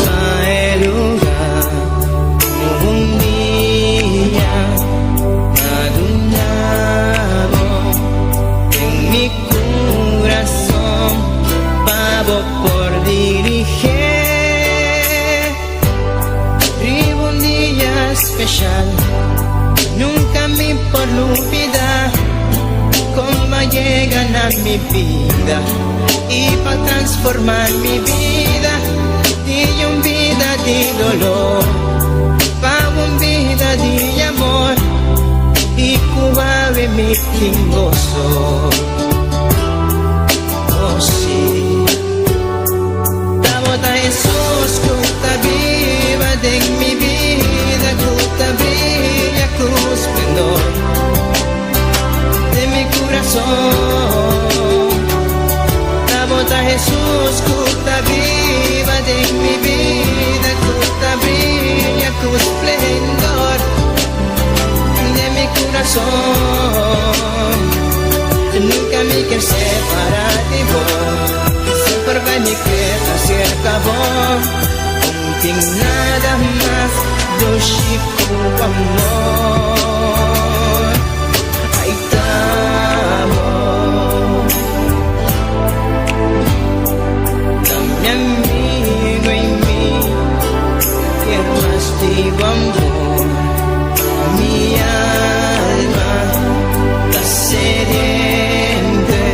Pa e lugar un dia m'a duna bo den mi curason pa bo por dirige riba un dia special nunca mi por lubida con bo a yega na mi bida. Y pa transforma mi bida di un bida di dolor pa un bida di amor y cu awe mi tin gozo. Oh si, Tabata Jesus cu ta biba den mi bida cu ta brilla cu splendor den mi curason. Tabata Jesus cu ta biba den mi bida cu ta brilla cu splendor den mi curason. Nunca mi kier separa di bo, semper bay mi keda cerca bo. No tin nada mas dushi cu amor. Ay ta bo. Ta mi amigo y mi kier mas di bo amor. Mi alma ta sediente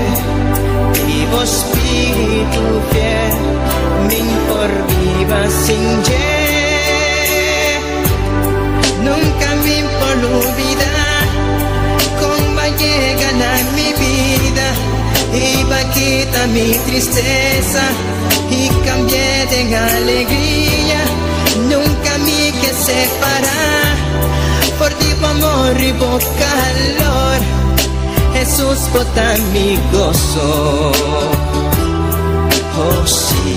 di bo spiritu fiel. Min por biba sin dje. Nunca mi por lubida con ba yega na mi bida y ba kita mi tristeza y cambié den alegria. Nunca mi ke separa for di bo amor y bo calor. Jesús bo ta mi gozo. Oh sí.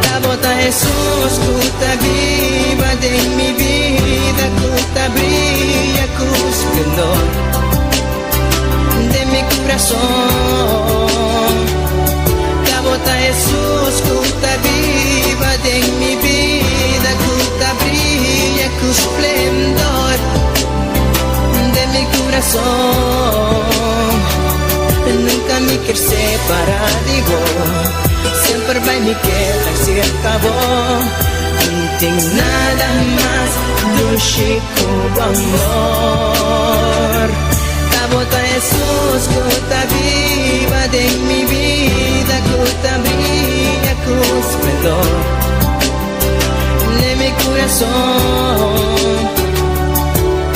Ta bo ta Jesús cu ta biba den mi bida cu ta brilla cu splendor den mi curason. Ta bo ta Jesús cu ta biba den mi bida cu ta brilla cu splendor den mi curason. Nunca mi kier separa di bo. Semper bai mi keda cerca bo. No tin nada mas dushi cu bo amor. Ta bo ta Jesus cu ta biba den mi bida cu ta brilla cu splendor den mi curason.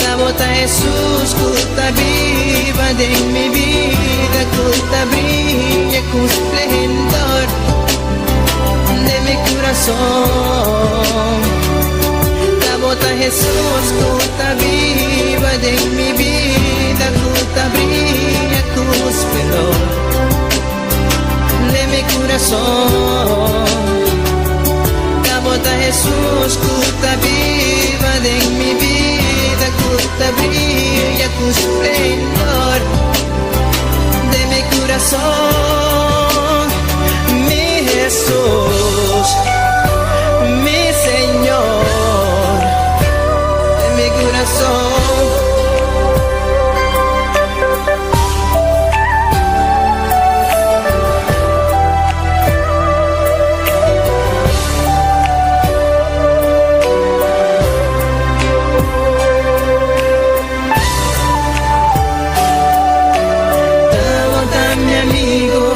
Ta bo ta Jesus cu ta biba den mi bida cu ta brilla cu splendor den mi curason. Ta bo ta Jesus cu ta biba den mi bida cu ta brilla cu splendor den mi curason. Ta bo ta Jesus cu ta biba den mi bida cu ta brilla cu splendor den mi curason. Mi Jesus, mi Señor, den mi curason. Tabata mi amigo.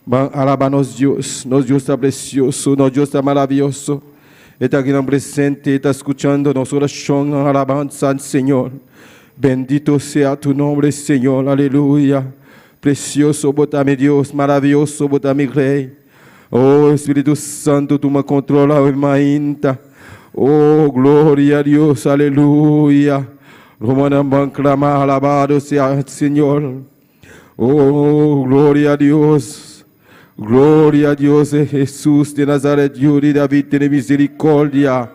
Ban alaba nos Dios. Nos Dios ta precioso, nos Dios ta maravilloso. E ta akinan presente, e ta scuchando nos oracion, alabanza al Señor. Bendito sea tu nombre, Señor. Aleluya. Precioso bo ta mi Dios, maraviyoso bo ta mi Rey. Oh Espíritu Santo, tuma control awe mainta. Oh, gloria a Dios, aleluya. Rumannan ban clama, alabado sea el Señor. Oh, gloria a Dios. Gloria a Dios, Jesús de Nazaret, Yu di David, tene misericordia.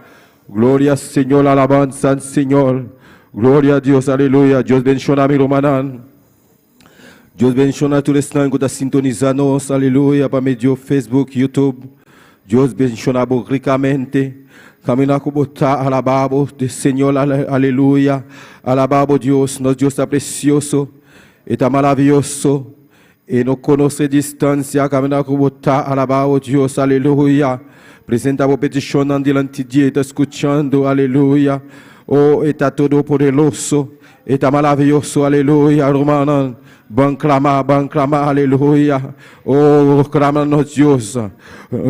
Gloria Señor, alabanza al Señor. Gloria a Dios, aleluya. Dios bendiciona mi rumannan. Dios bendiciona tur esnan cu ta sintoniza nos, aleluya, pa medio Facebook, YouTube. Dios bendiciona bo ricamente. Camina cu bo ta, alaba bo, Señor, aleluya. Alaba bo Dios, nos Dios ta precioso, e ta maraviyoso. E no conoce distancia, camina cu bo ta, alaba bo Dios, aleluya. Presenta bo peticionnan dilanti di E, ta scuchando, aleluya. Oh, e ta todopoderoso, e ta maraviyoso, aleluya, rumannan. Ban clama, ban clama, aleluya. Oh, clama nos Dios.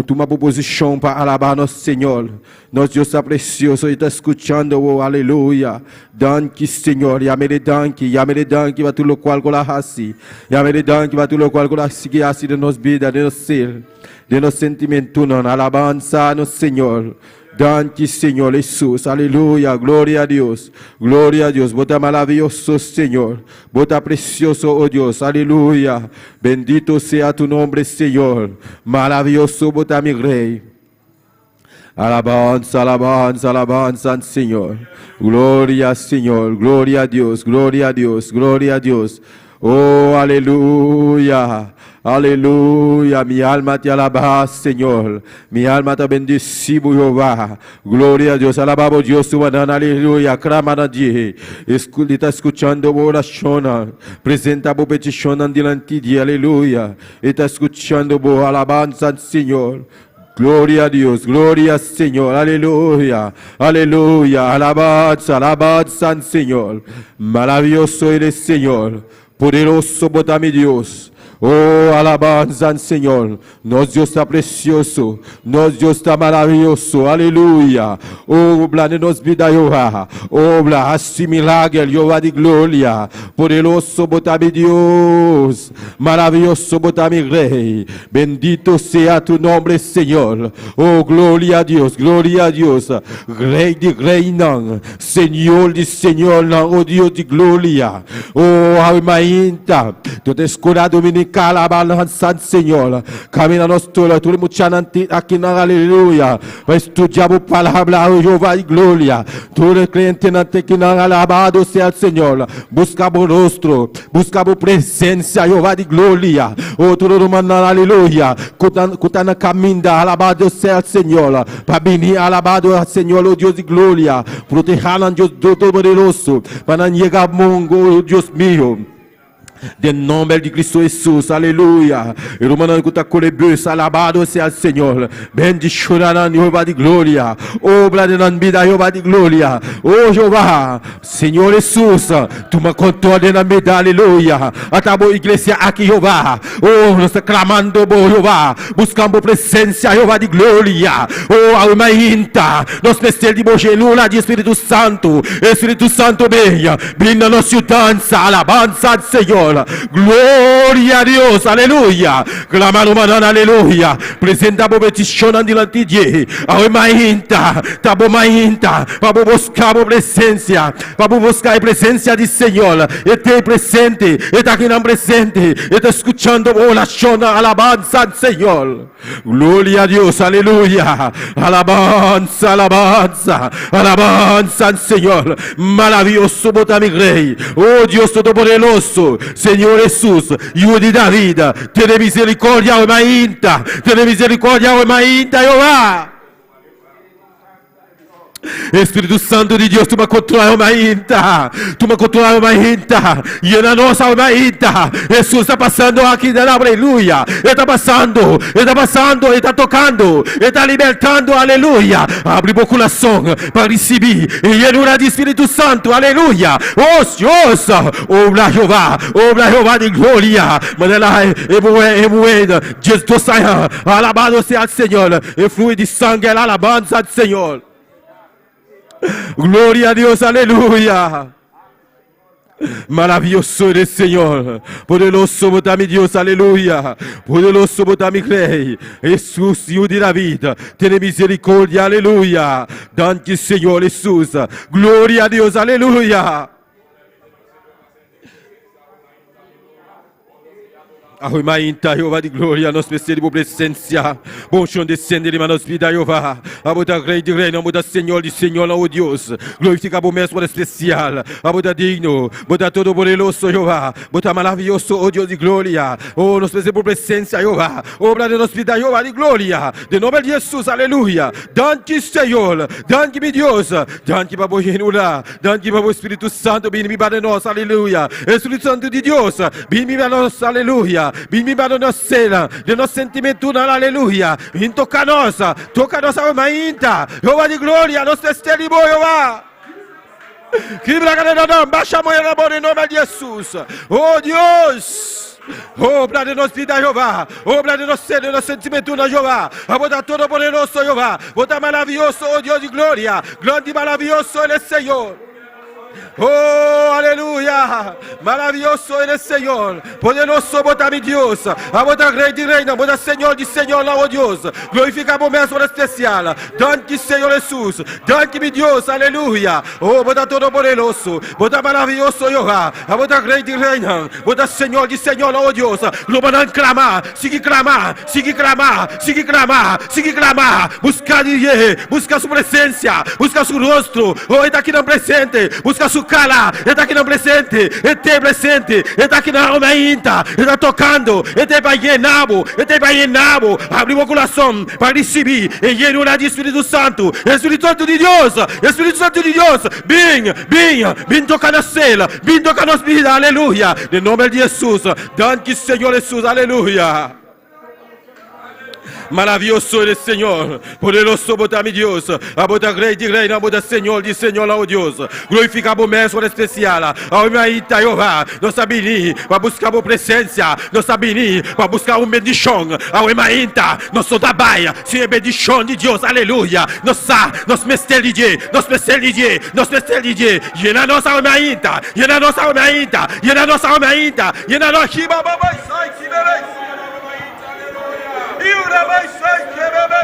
Tuma bo posicion pa alaba nos Señor. Nos Dios ta precioso y ta scuchando, oh, aleluya. Danki, Señor. Yam'E danki, yam'E danki pa tur locual cu El a haci. Yam'E danki pa tur locual cu El a sigui haci den nos bida, den nos ser, den nos sentimentonan. Alabanza nos Señor. Danki, Señor Jesús. Aleluya. Gloria a Dios. Gloria a Dios. Bo ta maraviyoso, Señor. Bo ta precioso, oh Dios. Aleluya. Bendito sea tu nombre, Señor. Maraviyoso bo ta mi Rey. Alabanza, alabanza, alabanza al Señor. Gloria, Señor. Gloria a Dios. Gloria a Dios. Gloria a Dios. Oh, aleluya. Aleluya. Mi alma te alaba, Señor. Mi alma te bendice, Jehová. Gloria a Dios. Alabamos Dios, su aleluya. Clama na Dios. Ta scuchando oracion. Presenta bo peticion dilanti di, aleluya. E ta scuchando bo alabanza al Señor. Gloria a Dios, gloria al Señor, aleluya, aleluya, alabanza, alabanza al Señor. Maravilloso eres, Señor, poderoso bo ta mi Dios. Oh, alabanza al Señor. Nos Dios ta precioso, nos Dios ta maraviyoso, aleluya. Obra den nos bida, Jehová. Obra, haci milager, Jehová di gloria. Poderoso bo ta mi Dios. Maraviyoso bo ta mi Rey. Bendito sea tu nombre, Señor. Oh, gloria a Dios, gloria a Dios. Rey di reynan, Señor di señornan, oh Dios di gloria. Oh, awe mainta. Tur escola dominical, alabanza al Señor. Camina nos tur, tur muchanan aki na aleluya. Pa studia e palabra, oh Jehová di gloria. Tur creyentenan aki na alabado sea el Señor. Busca bo rostro, busca bo presencia, Jehová di gloria. Oh, tur rumannan, aleluya. Cu ta na caminda, alabado sea el Señor. Pa bini, alabado al Señor, oh Dios di gloria. Proteja nan, Dios Todopoderoso. Pa nan yega bon, oh Dios mio. Den nomber di Cristo Jesús, aleluya. Rumannan cu ta core bus, alabado sea el Señor. Bendiciona nan, Jehová di gloria. Obra den nan bida, Jehová di gloria. Oh Jehová, Señor Jesús, tuma control di nan bida, aleluya. Ata bo iglesia aki, Jehová. Oh, nos ta clamando bo, Jehová. Buscando presencia, Jehová di gloria. Oh, awe mainta. Nos mester di bo llenura di Spirito Santo. Spirito Santo, bin. Brinda nos yudansa, alabanza al Señor. Gloria a Dios, aleluya. Clama rumannan, aleluya. Presenta bo peticion dilanti di. Awe mainta, ta bo mainta, pa bo busca bo presencia, pa bo busca e presencia di Señor. E ta presente, e ta aki presente, e ta scuchando oracion, alabanza al Señor. Gloria a Dios, aleluya. Alabanza, alabanza, alabanza al Señor. Maravilloso bo ta mi Rey. Oh Dios Todopoderoso, Señor Jesús, Hijo de David, tene misericordia, oh mainta. Tene misericordia, oh mainta, Jehová. Espíritu Santo di Dios, tuma control mainta. Tuma control mainta. Yena nos mainta. Jesús ta pasando aki, aleluya. E ta pasando, e ta pasando, e ta tocando, e ta libertando, aleluya. Habri bo curason pa ricibi llenura di Spirito Santo, aleluya. Oh Dios, obra Jehová, obra Jehová di gloria. Manera e bueno, Dios dos años, alabado sea el Señor. E fluye di sanger, alabanza al Señor. Gloria a Dios, aleluya. Maravilloso eres, Señor. Poderoso bo ta mi Dios, aleluya. Poderoso bo ta mi Rey. Jesús, Hijo de David, tene misericordia, aleluya. Danki, Señor Jesús. Gloria a Dios, aleluya. Awe mainta, Jehová di gloria, nos mester di bo presencia. Bo unción descende riba nos bida, Jehová. Abo ta Rey di reynan, bo ta Señor di señornan, o Dios. Glorifica bo mes por especial. Abo ta digno, bo ta todopoderoso, Jehová. Bo ta maravilloso, o Dios di gloria. Oh, nos mester bo presencia, Jehová. Obra den nos bida, Jehová di gloria. Den nomber di Jesús, aleluya. Danki, Señor. Danki, mi Dios. Danki pa bo llenura. Danki pa bo Spiritu Santu bini biba den nos, aleluya. Spiritu Santu di Dios, bin biba nos, aleluya. Bin biba den nos sena, den nos sentimentunan, aleluya. Bin toka nos, toka nos awe mainta. Jehová di gloria, nos mester di bo, Jehová. Kibra kadenanan, basha moyernan bo den nomber di Jesus. Oh Dios! Obra den nos bida, Jehová. Obra den nos ser, den nos sentimentunan, Jehová. Abo ta todopoderoso, Jehová. Bo ta maravioso, oh Dios di gloria. Grandi i maravioso eres, Señor. Oh, aleluya! Maravioso eres, Señor. Poderoso bo ta mi Dios. Abo ta Rey di reynan, bo ta Señor di señornan, oh Dios. Glorifica bo mes ora especial. Danki, Señor Jesús. Danki, mi Dios. Aleluya! Oh, bo ta todopoderoso. Bo ta maravioso, Jehová. Abo ta Rey di reynan. Bo ta Señor di señornan, oh Dios. Lo bo nan clama, sigui clama, sigui clama, sigui clama, sigui clama. Busca di dje, busca su presencia, busca su rostro. Oh, e ta akinan presente. Busca su cara, e ta akinan presente. E t'e presente, e ta akinan awe mainta. E ta tocando, e t'e pa yena bo, e t'e pa yena bo. Abri bo curason pa ricibi e yenura di Spiritu Santu. E Spiritu Santu di Dios, e Spiritu Santu di Dios, bin, bin, bin toca nos cel. Bin toca nos bida, aleluya. Den nomber di Hesus. Danki Señor Hesus, aleluya. Maravioso eres Señor, poderoso bo ta mi Dios, abo ta Rey di reynan, abo ta Señor di señornan, o Dios. Glorifica bo mes ora especial. Awe mi aita, Jehová, nos a bini pa busca bo presencia, nos a bini pa busca un bendicion. Awe mi ainta, nos no ta bay sin e bendicion di Dios, aleluya. Nos sa, nos mester di dje, nos mester di dje, nos mester di dje. Yena nos awe mainta, yena nos awe mainta, yena nos awe mainta, yena nos Shiba baba sai ki bebe. Ura bai sai ki bebe.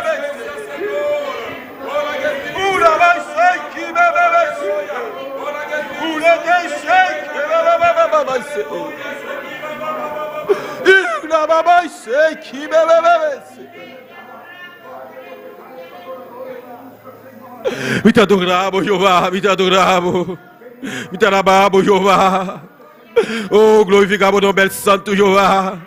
Ura bai sai ki bebe. Ura dei sai ki bebe baba bai sai. Ura baba sai ki bebe. Mi ta adorá bo, Jeová, mi ta adorá bo. Mi ta alabá bo, Jeová. Oh, glorifiká bo nòmber santu, Jeová.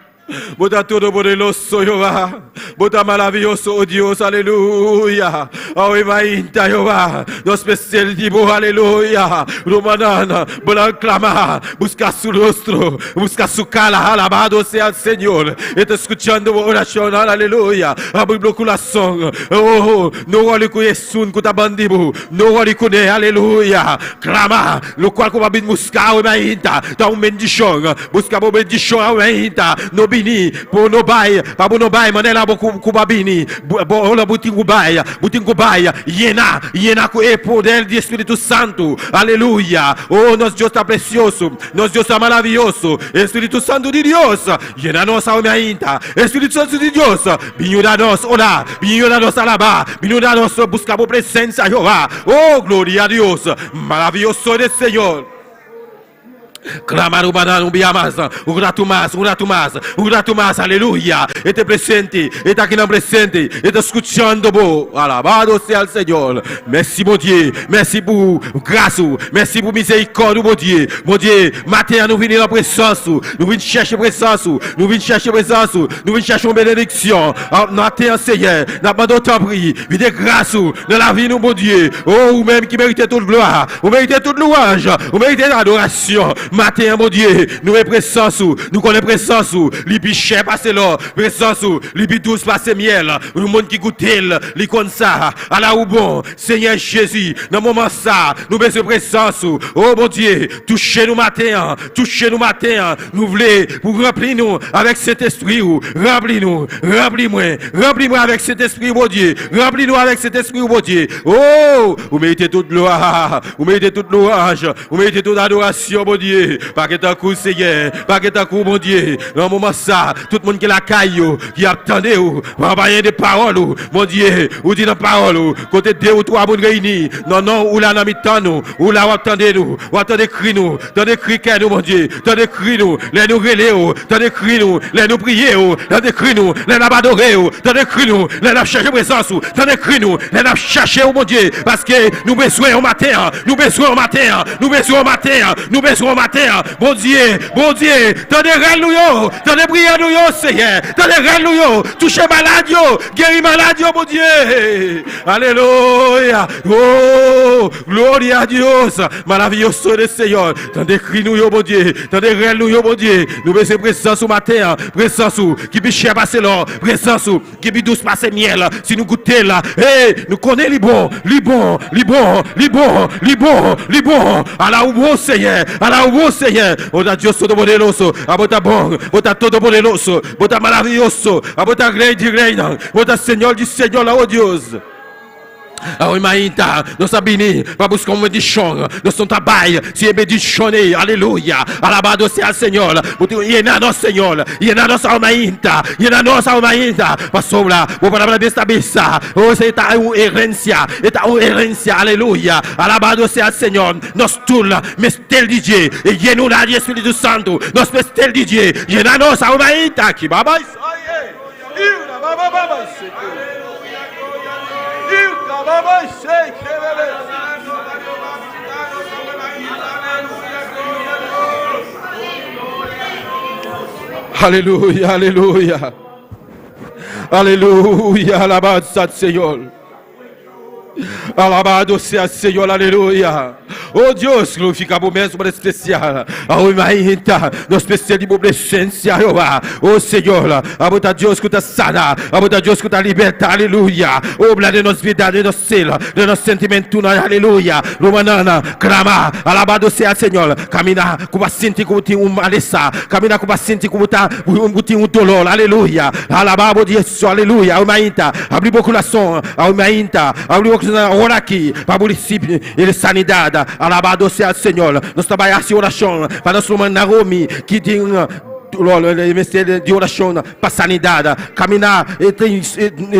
Bo ta todopoderoso, Jeová. Bo ta maravioso, oh Dios, aleluya. Awe mainta, Jeová, nos mester di bo, aleluya. Rumannan, bo nan klama, buska su rostro, buska su kara, alabado sea el Señor. E ta skuchando bo orashonnan, aleluya. Abri bo kurason, oh, No wòri ku esun ku ta bandi bo, no wòri kuné, aleluya! Klama, lokual ku bo a bin buska awe mainta ta un bendishon. Buska bo bendishon awe mainta. No bini bo no bai, pa bo no bai manera bo ku bo a bini. Bo ora bo tin ku bai, bo tin ku bai yena, yena ku e poder di e Spiritu Santu. Aleluya! O, nos Dios ta presioso, nos Dios ta maravioso. E Spiritu Santu di Dios yena nos awe mainta. E Spiritu Santu di Dios Bin yuda nos ora, bin yuda nos alabá, bin yuda nos buska bo presensia, Jehová. Oh, gloria a Dios! Maravioso eres, Señor. Clama rumannan un bia mas, un ratu mas, un ratu mas, un ratu mas, aleluya. E ta presente, e ta akinan presente, e ta skuchando bo. Alabado sea el Señor. Mèsi, Bondye, mèsi pou gras ou, mèsi pou mizerikòd ou, Bondye. Bondye, maten an nou vini nan prezans ou, nou vin chèche prezans ou, nou vin chèche prezans ou. Nou vin chèche yon benediksyon maten an Senyè, n ap mande w tanpri vide gras ou nan lavi nou Bondye, o ou menm ki merite tout glwa, ou merite tout louwanj, ou merite adorasyon maten an Bondye, nou renmen prezans ou, nou konnen prezans ou li pi chè pase lò, prezans ou li pi dous pase myèl, yon moun ki goute l li konn sa, ala ou bon Senyè Jezi nan moman sa nou bezwen prezans ou, o Bondye touche nou maten an, touche nou maten an. Nou vle pou ranpli nou avèk Sentespri ou. Ranpli nou, ranpli mwen, ranpli mwen avèk Sentespri ou Bondye. Ranpli nou avèk Sentespri ou Bondye. O, ou merite tout glwa, ou merite tout louwanj, ou merite tout adorasyon Bondye. Bondye, pa gen tankou w Senyè, pa gen tankou w Bondye. Nan moman sa, tout moun ki lakay yo, ki ap tande ou, anpayen de pawòl ou, Bondye, ou di nan pawòl ou, kote de ou twa moun reyini nan non ou, ou la nan mitan nou, ou la wap tande nou, wap tande kri nou, tande kri kè nou Bondye, tande kri nou lè nou rele ou, tande kri nou lè nou priye ou, tande kri nou lè nap adore ou, tande kri nou lè nap chèche prezans ou, tande kri nou lè nap chèche ou Bondye, paske nou bezwen ou maten an, nou bezwen ou maten an, nou bezwen ou maten an, nou bezwen ou maten an, Bondye, Bondye, tande rèl nou yo, tande priyè nou yo Seyè, tande rèl nou yo, touche malad yo, geri malad yo Bondye, alelouya, oh, gloria a Dios, maravilloso eres Señor, tande kri nou yo Bondye, tande rèl nou yo Bondye, nou bezwen prezans ou maten an, prezans ou ki pi chè pase lò, prezans ou ki pi dous pase myèl, si nou goute l, hey, nou konnen li bon, li bon, li bon, li bon, li bon, li bon, ala ou bon Senyè, ala ou bon Senyè, o ta Dios todopoderoso, abo ta bon, bo ta todopoderoso, bo ta maravilloso, abo ta rey di reynan, bo ta Señor di señornan, o Dios. Awe mainta, nos a bini pa busca un bendicion. Nos no ta bay sin e bendicion ei. Aleluya! Alabado sea el Señor. Bo tin yena nos, Señor. Yena nos awe mainta. Yena nos awe mainta. Pasobra bo palabra mes ta bisa, O esei ta un herencia. E ta un herencia. Aleluya! Alabado sea el Señor. Nos tur mester di dje. E yenura di e Spiritu Santu. Nos mester di dje. Yena nos awe mainta. Ki baba. Aleluya, aleluya. Aleluya, alabanza al Señor. Alabado sea el Señor, aleluya. Oh Dios, glorifica bo mes manera especial. Awe mainta, nos mester di bo presencia, Jehová. Oh Señor, abo ta Dios cu ta sana, abo ta Dios cu ta liberta, aleluya. Obra den nos vida, den nos ser, den nos sentimentonan, aleluya. Rumannan, clama, alabado sea el Señor. Camina cu bo a sinti cu bo tin un malesa, camina cu bo a sinti cu bo ta, bo tin un dolor, aleluya. Alaba bo Dios, aleluya. Awe mainta, abri bo curason, awe mainta, abri bo curason awor aki, pa bo ricibi e sanidad. Alabado sea el Señor. Nos ta bay haci oracion pa nos ruman Naomi ki tin dolor, e mester di oracion pa sanidad. Camina e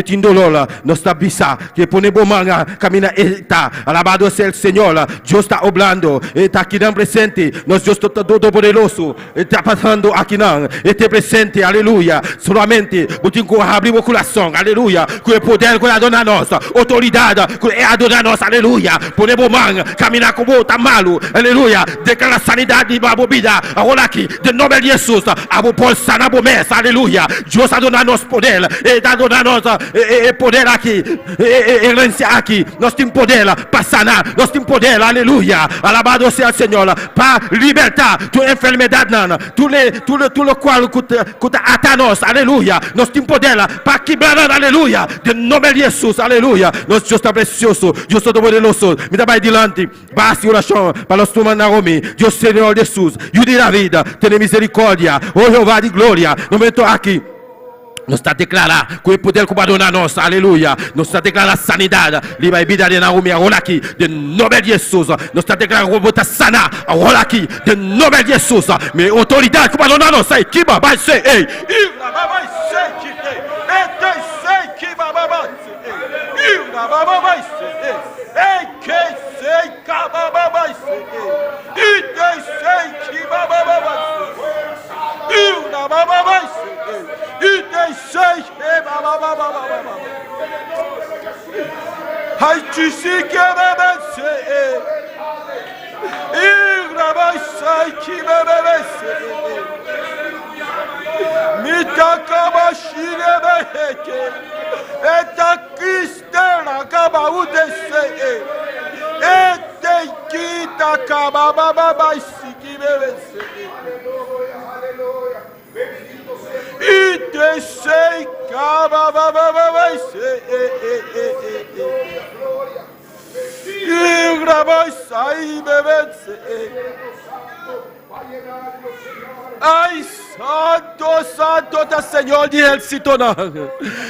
tin dolor, nos ta bisa ke pone bo man camina e ta. Alabado sea el Señor. Dios ta obrando, e ta akinan presente. Nos Dios Todopoderoso e ta pasando akinan, e te presente. Aleluya. Solamente bo tin ku habri bo kurason. Aleluya. Ku e poder ku el a duna nos, outoridat ku e a duna nos. Aleluya. Pone bo man, kamina ku bo ta malu. Aleluya. Deklara sanidat riba bo bida awor aki, den nomber di Hesus. Abo por sana bo mes. Aleluya. Dios a duna nos poder. E ta duna nos e poder aki, e herensia aki. Nos tin poder pa sana. Nos tin poder. Aleluya. Alabado sea el Señor. Pa liberta tur enfermedadnan, tur tur tur lokual ku ku ta ata nos. Aleluya. Nos tin poder pa kibra nan. Aleluya. Den nomber di Hesus. Aleluya. Nos Dios ta precioso. Dios todopoderoso. Mi ta bai dilanti pa hasi orashon pa nos ruman Naomi. Dios Señor Hesus, Yu di David, tene misericordia. O Jehová di gloria, na momento aki nos ta declara cu e poder cu bo a duna nos, aleluya, nos ta declara sanidad riba e bida di Naomi awor aki, den nomber di Hesus. Nos ta declara cu bo ta sana awor aki, den nomber di Hesus. Mi e autoridad cu bo a duna nos, ei, kiba bai se, ei, Santo, santo ta Señor di ehérsitonan.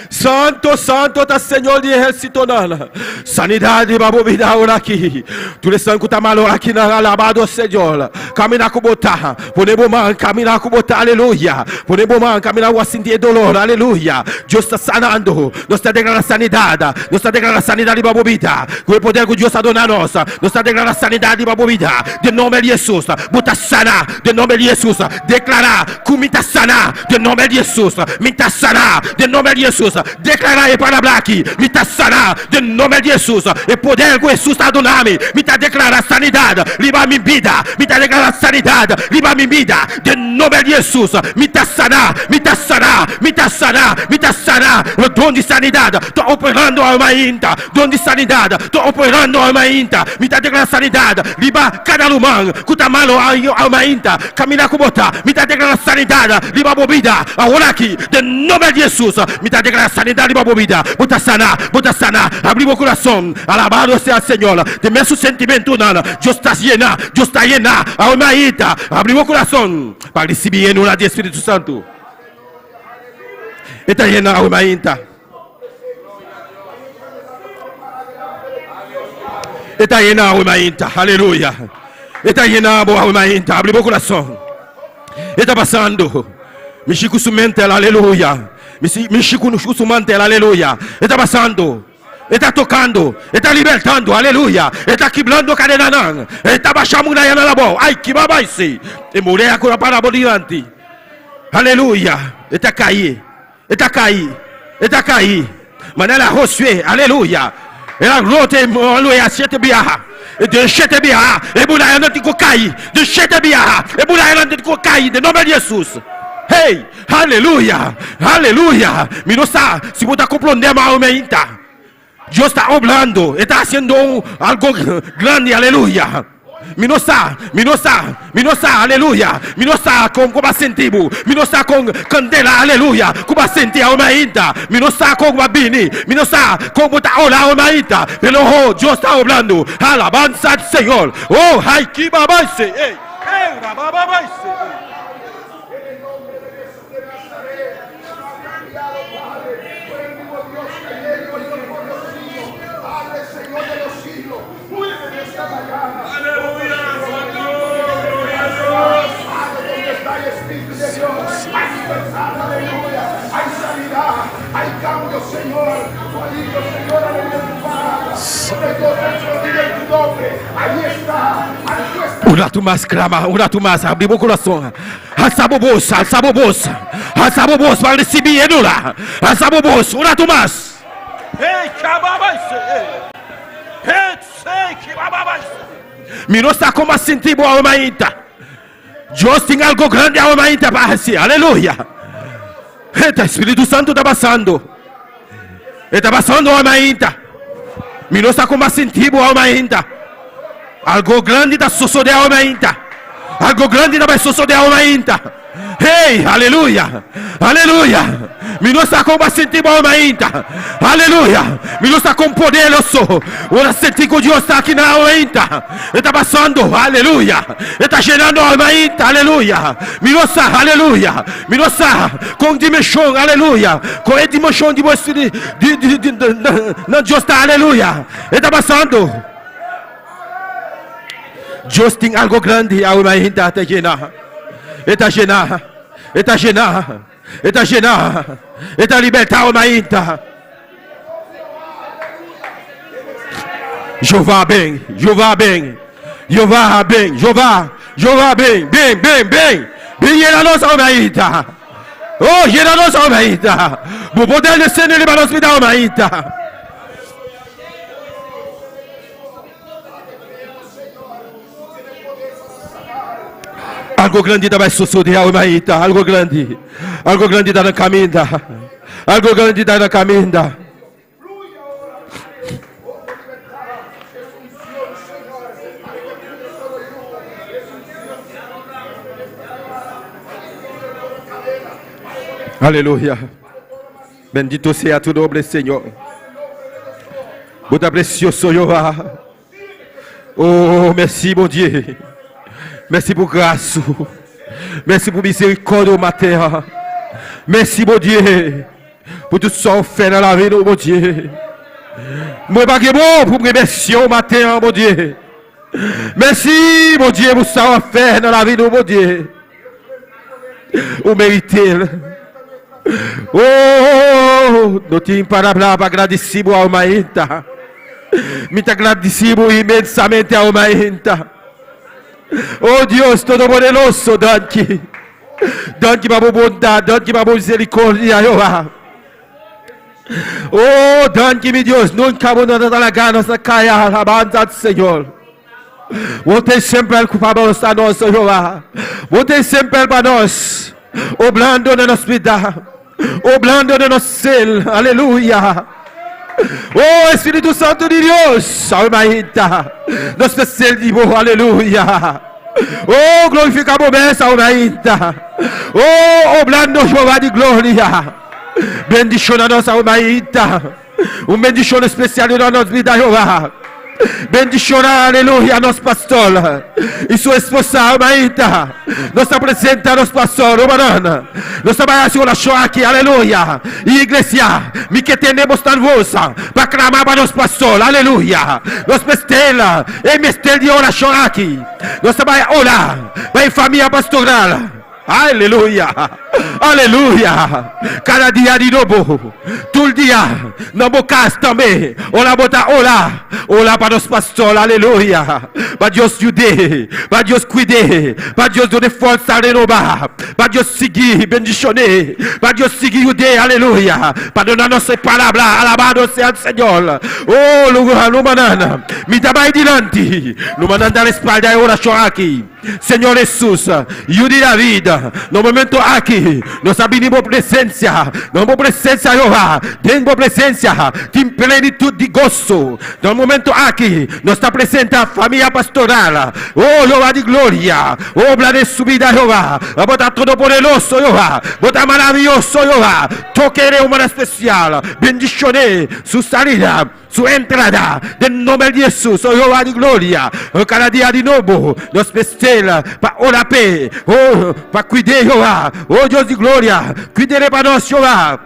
Santo, santo ta Señor di ehérsitonan. Sanidad riba bo bida ora aki. Tur esnan ku ta malo akinan, alabado Señor. Kamina ku bo ta. Pone bo man, kamina ku bo ta, aleluya. Pone bo man, kamina bo a sinti e dolor, aleluya. Dios ta sanando. Nos ta deklará sanidad. Nos ta deklará sanidad riba bo bida. Ku e poder ku Dios a duna nos, nos ta deklará sanidad riba bo bida. Den nomber di Hesus, bo ta sana. Den nomber di Hesus, deklará ku mi ta sana. Den nomber di Hesus, mi ta sana. Den nomber di Hesus, deklará e palabra aki, mi ta sana. Den nomber di Hesus, e poder ku Hesus ta duna mi, mi ta deklará sanidad riba mi bida. Mi ta deklará sanidad riba mi bida. Den nomber di Hesus, mi ta sana, mi ta sana, mi ta sana, mi ta sana. Lo don di sanidad ta operando awe mainta. Don di sanidad ta operando awe mainta. Mi ta deklará sanidad riba kada ruman ku ta malo awe mainta. Kaminda ku bo ta, mi ta deklará sanidad riba bo bida aworaki. Den nomber di Hesus, mi ta deklará sanidad riba bo bida. Bo ta sana, bo ta sana. Abri bo kurason. Alabado sea Señor. Den mesun sentimentunan, Dios ta yena, Dios ta yena awe mainta. Abri bo kurason pa risibí yenura di e Spiritu Santu. E ta yena awe mainta. E ta yena awe mainta. Aleluya. E ta yena bo awe mainta. Abri bo kurason. E ta pasando. Mishi ku su mentel. Aleluya. Mishi ku su mantel. Aleluya. E ta pasando. E ta tokando. E ta libertando. Aleluya. E ta kiblando kadenanan. E ta basha murayanan abou. Ai, kiba bai si. E muraya ku a para bo dilanti. Aleluya. E ta kai. E ta kai. E ta kai. Manera Josué. Aleluya. El a rote aloya shete biaha. E den shete biaha e murayanan tin ku kai. Den shete biaha e murayanan tin ku kai den nomber di Hesus. Hey! Aleluya! Aleluya! Mi no sa si bo ta komprondé mas o meinta. Dios ta obrando, E ta hasiendo un algo grandi, aleluya. Mi no sa, mi no sa, mi no sa, aleluya. Mi no sa kon ku bo a sinti bo, mi no sa kon kandela, aleluya, ku bo a sinti awe mainta. Mi no sa kon bo a bini, mi no sa kon bo ta ora awe mainta, pero ho, Dios ta obrando. Alabansa al Señor. Oh, hay ki babaise, ey, ey, rabababaise, ey. Un ratu mas clama, un ratu mas, abri bo corazon. Alsa bo bos, alsa bo bos, alsa bo bos pa ricibi e dura. Alsa bo bos, un ratu mas. Mi no sa como a sinti bo awe mainta. Dios tin algo grandi awe mainta pa haci. Aleluya. E Spiritu Santu ta pasando. E ta pasando awe mainta. Mi no sa como a sinti bo awe mainta. Algo grandi ta sosode awe mainta. Algo grandi ta bai sosode awe mainta. Hey, aleluya. Aleluya. Mi no sa kon bo a sinti bo awe mainta. Aleluya. Mi no sa kon poderoso bo a sinti ku Dios ta aki na awe mainta. E ta pasando. Aleluya. E ta yenando awe mainta. Aleluya. Mi no sa. Aleluya. Mi no sa kon dimenshon. Aleluya. Kon e dimenshon di bo di, di, di, di, na Dios ta. Aleluya. E ta pasando. Dios tin algo grandi awe mainta ta yena. E ta yena. E ta yena. E ta yena. E ta liberta awe mainta. Jehová ben, Jehová ben, Jehová ben, Jehová, Jehová ben, ben, ben, ben. Ben yena nos awe mainta. Oh, yena nos awe mainta. Bo poder descende riba nos bida awe mainta. Algo grandi ta bai sosode awe mainta, algo grandi. Algo grandi ta na caminda. Algo grandi ta na caminda. Aleluya. Bendito sea tu nombre, Señor. Bo ta precioso, Jehová. Oh, merci, bon Dieu. Merci pou gras ou. Mèsi pou mizerikòd ou maten an. Mèsi Bondye pou tout sa ou fè nan lavi nou Bondye. Mwen pa gen mo pou m remèsye ou maten an Bondye. Mèsi Bondye pou sa wap fè nan lavi nou Bondye. Ou merite l. Oh, no tin palabra pa gradisi bo awe mainta. Mi ta gradisi bo inmensamente awe mainta. Oh Dios Todopoderoso, danki. Danki pa bo bondad, danki pa bo misericordia, Jehová. Oh, danki mi Dios, nunca bo no ta laga nos na caya, alabanza al Señor. Bo ta semper pa nos, a nos, Jehová. Bo ta semper pa nos, obrando na nos vida, obrando na nos ser, aleluya. Oh, Espíritu Santo di Dios, awe mainta, nos mester di bo, aleluya. Oh, glorifica bo mes awe mainta. Oh, obrando Jehová di gloria. Bendiciona nos awe mainta. Un bendicion especial den nos bida, Jehová. Bendiciona, aleluya, nos pastor y su esposa, hermanita. Nos ta presenta nos pastor, hermanan. Nos ta bai haci oracion aki, aleluya. Iglesia, mi ke tende bosnan voz pa clama pa nos pastor, aleluya. Nos mester, e mester di oracion aki. Nos ta bai ora pa e famia pastoral. Aleluya! Aleluya! Kada dia di nobo, tur dia, na bo kas tambe, ora bo ta ora, ora pa nos pastor, aleluya! Pa Dios yud'é, pa Dios kuid'é, pa Dios dun'é forsa renobá, pa Dios sigui bendishon'é, pa Dios sigui yud'é, aleluya! Pa duna nos e palabra, alabado sea el Señor! Oh, rumannan, mi ta bai dilanti, rumannan ta respalda e orashon aki. Señor Hesus, Yu di David, na momento aki nos a bini bo presencia, na bo presencia Jehová, den bo presencia tin plenitud di goso. Na momento aki nos ta presenta famia pastoral, oh Jehová di gloria, obra den su bida Jehová, bo ta todopoderoso Jehová, bo ta maraviyoso Jehová, toke den un manera especial, bendicione su salida. Su entrada den nomber di Hesus, o Jehová di gloria, kada dia di nobo nos mester pa ora p'e, o pa kuid'é, Jehová, o Dios di gloria, kuid'é pa nos, Jehová.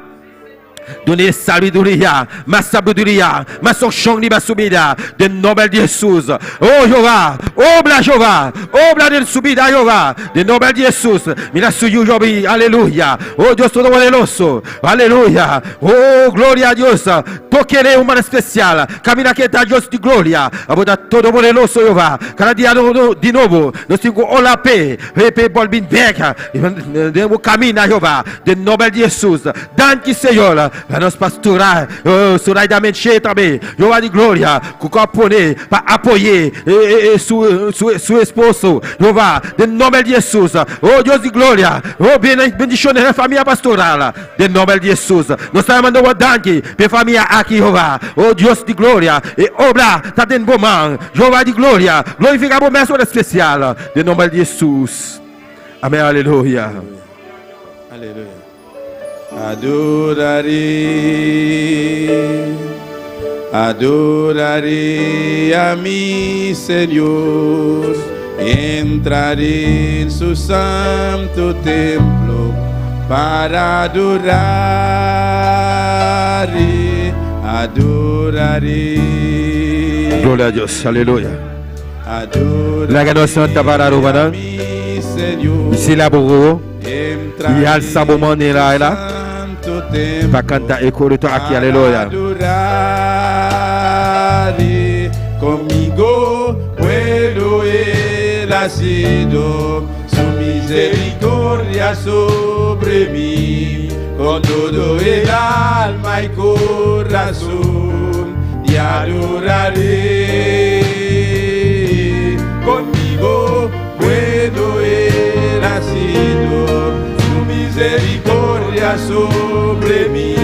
Dun'é sabiduria, mas sabiduria, mas onkshon riba su bida, den nomber di Hesus, o Jehová, obra, Jehová, obra den su bida, Jehová, den nomber di Hesus. Mira su yu yobi, aleluya, o Dios Todopoderoso, aleluya, o gloria a Dios. Toker'é un manera spesial. Kaminda ke ta Dios di gloria. Abo ta Todopoderoso, Jehová. Kada dia di nobo nos tin ku ora p'e, p'e por bin bèk den bo kaminda, Jehová. Den nòmber di Hesus. Danki, Señor, pa nos pastora Soraida Menche tambe, Jehová di gloria, ku a pone pa apoy'é su esposo, Jehová. Den nòmber di Hesus. O Dios di gloria, o bendishon e famia pastoral. Den nomber di Hesus, nos ta manda bo danki p'e famia aki, Jehová. O Dios di gloria, e obra ta den bo man. Jehová di gloria, glorifica bo mes ora especial. Den nomber di Hesus. Amen, aleluya. Aleluya. Adoraré, adoraré a mi Señor, entraré en su santo templo para adoraré, adoraré. Gloria a Dios, aleluya. Adoraré Laga nos santa para Aruba a mi Señor. Si la bo Entraré Y alza bo man en la su aire. santo templo Pa canta e corito aki, aleluya. Adoraré conmigo pueblo él ha sido su misericordia sobre mí con todo el alma y corazón te adoraré conmigo pueblo él ha sido su misericordia sobre mí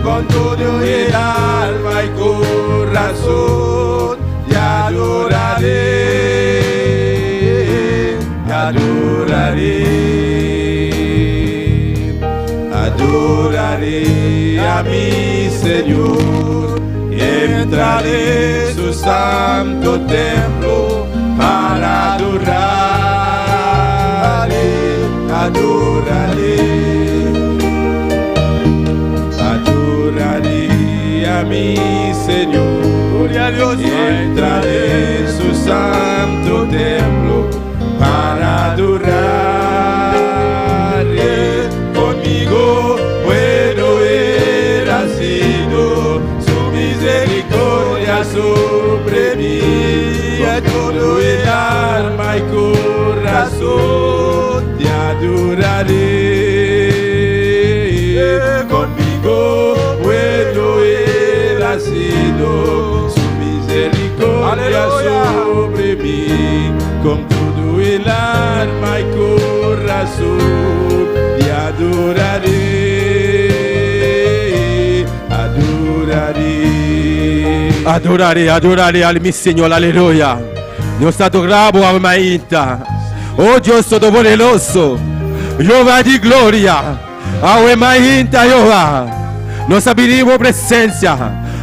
con todo el alma y corazón te adoraré, te adoraré, adoraré a mi Señor, entraré en su santo templo para adoraré. Adoraré, adoraré a mi Señor. Gloria a Dios. Entraré en su santo templo para adorarle. Conmigo bueno era sido su misericordia sobre mí. A todo el alma y corazón te adoraré. Conmigo bueno era sido su misericordia Aleluya. sobre mí. Con todo el alma y corazón te adoraré, adoraré. Adoraré, adoraré al mi Señor, aleluya. Nos adoramos, almaita. Oh Dios Todopoderoso, Jehová de gloria. Almaita, Jehová. Nos abrimos presencia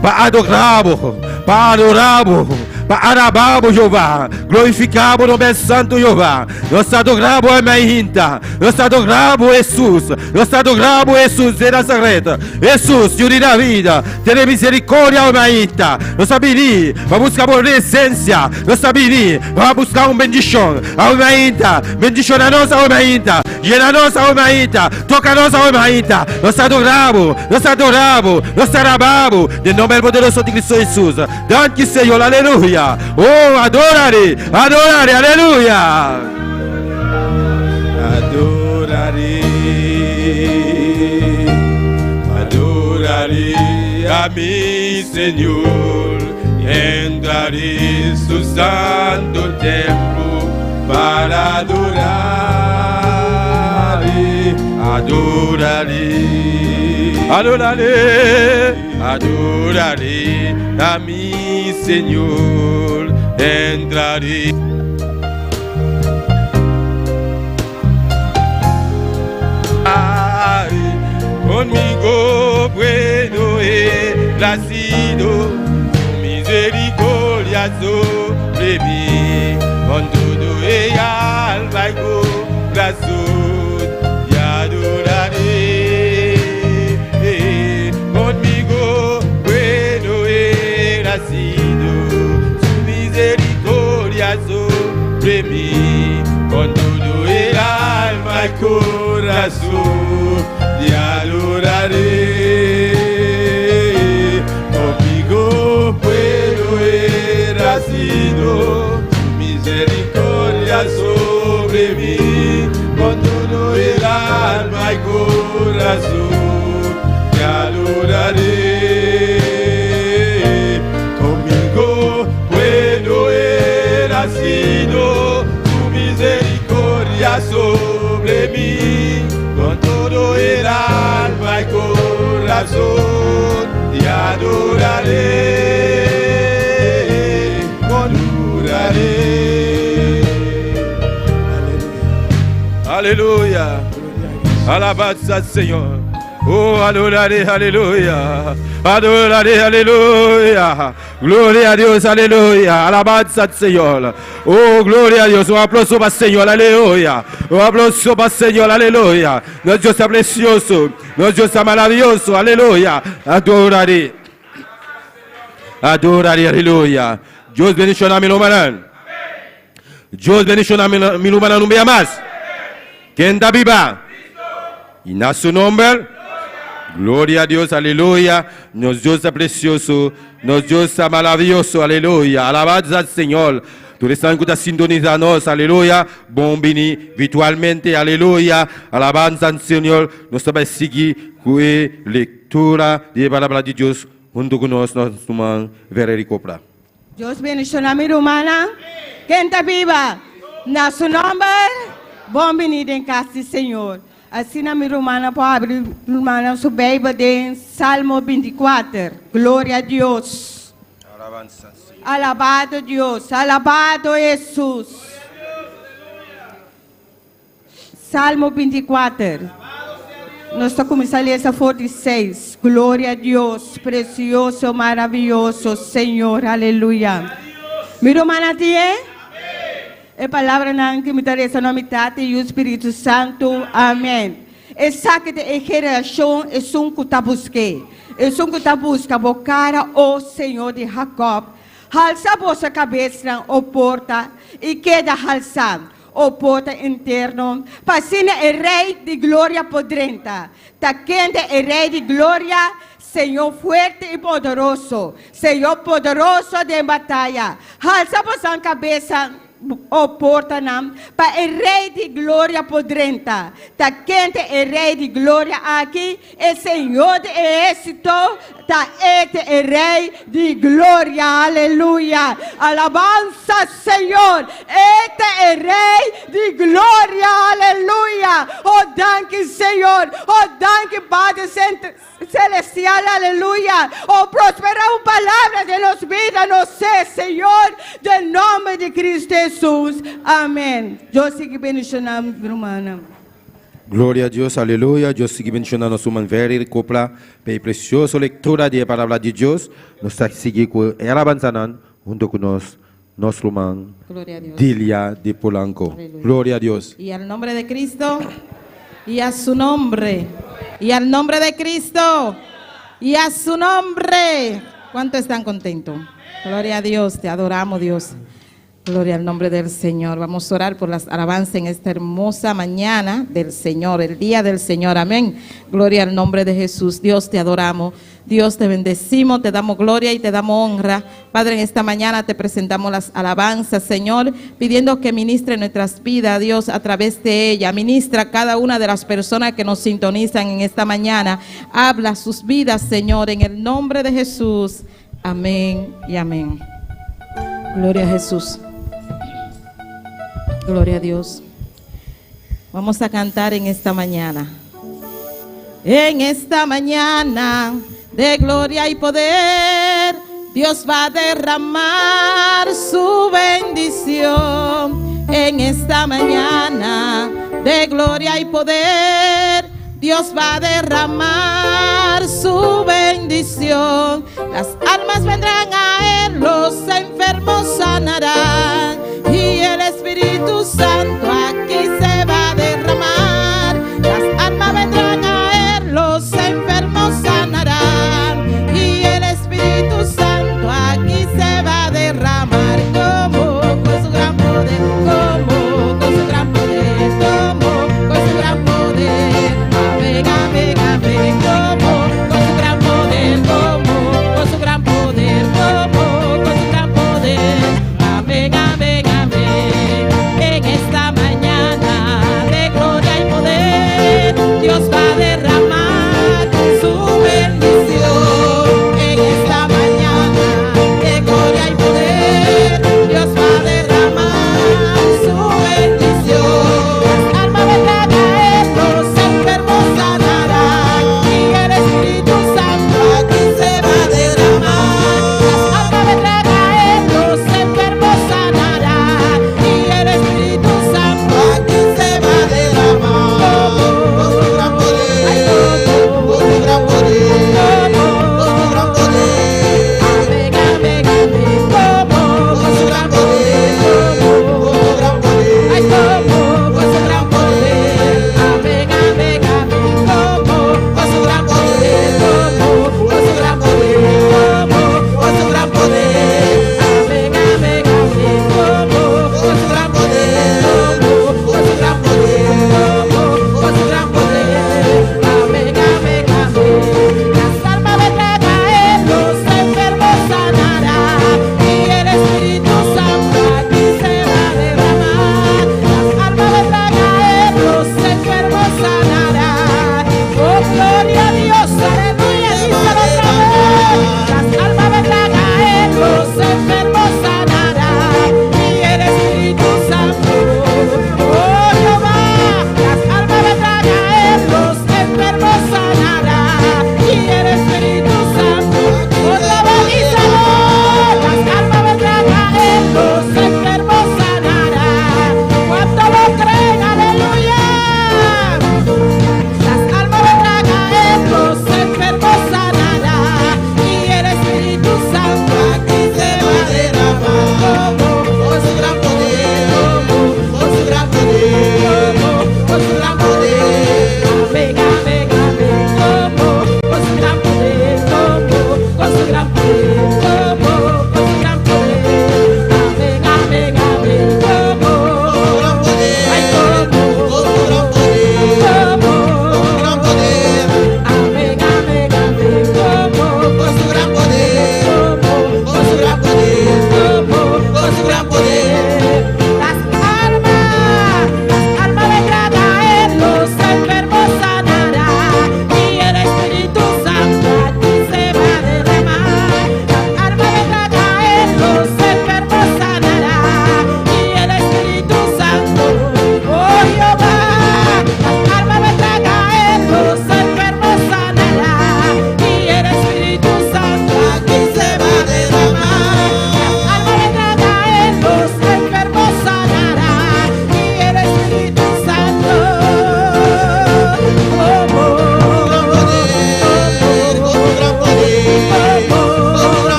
para adorarmos, para adorarmos, para alabarmos, Jehová. Glorificamos o nome santo, Jehová. Nos adoramos, almaita. Nos adoramos, Jesús. Nos adoramos, Jesús de Nazaret. Jesús, Dios de la vida. Ten misericordia, almaita. Nos abrir para buscar presencia. Nos abrir para buscar un bendición. Almaita. Bendicionanos, almaita. Llenanos, almaita. Tócanos, almaita. Nos adoramos, nos adoramos, nos alabamos. En nombre poderoso de Cristo Jesús. Danke, Señor, aleluya. Oh, adoraré, adoraré, aleluya. Adoraré, adoraré a mi Señor, entraré en su santo templo para adoraré, adoraré, Adoraré, adoraré a mi Señor, entraré. Ay, conmigo bueno él ha sido, su misericordia sobre mí, con todo el alma y corazón, te adoraré. Conmigo bueno él ha sido, su misericordia sobre mí, con todo el alma y corazón te adoraré. Conmigo bueno era sido tu misericordia sobre mí, con todo el alma y corazón te adoraré. Conmigo bueno era sido tu misericordia sobre mí, con todo el alma y corazón te adoraré, adoraré. Aleluya. Alabanza al Señor. Oh, adoraré, aleluya. Adoraré, aleluya. Gloria a Dios, aleluya. Alabanza al Señor. Oh, gloria a Dios. Un aplauso para el Señor, aleluya. Un aplauso para el Señor, aleluya. Nuestro Dios es precioso. Nuestro Dios es maravilloso, aleluya. Adoraré. Adoraré, aleluya. Dios bendiga a mi hermano. Dios bendiga a mi hermano un día más. Ken ta biba? Y na su nombre. Gloria a Dios, aleluya. Nos Dios es precioso, nos Dios es maravilloso, aleluya. Alabanza al Señor. Tú estás sintonizando, aleluya. Bon bini virtualmente, aleluya. Alabanza al Señor. Nos va a seguir con la lectura de la palabra de Dios junto con nosotros, nuestro hermano Vereri Copra. Dios bendiciona mi rumannan. Ken ta biba? Na su nomber. Bon bini den cas di Señor. Asina mi rumannan por habri rumannan su Bijbel den Salmo 24. Gloria na Dios. Alabanza al Señor. Alabado Dios, alabado Jesus. Salmo 24. Nos ta cuminsa lesa 46. Gloria na Dios, precioso, maraviyoso, Señor, aleluya. Mi rumannan tin? E palabranan ku mi ta resa na nòmber di Tata, Yu, Spiritu Santu. Amèn. Esaki ta e generashon esun ku ta busk'é, esun ku ta buska bo kara, o Señor di Jakòb. Halsa boso kabesnan, o porta, i keda halsá, o porta interno, pa asina e Rei di gloria por drenta. Ta kende e Rei di gloria? Señor fuerte i poderoso, Señor poderoso den bataya. Halsa bosan kabesa, o portanan, pa e Rei di gloria por drenta. Ta kende e Rei di gloria aki? E Señor di ehérsito ta e ta e Rei di gloria. Aleluya! Alabansa Señor! E ta e Rei di gloria. Aleluya! Oh danki Señor! Oh danki Padre Celestial. Aleluya! Oh prospera un palabra den nos bida, nos sé, Señor, den nomber di Cristo Jesus. Amén. Dios sigui bendiciona mi rumannan. Gloria a Dios, aleluya. Dios sigui bendiciona nos ruman Very Copla pa e precioso lectura di e palabra di Dios. Nos ta sigui cu e alabanzanan hunto cu nos nos ruman Gloria a Dios. Dilia de Polanco. Aleluya. Gloria a Dios. Y al nombre de Cristo y a su nombre. Y al nombre de Cristo y a su nombre. ¿Cuántos están contentos? Gloria a Dios, te adoramos Dios. Gloria al nombre del Señor. Vamos a orar por las alabanzas en esta hermosa mañana del Señor, el día del Señor. Amén. Gloria al nombre de Jesús. Dios te adoramos. Dios te bendecimos, te damos gloria y te damos honra. Padre, en esta mañana te presentamos las alabanzas, Señor, pidiendo que ministre nuestras vidas, Dios, a través de ella. Ministra cada una de las personas que nos sintonizan en esta mañana. Habla sus vidas, Señor, en el nombre de Jesús. Amén y amén. Gloria a Jesús. Gloria a Dios. Vamos a cantar en esta mañana. En esta mañana de gloria y poder, Dios va a derramar su bendición. En esta mañana de gloria y poder, Dios va a derramar su bendición. Las almas vendrán a Él, los enfermos sanarán. Y el Espíritu Santo aquí se va a derramar. Las almas vendrán a Él, los enfermos sanarán. Y el Espíritu Santo aquí se va a derramar. Como con su gran poder, como con su gran poder, como con su gran poder. Amén, amén, amén. Como con su gran poder, como con su gran poder, como con su gran poder. Amén, amén, amén. En esta mañana.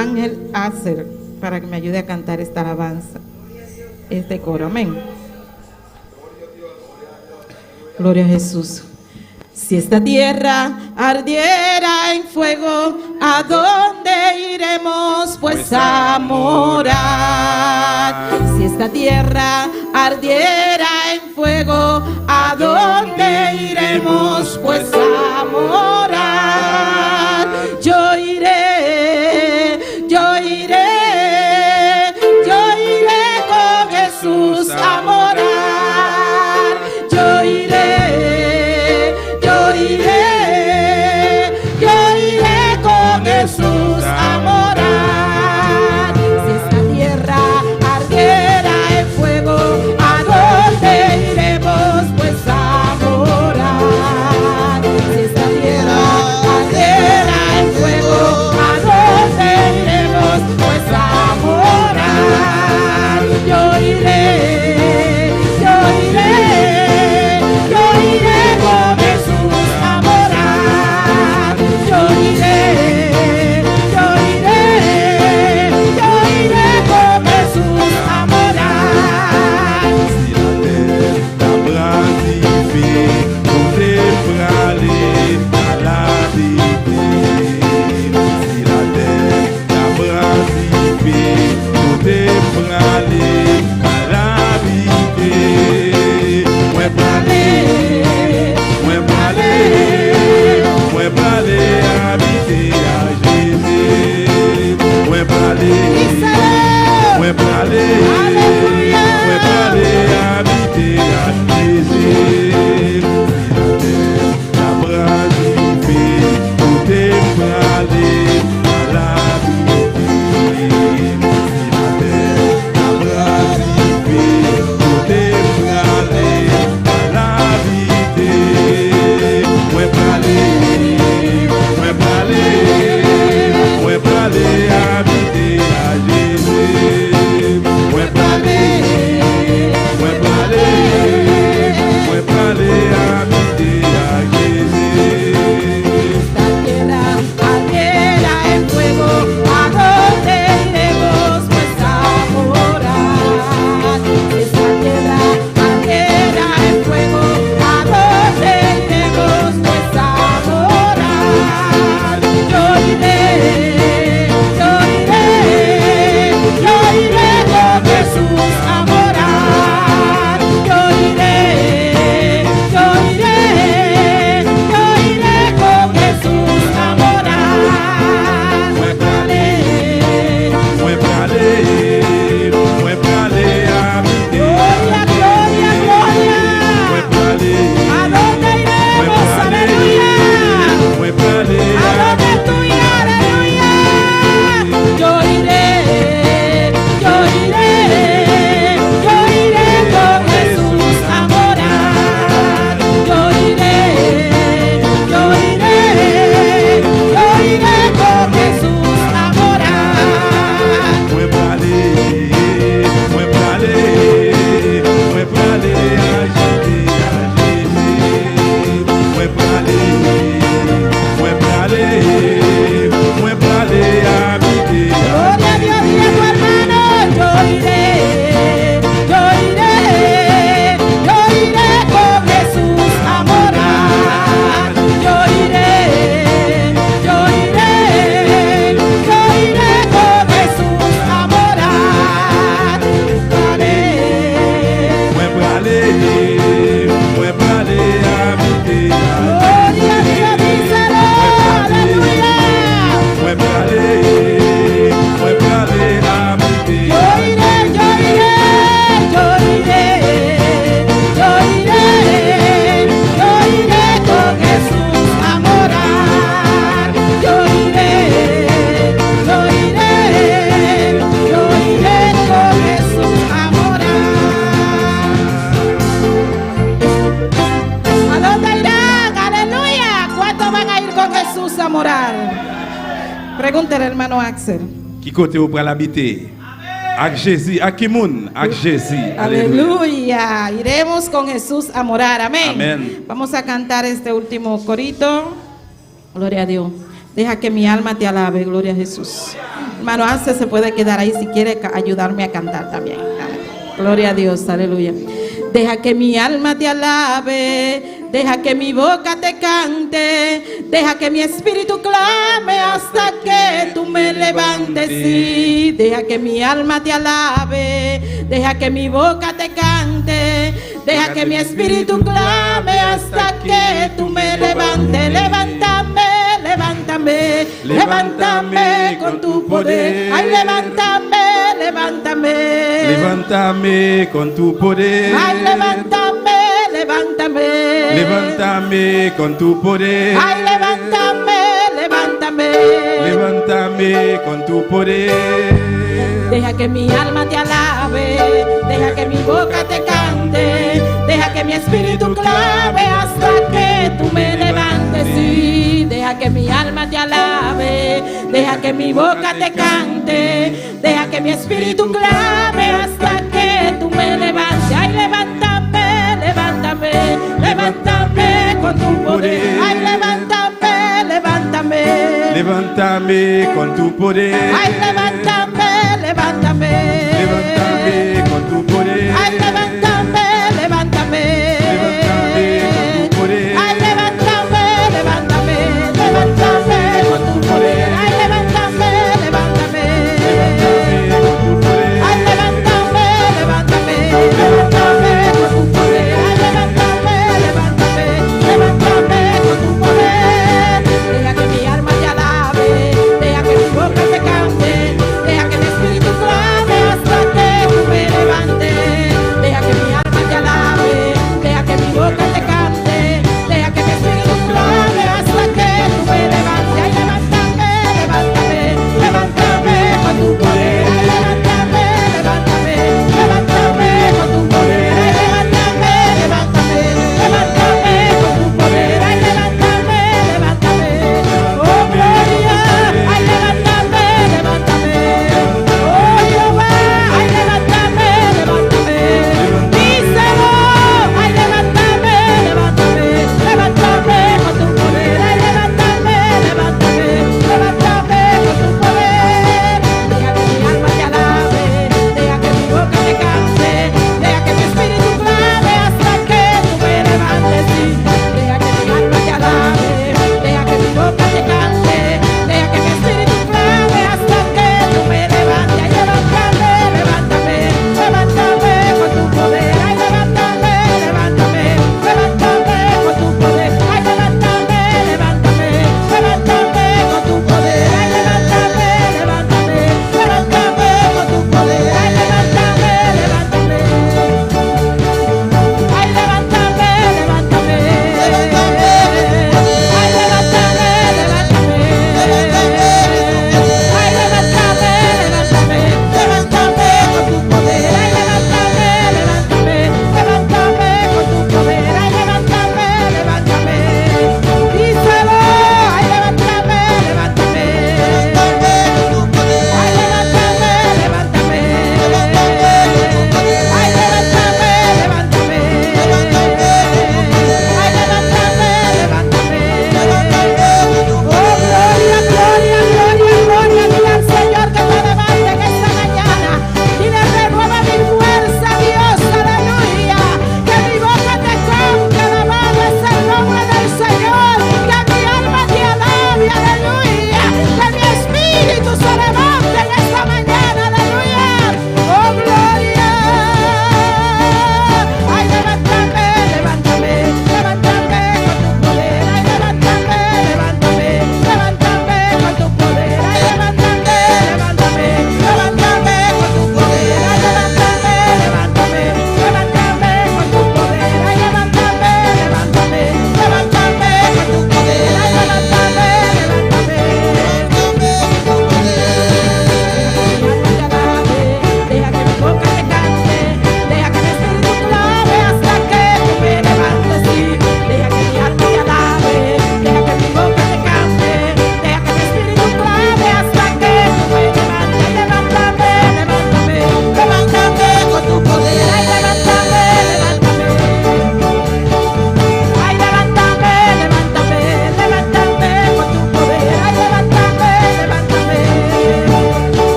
Ángel Acer para que me ayude a cantar esta alabanza, este coro. Amén. Gloria a Jesús. Si esta tierra ardiera en fuego, ¿a dónde iremos pues a morar? Si esta tierra ardiera en fuego, ¿a dónde iremos pues a morar? Yo iré, yo iré, yo iré con Jesús a morar. Yo iré, yo iré, yo iré con Jesús a morar. Si esta tierra ardiera en fuego, ¿a dónde iremos pues a morar? Si esta tierra ardiera en fuego, ¿a dónde iremos pues a morar? Yo iré, yo iré, yo iré con Jesús a morar. Yo iré, yo iré, yo iré con Jesús a morar. Si latè ta pran dife, kote m prale al abite? Si latè ta pran dife, kote m prale al abite? Mwen prale, mwen prale, mwen prale abite ak Jezi. Mwen prale, mwen prale, mwen prale abite ak Jezi. Si latè ta pran dife, kote m prale al abite? Si latè ta pran dife, kote m prale al abite? Mwen prale, mwen prale, mwen prale abite ak Jezi. Mwen prale, mwen prale, mwen prale abite ak Jezi. Esta tierra ardiera en fuego, ¿a dónde iremos pues a morar? Si esta tierra ardiera en fuego, ¿a dónde iremos pues a morar? Yo iré, yo iré, yo iré con Jesús a morar. Yo iré, yo iré, yo iré con Jesús a morar. Mwen prale, mwen prale, mwen prale abite. Gloria, gloria, gloria. Mwen prale, ¿A dónde mwen iremos? prale, Aleluya. mwen prale ¿A dónde tú irás? Aleluya. Yo iré, yo iré, yo iré con Jesús a morar. Yo iré, yo iré, yo iré con Jesús a morar. Mwen prale, mwen prale, mwen prale abite ak Jezi. Mwen prale, mwen prale, mwen prale abite Gloria a Dios, dile a tu hermano, yo iré, yo iré, yo iré con Jesús a morar. Yo iré, yo iré, yo iré con Jesús a morar. Prale. Mwen prale, mwen prale abite Gloria a Dios, díselo, aleluya. Mwen prale, mwen prale abite Yo iré, yo iré, yo iré, yo iré, yo iré con Jesús a morar. Yo iré, yo iré, yo iré con Jesús a morar. ¿A dónde irán? Aleluya. ¿Cuántos van a ir con Jesús a morar? Pregúntele, hermano Axel. Ki kote ou pral abite? Ak Jezi, ak ki moun? Ak Jezi. Aleluya. Aleluya. Iremos con Jesús a morar. Amén. Amén. Vamos a cantar este último corito. Gloria a Dios. Deja que mi alma te alabe. Gloria a Jesús. Hermano Ace se puede quedar ahí si quiere ayudarme a cantar también. Gloria a Dios, aleluya. Deja que mi alma te alabe, deja que mi boca te cante, deja que mi espíritu clame hasta que tú me levantes. Sí, deja que mi alma te alabe, deja que mi boca te cante, deja que mi espíritu clame hasta que tú me levantes. Levántame, levántame, levántame con tu poder. Ay, levántame, levántame. Levántame con tu poder. Ay, levántame, levántame. Levántame con tu poder. Ay, levántame, levántame. Levántame con tu poder. Deja que mi alma te alabe, deja que mi boca te cante, deja que mi espíritu clame hasta que tú me levantes. Sí, deja que mi alma te alabe, deja que mi boca te cante, deja que mi espíritu clame hasta que tú me levantes. Ay, levántame, levántame, levántame con tu poder. Ay, levántame, levántame. Levántame con tu poder. Ay, levántame, levántame. Levántame con tu poder. Ay, levántame, levántame. Levántame con tu poder. Ay, levántame, levántame, levántame con tu poder. Ay, levántame, levántame. Levántame con tu poder. Ay, levántame, levántame, levántame con tu poder. Ay, levántame, levántame, levántame con tu poder. Deja que mi alma te alabe, deja que mi boca te cante, deja que mi espíritu clame hasta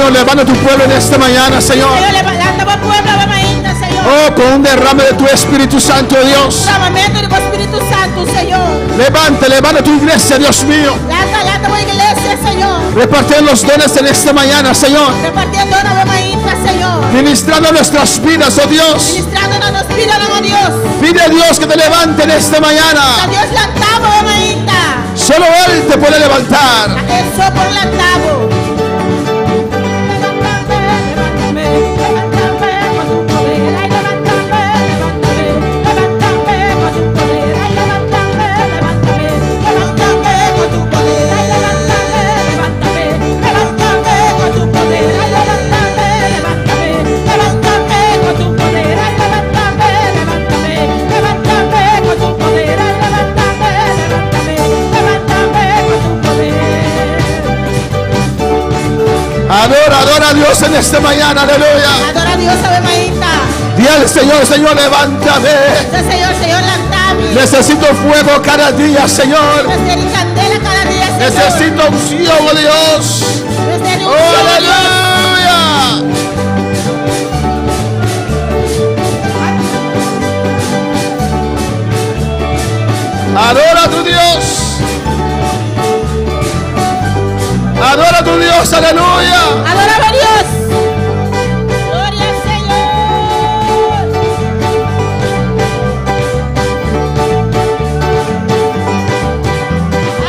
Señor, levanta tu pueblo en esta mañana, Señor. Señor, levanta bo pueblo awe mainta, Señor. Oh, con un derrame de tu Espíritu Santo, Dios. Dramamentu di bo Spiritu Santu, Señor. Levanta, levanta tu iglesia, Dios mío. Lanta, lanta bo iglesia, Señor. Repartiendo los dones en esta mañana, Señor. Repartiendo don awe mainta, Señor. Ministrando nuestras vidas, oh Dios. Ministrando na nos bidanan, oh Dios. Pide a Dios que te levante en esta Ta mañana. Dios lanta bo awe mainta. Solo Él te puede levantar. Ta E so por lanta bo. Adora, adora a Dios en esta mañana, aleluya. Adora Dios, awe mainta. Di al Señor, Señor, levántame. Bisa Señor, Señor, lanta mi. Necesito fuego cada día, Señor. Mester di kandela kada dia, Señor. Necesito unción, oh Dios. Mester di Oh, unshon, oh Dios. aleluya. Adora a tu Dios. Adora a tu Dios, aleluya. Adora a Dios. Gloria al Señor.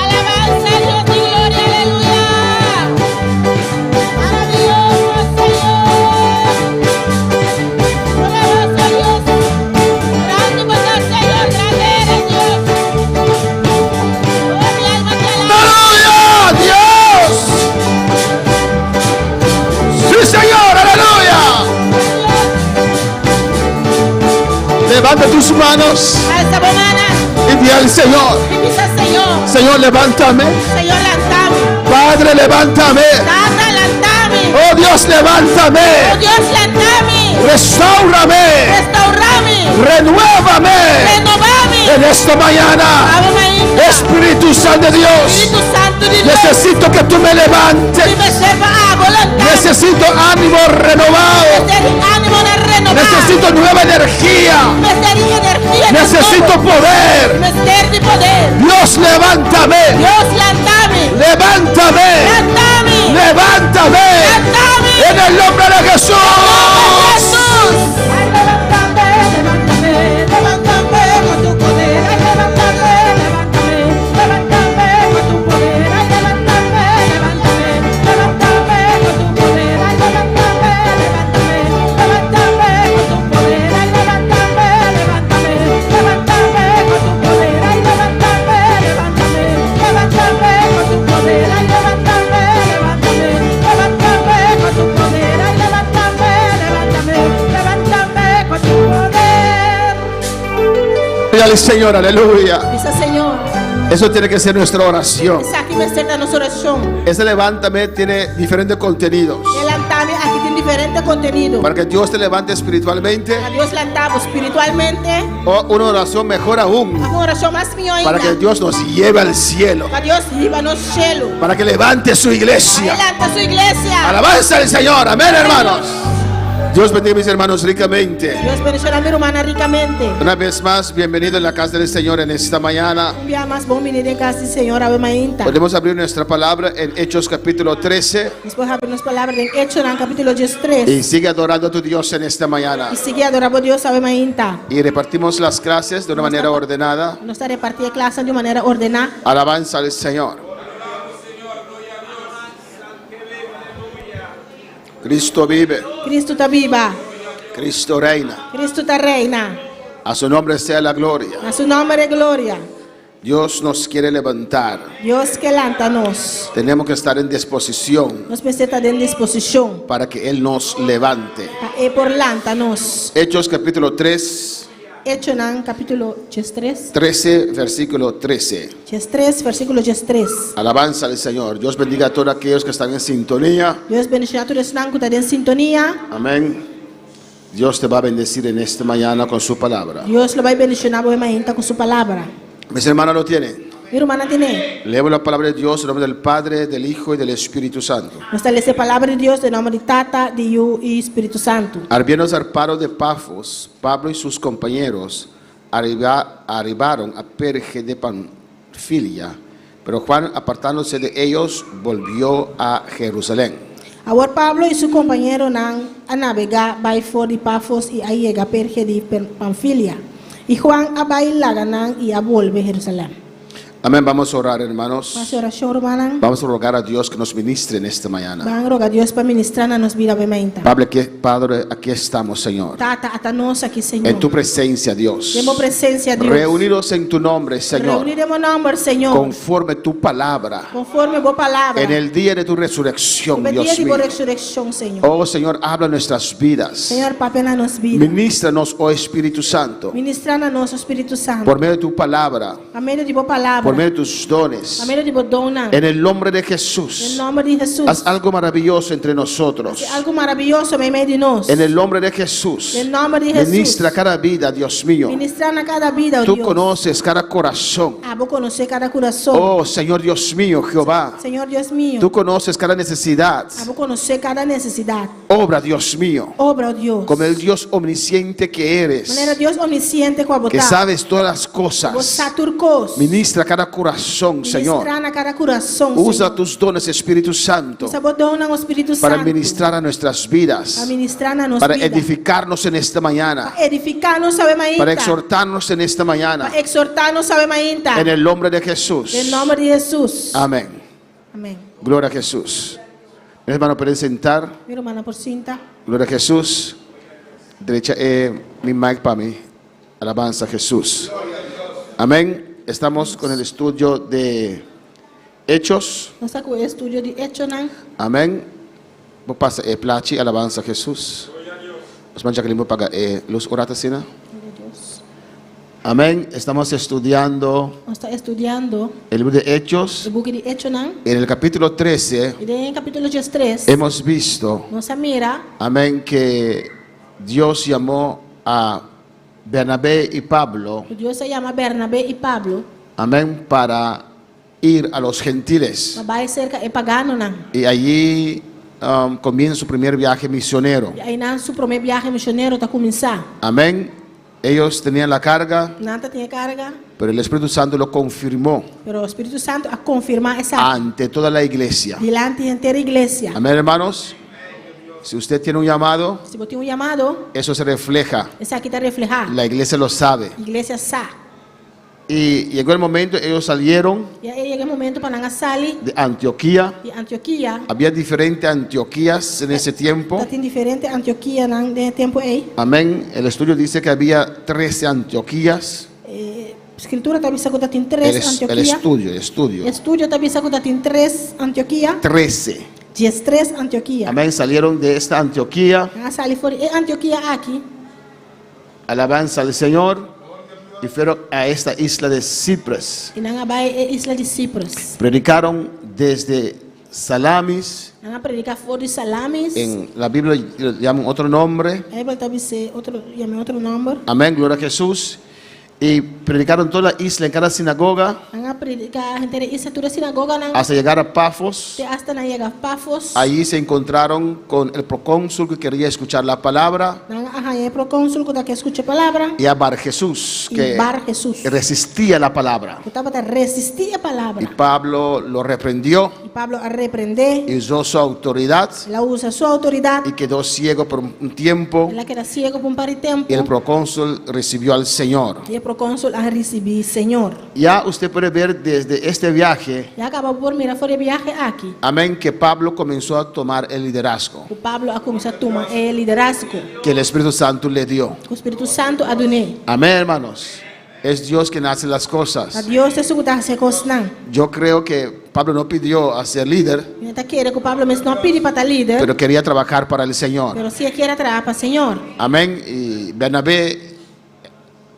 Alabanza a Dios y gloria, aleluya. Maravilloso Señor. Poderoso Dios. Grande poder, Señor, grande eres Dios. Oh, mi alma te alaba. Aleluya, Dios. Sí, Señor, aleluya. Levanta tus manos Alsa bo mannan. y di al Señor, I bisa Señor. Señor, levántame. Señor, lanta mi. Padre, levántame. Tata, lanta mi. Oh Dios, levántame. Oh Dios, lanta mi. Restaurame. Restaurá mi. Renuévame. Renobá mi. En esta mañana, Awe mainta. Espíritu Santo de Dios, Spiritu Santu di Dios. necesito que tú me levantes. Mi mester pa abo lanta mi. Necesito ánimo renovado. Mester di ánimonan renobá. Necesito nueva energía. Mester di energia Necesito nobo. poder. Mester di poder. Dios, levántame. Dios, lanta mi. Levántame. Lanta mi. Levántame. Lanta mi. En el nombre de Jesús. Jesús. Ay, levántame, levántame, levántame con tu poder. Ay, levántame, levántame, levántame con tu poder. Ay, levántame, levántame, levántame con tu poder. Ay, levántame, levántame, levántame con tu poder. Ay, levántame, levántame, levántame con tu poder. Ay, levántame, levántame, levántame con tu poder. Ay, levántame, levántame, levántame con tu poder. Ay, levántame, levántame, levántame con tu poder. Gloria al Señor, aleluya. Bisa Señor. Eso tiene que ser nuestra oración. Esaki mester ta nos orashon. Ese levántame tiene diferentes contenidos. E lanta mi aki tin diferente kontenido. Para que Dios te levante espiritualmente Pa Dios lanta bo spiritualmente. o una oración mejor aún. Un orashon mas mihó Para que ainda. Dios nos lleve al cielo. Pa Dios hiba nos shelu. Para que levante su iglesia. Pa e lanta su iglesia. Alabanza al Señor. Amén, hermanos. Dios bendiga a mis hermanos ricamente. Dios bendishoná mi rumannan rikamente. Una vez más, bienvenido en la casa del Señor en esta mañana. Un biaha mas bon biní den kas di Señor awe mainta. Podemos abrir nuestra palabra en Hechos capítulo 13 Nos por habri nos palabra den Echonan kapítulo 13. y sigue adorando a tu Dios en esta mañana. I sigui adorá bo Dios awe mainta. Y repartimos las clases de una manera ordenada. Nos ta repartí e klas di un manera ordená. Alabanza al Señor. Cristo vive, Cristo ta biba. Cristo reina. Cristo ta reina. A su nombre sea la gloria. Na su nòmber e gloria. Dios nos quiere levantar. Dios ke lanta nos. Tenemos que estar en disposición Nos mester ta den disposishon para que Él nos levante. pa e por lanta nos. Hechos capítulo 3, Echonan kapítulo 13. 13, versículo 13. 13, versíkulo 13. Alabanza al Señor. Dios bendiga a todos aquellos que están en sintonía. Dios bendishoná tur esnan ku ta den sintonia. Amén. Dios te va a bendecir en esta mañana con su palabra. Dios lo bai bendishoná bo awe mainta ku su palabra. Mis hermanos lo tienen. Mi rumannan tene. Leemos la palabra de Dios en nombre del Padre, del Hijo y del Espíritu Santo. Nos ta lesa e Palabra di Dios den nòmber di Tata, di Yu i Spiritu Santu. Habiendo zarpado de Pafos, Pablo y sus compañeros arribaron a Perge de Panfilia, pero Juan, apartándose de ellos, volvió a Jerusalén. Awor Pablo i su kompañeronan a nabegá bai for di Pafos i a yega Perge di Panfilia. I Juan a bai laga nan i a bolbe Jerusalèm. Amén. Vamos a orar, hermanos. Hasi orashon, rumannan. Vamos a rogar a Dios que nos ministre en esta mañana. Ban roga Dios pa ministrá na nos bida awe mainta. Pablo, aquí, Padre, aquí estamos, Señor. Tata, ata nos aki, Señor. En tu presencia, Dios. Den bo presensia, Dios. Reunidos en tu nombre, Señor. Reuní den bo nòmber, Señor. Conforme tu palabra. Conforme bo palabra. En el día de tu resurrección, Riba Dios dia di bo mío. resureccion, Señor. Oh Señor, habla nuestras vidas. Señor, papia na nos bida. Ministranos, oh Espíritu Santo. Ministra na nos, oh Spiritu Santo. Por medio de tu palabra. Pa medio di bo palabra. Por medio de tus dones. Pa medio di bo donnan. En el nombre de Den Jesús. nomber di Jesus. Haz algo maravilloso entre nosotros. Hasi algu maravioso meimei di nos. En el nombre de Jesús. Den nomber di Jesus. Ministra cada vida, Dios mío. Ministra na kada bida, oh Tú Dios. conoces cada corazón. Abo konosé kada kurason. Oh Señor Dios mío, Jehová. Señor Dios mío. Tú conoces cada necesidad. Abo konosé kada nesesidat. Obra, Dios mío. Obra, oh Dios. Como el Dios omnisciente que eres. Manera Dios omnisciente ku abo Que ta. sabes todas las Bo cosas. sa tur kos. Ministra cada corazón, Señor. Ministra na kada kurason, Usa Señor. tus dones, Espíritu Santo, Usa bo donnan, o Spiritu para Santu. ministrar a nuestras vidas. Pa ministrá na nos Para bida. edificarnos en esta mañana. Pa edifiká nos awe mainta. Para exhortarnos en esta mañana. Pa eksortá nos awe mainta. En el nombre de Jesús. Den nòmber di Hesus. Amén. Amén. Gloria a Jesús. Mi hermano, pueden sentar. Mi rumannan por sinta. Gloria a Jesús. Derecha eh, mi mic para mí. Alabanza a Jesús. Amén. Estamos con el estudio de Hechos. Nos ta ku e estudio di Echonan. Amén. Bo pasa e plachi Alabanza a Jesús. Nos man Jacqueline bo paga e luz un rato asina. Amén. Estamos estudiando Nos ta estudiando el libro de Hechos. e buki di Echonan. En el capítulo 13 I den kapítulo diestres hemos visto, nos a mira amén, que Dios llamó a Bernabé y Pablo, ku Dios a yama Bernabé i Pablo amén, para ir a los gentiles. pa bai serka e paganonan. Y allí um, comienza su primer viaje misionero. I einan su promé biahe misionero ta kuminsá. Amén. Ellos tenían la carga, Nan tatin e karga, pero el Espíritu Santo lo confirmó pero Spiritu Santu a konfirmá esaki ante toda la iglesia. dilanti henter iglesia. Amén, hermanos. Si usted tiene un llamado, Si bo tin un yamado, eso se refleja. esaki ta reflehá. La iglesia lo sabe. Iglesia sa. Y llegó el momento, ellos salieron I a yega e momento pa nan a sali de Antioquía. di Antiokia. Había diferentes Antioquías en ese tiempo. Tatin diferente Antiokianan den e tempu ei. Amén. El estudio dice que había 13 Antioquías. E Skritura ta bisa ku tatin El, tres es- el Antiokia. estudio, el estudio. Estudio ta bisa ku tatin tres Antiokia. 13. Diestres Antiokia. Amén. Salieron de esta Antioquía. Nan a sali for di e Antiokia aki. Alabanza al Señor. Y fueron a esta isla de Cipres. I nan a bai e isla di Cyprus. Predicaron desde Salamis. Nan a prediká for di Salamis. En la Biblia le llaman otro nombre. Beibel ta bis'é otro, yam'é otro nòmber. Amén, gloria a Jesús. Y predicaron toda la isla, en cada sinagoga, Nan a prediká henter e isla, tur e sinagoganan, hasta llegar a Pafos. te asta nan yega Pafos. Allí se encontraron con el procónsul que quería escuchar la palabra Nan a haña e prokónsul ku ta ke skucha e palabra y a Bar Jesús, i que Bar Jesús, resistía la palabra. ku tabata resistí e palabra. Y Pablo lo reprendió I Pablo a reprendé, y usó su autoridad el a usa su outoridat, y quedó ciego por un tiempo. el a keda siego pa un par di tempu Y el procónsul recibió al Señor. i e prokónsul a risibí Señor. Ya usted puede ver desde este viaje, Ya kaba bo por mira for di e biahe aki, amén, que Pablo comenzó a tomar el liderazgo ku Pablo a kuminsá tuma e liderazgo que el Espíritu Santo le dio. ku Spiritu Santu a dun'é. Amén, hermanos. Es Dios quien hace las Ta cosas. Dios ta esun ku ta hasi e kosnan. Yo creo que Pablo no pidió a ser líder, Mi ta kere ku Pablo mes no a pidi pa ta lider, pero quería trabajar para el Señor. pero sí e kier a traha pa Señor. Amén. Y Bernabé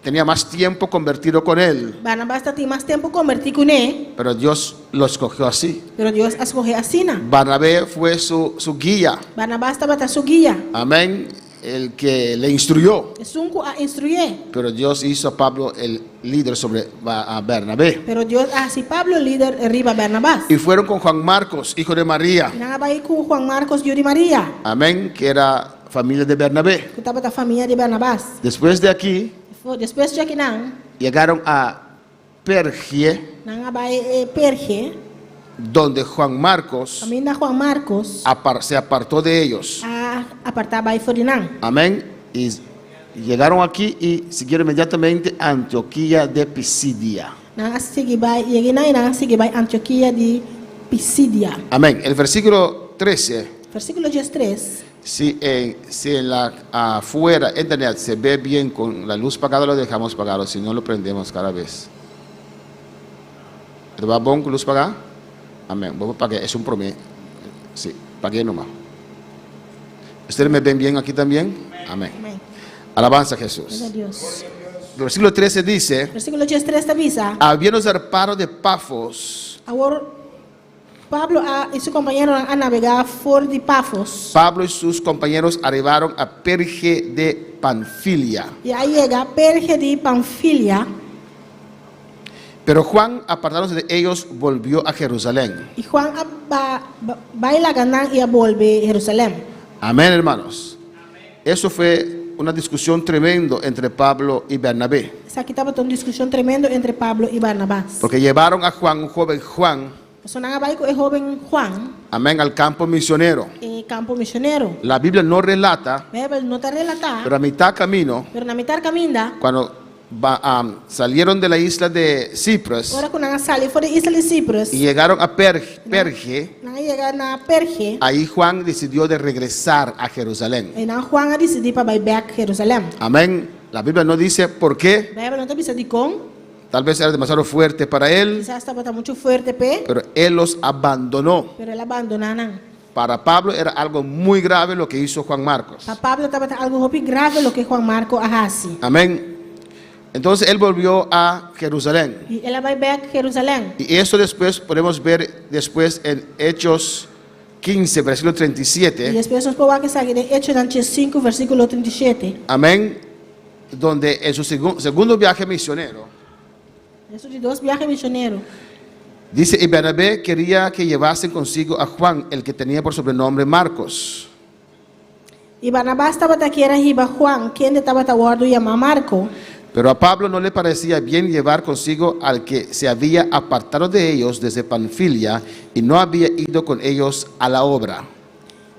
tenía más tiempo convertido con él, Barnabas ta tin mas tempu kombertí kuné, pero Dios lo escogió así. pero Dios a skohé asina. Bernabé fue su, su guía. Barnabas tabata su guia. Amén. El que le instruyó. Esun ku a instruyé. Pero Dios hizo a Pablo el líder sobre a Bernabé. Pero Dios a hasi Pablo lider riba Bernabas. Y fueron con Juan Marcos, hijo de María. I nan a bai ku Juan Marcos, yu di Maria. Amén, que era familia de Bernabé. Ku tabata famia di Bernabas. Después de aquí. Despues dje akinan. Llegaron a Pergie. Nan a bai Perge. Donde Juan Marcos. Kaminda Juan Marcos. Se apartó de ellos. A apartá bai for di nan. Amén. Y llegaron aquí y siguieron inmediatamente a Antioquía de Pisidia. Nan a sigui bai, yega einan i nan a sigui bai Antioquía di Pisidia. Amén. El versículo 13. Versíkulo diestres. Si en, si en la afuera, internet, se ve bien con la luz pagada, lo dejamos pagado, si no lo prendemos cada vez. Ta ba bon ku luz pagá? Amén. Bo por pagué, es un promé. Sí, pagué numa. Ustedes me ven bien aquí también? Amén. Amén. Alabanza a Jesús. Gloria a Dios. Versículo 13 dice, Versíkulo 13 ta bisa. Habiendo zarpado de Pafos, Awor Pablo a i su kompañeronan a nabegá for di Pafos. Pablo y sus compañeros arribaron a Perge de Panfilia. I a yega Perge di Panfilia. Pero Juan, apartándose de ellos, volvió a Jerusalén. I Juan a bai laga nan i a bolbe Jerusalèm. Amén, hermanos. Eso fue una discusión tremendo entre Pablo y Bernabé. Esaki tabata un diskushon tremendo entre Pablo i Barnabas. Porque llevaron a Juan, un joven Juan. Pasobra nan a bai ku e hóben Juan. Amén, al campo misionero. E kampo misionero. La Biblia no relata. Beibel no ta relatá. Pero a mitad camino. Pero na mitar kaminda. Cuando salieron de la isla de Cipres. Ora ku nan a sali for di isla di Cyprus. Y llegaron a Perge. Nan a yega na Perge. Ahí Juan decidió de regresar a Jerusalén. Einan Juan a disidí pa bai bèk Jerusalèm. Amén. La Biblia no dice por qué. Beibel no ta bisa dikon. Tal vez era demasiado fuerte para él. Kisas tabata muchu fuerte p'e. Pero él los abandonó. Pero el a bandoná nan. Para Pablo era algo muy grave lo que hizo Juan Marcos. Pa Pablo tabata algu hopi grave loke Juan Marco a hasi. Amén. Entonces él volvió a Jerusalén. I el a bai bek Jerusalén. Y eso después podemos ver después en Hechos 15, versículo 37. I despues nos por wak esaki den Echonan 15, versíkulo 37. Amén. Donde en su segundo viaje misionero. Den su di dos biahe misionero. Dice, y Bernabé quería que llevasen consigo a Juan, el que tenía por sobrenombre Marcos. Y Barnabas tabata kier a hiba Juan, kende tabata wordo yamá Marco. Pero a Pablo no le parecía bien llevar consigo al que se había apartado de ellos desde Panfilia y no había ido con ellos a la obra.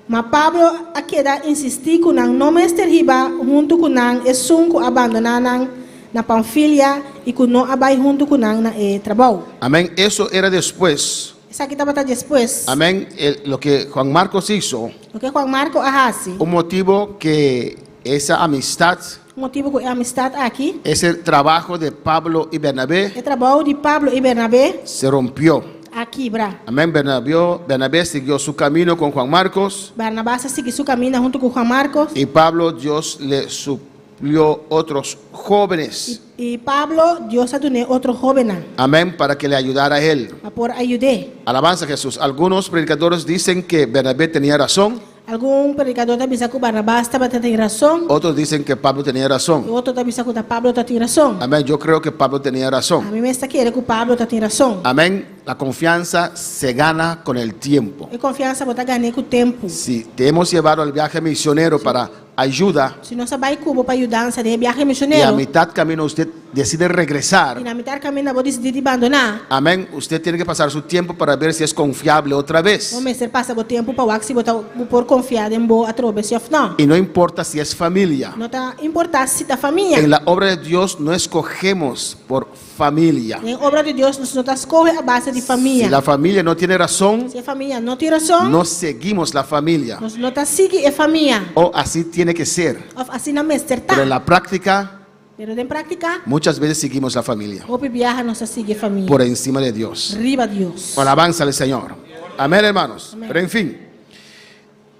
Ma Pablo a keda insistí ku nan no mester hiba huntu ku nan esun ku a bandoná nan na Panfilia i ku no a bai huntu ku nan na e trabou. Amén. Eso era después. Esaki tabata despues. Amén. El, lo que Juan Marcos hizo. Loke Juan Marco a hasi. Un motivo que esa amistad. Un motibu ku e amistat aki. Ese trabajo de Pablo y Bernabé. E trabou di Pablo i Bernabé. Se rompió. A kibra. Amén. Bernabé, Bernabé siguió su camino con Juan Marcos. Barnabas a sigui su kaminda huntu ku Juan Marcos. Y Pablo, Dios le suplió otros jóvenes. I Pablo, Dios a dun'é otro hóbennan. Amén, para que le ayudara a él. Pa por a yud'é. Alabanza a Jesús. Algunos predicadores dicen que Bernabé tenía razón. Algun predikadó ta bisa ku Barnabas tabata tin rason. Otros dicen que Pablo tenía razón. I otro ta bisa ku ta Pablo ta tin rason. Amén. Yo creo que Pablo tenía razón. Ami mes ta kere ku Pablo ta tin rason. Amén. La confianza se gana con el tiempo. E konfiansa bo ta gan'é ku tempu. Si te hemos llevado al viaje misionero para ayuda. Si nos a bai ku bo pa yudansa den e biahe Y a misionero. mitad camino usted decide regresar. I na mitar kaminda bo disidí di bandoná. Amén. Usted tiene que pasar su tiempo para ver si es confiable otra vez. Bo mester pasa bo tempu pa wak si bo ta bo por konfia den bo atrobe si òf nò. Y no importa si es familia. No ta importá si ta famia. En la obra de Dios no escogemos por familia. Den obra di Dios nos no ta skohe a base di famia. Si la familia no tiene razón, Si e famia no tin rason, no seguimos la familia. nos no ta sigui e famia. O así tiene que ser. Òf asina mester ta. Pero en la práctica, Pero den práktika, muchas veces seguimos la familia. hopi biaha nos ta sigui e famia. Por encima de Dios. Riba Dios. Alabanza al Señor. Amén, hermanos. Amén. Pero en fin,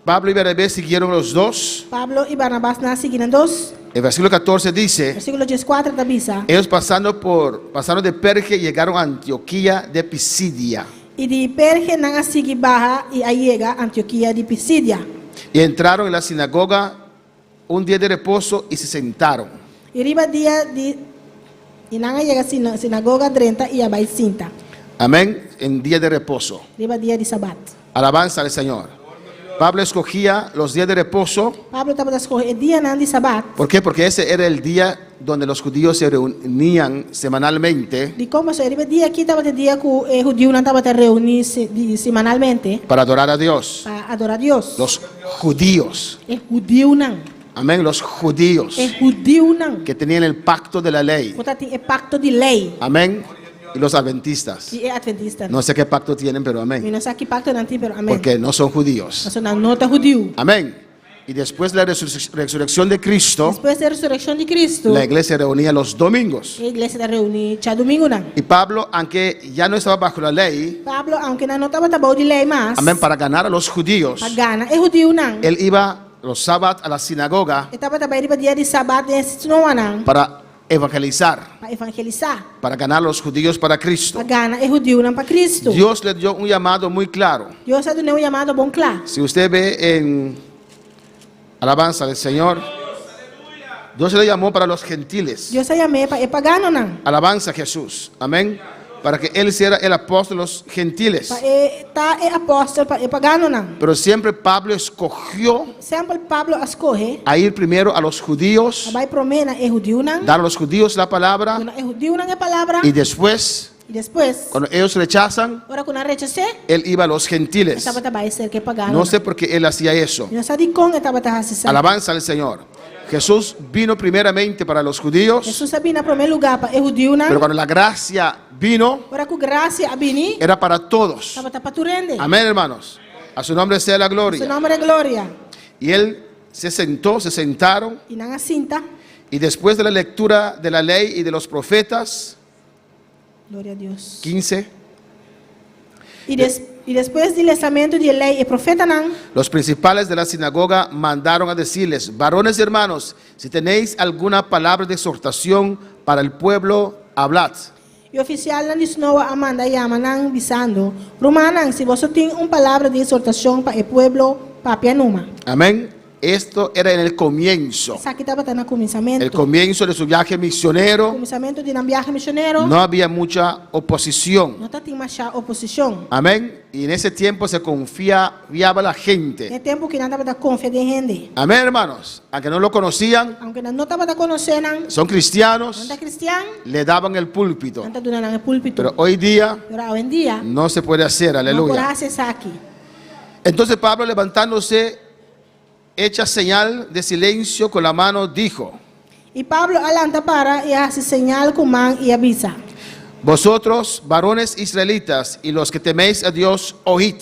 Pablo y Bernabé siguieron los dos. Pablo i Barnabas nan a sigui nan dos. El versículo 14 dice, Versíkulo dieskuater ta bisa. Ellos pasando por, pasaron de Perge llegaron a Antioquía de Pisidia. I di Perge nan a sigui baha i a yega Antioquía di Pisidia. Y entraron en la sinagoga. Un dia de reposo y se sentaron. I riba dia di I nan a yega sinagoga drenta i a bai sinta. Amén. En día de reposo. Riba dia di sabat. Alabanza al Señor. Pablo escogía los días de reposo. Pablo tabata skohe e dianan di sabat. ¿Por qué? Porque ese era el día donde los judíos se reunían semanalmente. Dikon? Pasobra e riba e dia akí tabata e dia ku e hudiunan tabata reuní semanalmente. Para adorar a Dios. Pa adorá Dios. Los judíos. E hudiunan. Amén, los judíos. E hudiunan. Que tenían el pacto de la ley. Ku tatin e pakto di lei. Amén. Y los adventistas. I e adventistanan. No sé qué pacto tienen, pero amén. Mi no sa ki pakto nan tin, pero amén. Porque no son judíos. Pasobra nan no ta hudiu. Amén. Y después de la resurrección de Cristo, Despues di e resurekshon di Kristu, la iglesia se reunía los domingos. e iglesia ta reuní djadumingunan. Y Pablo, aunque ya no estaba bajo la ley, Pablo, aunke nan no tabata bou di lei mas, amén, para ganar a los judíos, pa gana e hudiunan, él iba los sábados a la sinagoga e tabata bai riba dia di sabat den e snoanan para evangelizar, pa evangelisá, para ganar a los judíos para Cristo. pa gana e hudiunan pa Kristu. Dios le dio un llamado muy claro. Dios a dun'é un yamado bon kla. Si usted ve en Alabanza del Señor, Dios le llamó para los gentiles. Dios a yam'é pa e paganonan. Alabanza a Jesús. Amén. Para que él sea el apóstol de los gentiles. Pa e ta e apòstel pa e paganonan. Pero siempre Pablo escogió Semper Pablo a skohe a ir primero a los judíos, a bai promé na e hudiunan, dar a los judíos la palabra duna e hudiunan e palabra, y después, i despues, cuando ellos rechazan, ora ku nan rechas'é, él iba a los e gentiles. tabata bai serka e paganonan. No sé por qué él hacía eso. Mi no sa dikon e tabata hasi esaki. Alabanza al Señor. Jesús vino primeramente para los judíos, Hesus a bini na promé lugá pa e hudiunan. pero cuando la gracia vino, Ora ku grasia a bini, era para todos. tabata pa tur hende. Amén, hermanos. A su nombre sea la gloria. Su nombre gloria. Y él se sentó, se sentaron. I nan a sinta. Y después de la lectura de la ley y de los profetas, Gloria a Dios. 15. I, des, i despues di lesamentu di e lei i e profetanan, Los principales de la sinagoga mandaron a decirles, varones y hermanos, si tenéis alguna palabra de exhortación para el pueblo, hablad. E ofisialnan di snoa a manda yama nan, bisando, Rumannan, si boso tin un palabra di eksortashon pa e pueblo, papia numa. Amén. Esto era en el comienzo. Esaki tabata na kuminsamentu. El comienzo de su viaje misionero. Kuminsamentu di nan biahe misionero. No había mucha oposición. No tatin masha oposishon. Amén. Y en ese tiempo se confiaba la gente. Den e tempu ku nan tabata konfia den hende. Amén, hermanos. Aunque no lo conocían, Aunke nan no tabata konosé nan, son cristianos, nan ta kristian, le daban el púlpito. nan ta duna nan e púlpito. Pero hoy día Pero awendia, no se puede hacer, no por aleluya. hasi esaki. Entonces Pablo levantándose, hecha señal de silencio con la mano, dijo, I Pablo a lanta para i a hasi señal ku man i a bisa. Vosotros, varones israelitas, y los que teméis a Dios, oíd.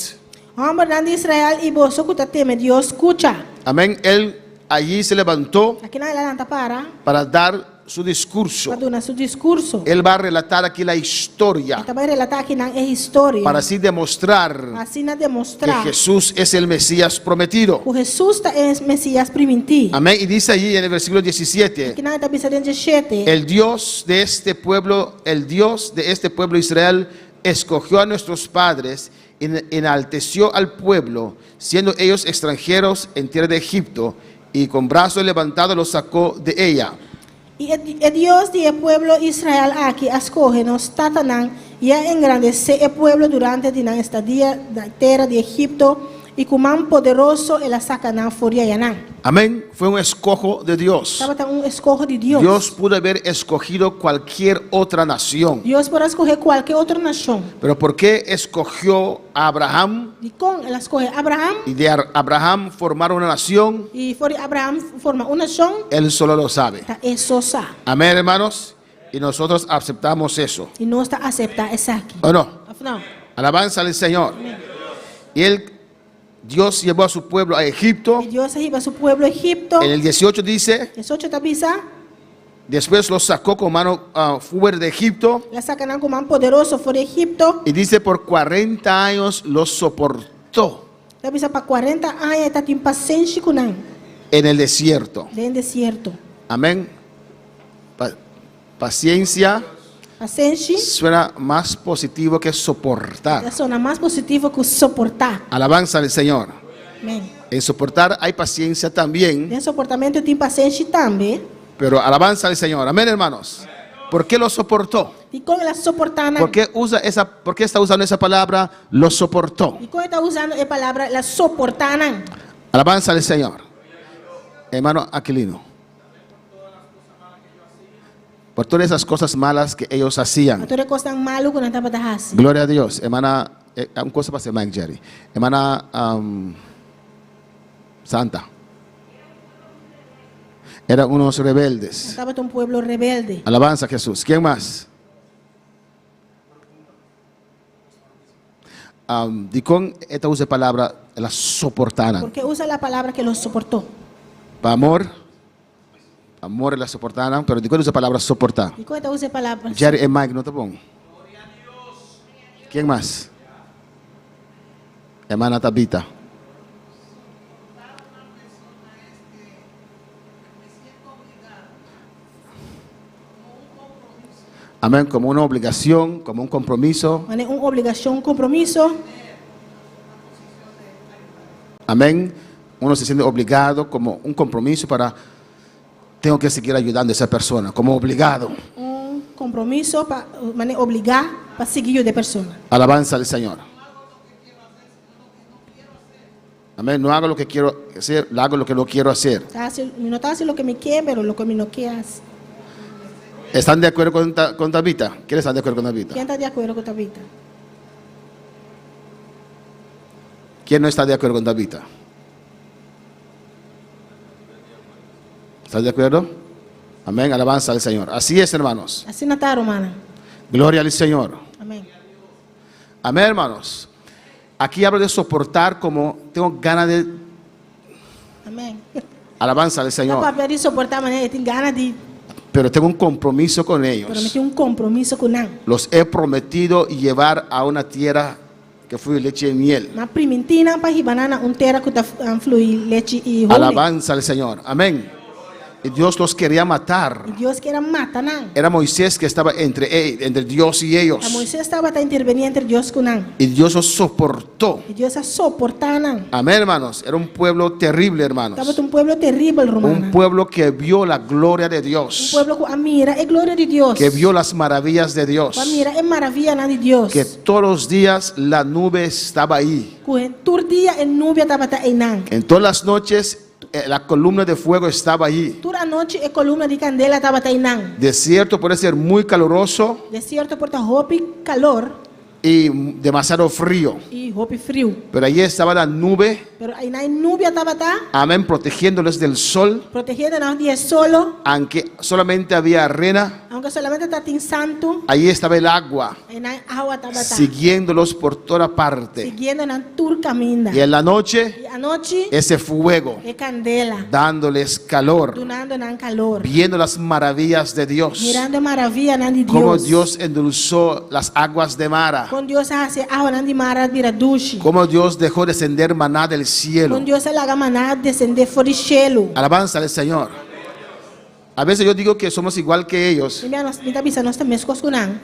Hòmbernan di Israel i boso ku ta teme Dios, skucha. Amén. Él allí se levantó Akinan el a lanta para para dar su discurso. pa duna su diskurso. Él va a relatar aquí la historia E ta bai relatá akinan e historia. para así demostrar Pa asina que demostrá Jesús es el Mesías prometido. ku Hesus ta e Mesías primintí. Amén. Y dice allí en el versículo 17, Akinan e ta bisa den diesshete. el Dios de este pueblo, el Dios de este pueblo Israel escogió a nuestros padres y enalteció al pueblo, siendo ellos extranjeros en tierra de Egipto, y con brazo levantado los sacó de ella. I e Dios di e pueblo Israel aki a skohe nos tatanan i a engrandesé e pueblo durante di nan estadia na tera di Egipto, i ku man poderoso el a saka nan for di ayanan. Amén. Fue un escojo de Dios. Tabata un eskoho di Dios. Dios pudo haber escogido cualquier otra nación. Dios por a skohe kualke otro nashon. Pero ¿por qué escogió a Abraham? Dikon el a skohe Abraham? Y de Abraham formar una nación. I for di Abraham forma un nashon. Él solo lo sabe. Ta e so sa. Amén, hermanos. Y nosotros aceptamos eso. I nos ta aseptá esaki. ¿O no? Òf no? Alabanza al Señor. Y él, Dios llevó a su pueblo a Egipto. I Dios a hiba su pueblo Egipto. En el 18 dice, 18 ta bisa. Después los sacó con mano fuerte de Egipto. El a saca nan ku man poderoso for di Egipto. Y dice, por 40 años los soportó. Ta bisa pa 40 aña e ta tin pasenshi ku nan. En el desierto. Den desierto. Amén. Paciencia. Pasenshi. Suena más positivo que soportar. Ta sona mas positivo ku soportá. Alabanza al Señor. Amén. En soportar hay paciencia también. Den soportamentu tin pasenshi tambe. Pero alabanza al Señor. Amén, hermanos. ¿Por qué lo soportó? Dikon el a soportá nan? ¿Por qué, usa esa, ¿Por qué está usando esa palabra? Lo soportó. Dikon e ta usando e palabra el a soportá nan? Alabanza al Señor. Hermano Aquilino. Por todas esas cosas malas que ellos hacían. Pa tur e kosnan malu ku nan tabata hasi. Gloria a Dios. Hermana, eh, un cosa para Mike Jerry. Hermana um, Santa. Eran unos rebeldes. Tabata un pueblo rebelde. Alabanza a Jesús. ¿Quién más? Um, dikon e ta usa e palabra el a soportá nan? ¿Por qué usa la palabra que los soportó? Pa amor, amor el a soportá nan, pero dikon e usa e palabra soportá? Dikon e ta usa e palabra? Jerry e Mike no ta bon. ¿Quién más? Hermana Tabita. Amén, como una obligación, como un compromiso. Manera un obligashon, un kompromiso. Amén. Uno se siente obligado como un compromiso para, tengo que seguir ayudando a esa persona, como obligado. Un kompromiso pa manera obligá pa sigui yuda e persona. Alabanza al Señor. Amén. No hago lo que quiero hacer, hago lo que no quiero hacer. Ta hasi, mi no ta hasi loke mi ke, pero loke mi no ke hasi. ¿Están de acuerdo con, con Tabita? ¿Quiénes están de acuerdo con Tabita? Ken ta di akuerdo ku Tabita? ¿Quién no está de acuerdo con Tabita? ¿Estás de acuerdo? Amén. Alabanza al Señor. Así es, hermanos. Asina ta, rumannan. Gloria al Señor. Amén. Amén, hermanos. Aquí hablo de soportar como tengo ganas de Amén. alabanza al Señor. Ta papia di soportá manera e tin gana di. Pero tengo un compromiso con ellos. Pero mi tin un kompromiso ku nan. Los he prometido llevar a una tierra que fluye leche y miel. M'a primintí nan pa hiba nan na un tera ku ta fluí lechi i honing. Alabanza al Señor. Amén. Y Dios los quería matar. I Dios kier a mata nan. Era Moisés que estaba entre, e, entre Dios y ellos. Ta Moisés tabata intervení entre Dios ku nan. Y Dios los soportó. I Dios a soportá nan. Amén, hermanos. Era un pueblo terrible, hermanos. Tabata un pueblo teribel, rumannan. Un pueblo que vio la gloria de Dios. Un pueblo ku a mira e gloria di Dios. Que vio las maravillas de Dios. Ku a mira e maravianan di Dios. Que todos los días la nube estaba ahí. Ku tur dia e nubia tabata einan. En todas las noches la columna de fuego estaba allí. Tur anochi e kolumna di kandela tabata einan. Desierto puede ser muy caluroso. Desierto por ta hopi kalor. Y demasiado frío. Y hopi friu. Pero allí estaba la nube. Pero einan e nubia tabata. Amén, protegiéndoles del sol. Protegiendo nan di e solo. Aunque solamente había arena. Aunke solamente tatin santu. Allí estaba el agua. Einan awa tabata. Siguiéndolos por toda parte. Siguiendo nan tur kaminda. Y en la noche. Y anochi. Ese fuego. E kandela. Dándoles calor. Dunando nan calor. Viendo las maravillas de Dios. Mirando e maravianan di Dios. Cómo Dios endulzó las aguas de Mara. Kon Dios a hasi e awanan di Mara bira dushi. Cómo Dios dejó descender maná del cielo. Kon Dios a laga maná desendé for di shelu. Alabanza al Señor. A veces yo digo que somos igual que ellos. Mi nos, mi ta bisa nos ta meskos ku nan.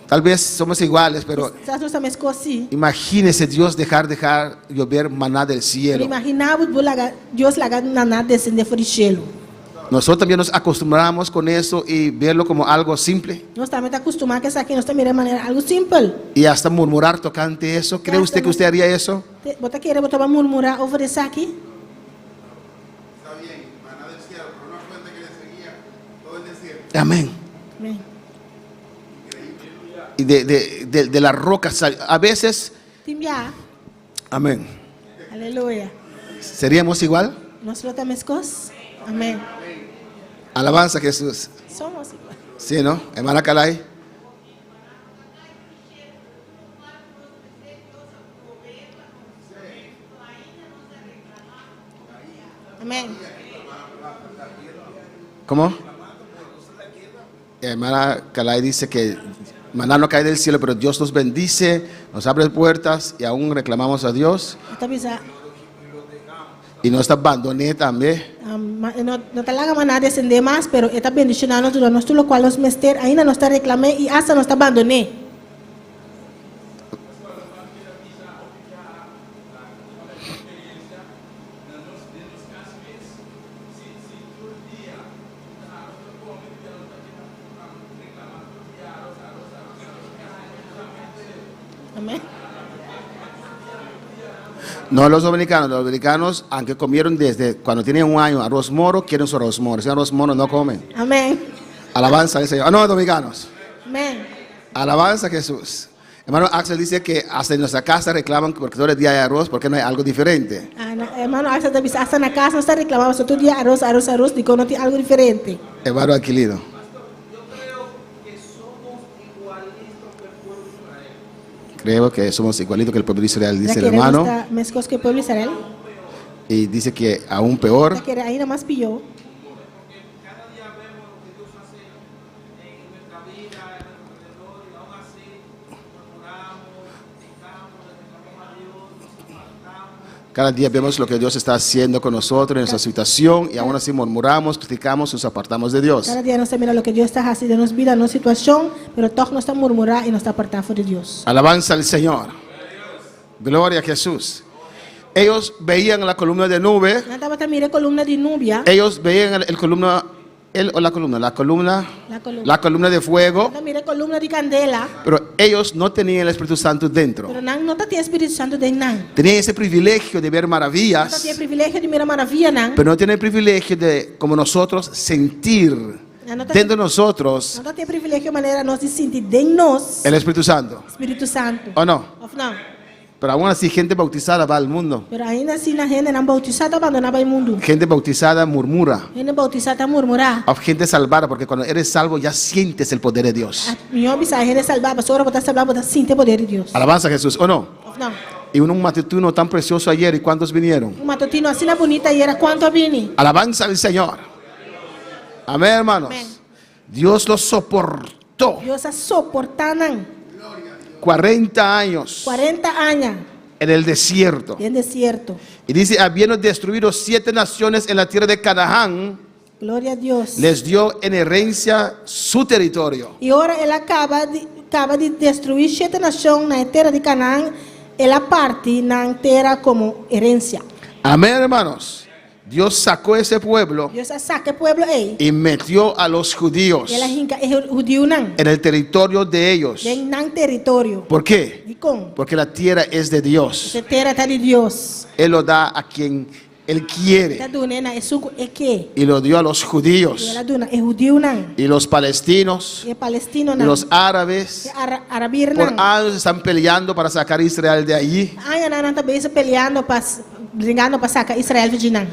Tal vez somos iguales, pero Kisas nos ta meskos sí. Imagínese Dios dejar dejar llover maná del cielo. Pero imaginá bo bo laga Dios laga maná desendé for di shelu. Nosotros también nos acostumbramos con eso y verlo como algo simple. Nos tambe ta kustumá ku esaki, nos ta mira manera algu simpel. Y hasta murmurar tocante eso. ¿Cree usted que usted haría eso? Bo ta kere bo ta murmurá over esaki? Amén. Amén. Y de, de, de, de la roca sal, a veces. Tin bia. Amén. Aleluya. ¿Seríamos igual? Nos lo ta meskos? Amén. Alabanza a Jesús. Somos igual. Sí, ¿no? Hermana Calay. Amén. ¿Cómo? Hermana Calay dice que maná no cae del cielo, pero Dios nos bendice, nos abre puertas y aún reclamamos a Dios. Ta bisa. Y nos abandoné también. Um, no, no ta laga maná descendé mas, pero e ta bendiciona nos, duna nos tur locual nos mester, ainda nos ta reclam'é y hasta nos ta abandoné. Amèn. No los dominicanos, los dominicanos, aunque comieron desde cuando tienen un año arroz moro, quieren su arroz moro. Sin arroz moro no comen. Amèn. Alabanza al Señor. Ah, no, dominicanos. Amèn. Alabanza a Jesús. Hermano Axel dice que hasta en nuestra casa reclaman porque todo el día hay arroz, porque no hay algo diferente. Ah, na, hermano Axel ta bisa hasta na kas nos ta reklamá pasobra tur dia aros, aros, aros, dikon no tin algu diferente. Hermano Aquilino. Creo que somos igualitos que el pueblo de Israel, Ya dice el kere nos hermano. ta meskos ku e pueblo Israel. Y dice que aún peor. Ta kere ainda mas pió. Cada día vemos lo que Dios está haciendo con nosotros en nuestra situación y aún así murmuramos, criticamos, nos apartamos de Dios. Kada dia nos ta mira loke Dios ta hasi den nos bida, nos situashon, pero tòg nos ta murmurá i nos ta apartá for di Dios. Alabanza al Señor. Gloria a Jesús. Ellos veían la columna de nube. Nan tabata mira e kolumna di nubia. Ellos veían el, el columna, el o la columna, la columna, La columna. la columna de fuego. Nan ta mira e kolumna di kandela. Pero ellos no tenían el Espíritu Santo dentro. Pero nan no tatin e Spiritu Santu den nan. Tenían ese privilegio de ver Nan maravillas, tatin e privilegio di mira maravianan. pero no tienen el privilegio de, como nosotros, sentir Nan no tatin dentro de nosotros nan tatin e privilegio manera nos di sinti den nos el Espíritu Santo. Spiritu Santu. ¿O no? Òf no? Pero aún así, gente bautizada va al mundo. Pero ainda asina hendenan boutisá ta bandoná bai mundu. Gente bautizada murmura. Hende boutisá ta murmurá. O gente salvada, porque cuando eres salvo ya sientes el poder de Dios. A mihó bisa hende salbá, pasobra ora bo ta salbá bo ta sinti e poder di Dios. Alabanza a Jesús, ¿o no? Òf no? Y un matutino tan precioso ayer, ¿y cuántos vinieron? Un matutino asina bunita ayera, kuantu a bini? Alabanza al Señor. Amén, hermanos. Amén. Dios los soportó Dios a soportá nan 40 años 40 aña en el desierto. den desierto. Y dice, habiendo destruido siete naciones en la tierra de Canaán, Gloria a Dios. les dio en herencia su territorio. I ora el a kaba di kaba di destruí shete nashon na e tera di Kanaan, el a parti nan tera komo herensia. Amén, hermanos. Dios sacó ese pueblo Dios a saka e pueblo ei y metió a los judíos i el a hinka e hudiunan en el territorio de ellos. den nan teritorio. ¿Por qué? Dikon? Porque la tierra es de Dios. E tera ta di Dios. Él lo da a quien Él E ta quiere. dun'é na esun ku e ke. Y lo dio a los I judíos el a duna e hudiunan y los palestinos i e y palestinonan los árabes. i e Por arabirnan. años están peleando para sacar a Israel de allí. Añanan nan ta bezig peleando pa bringando pa saka Israel for djinan.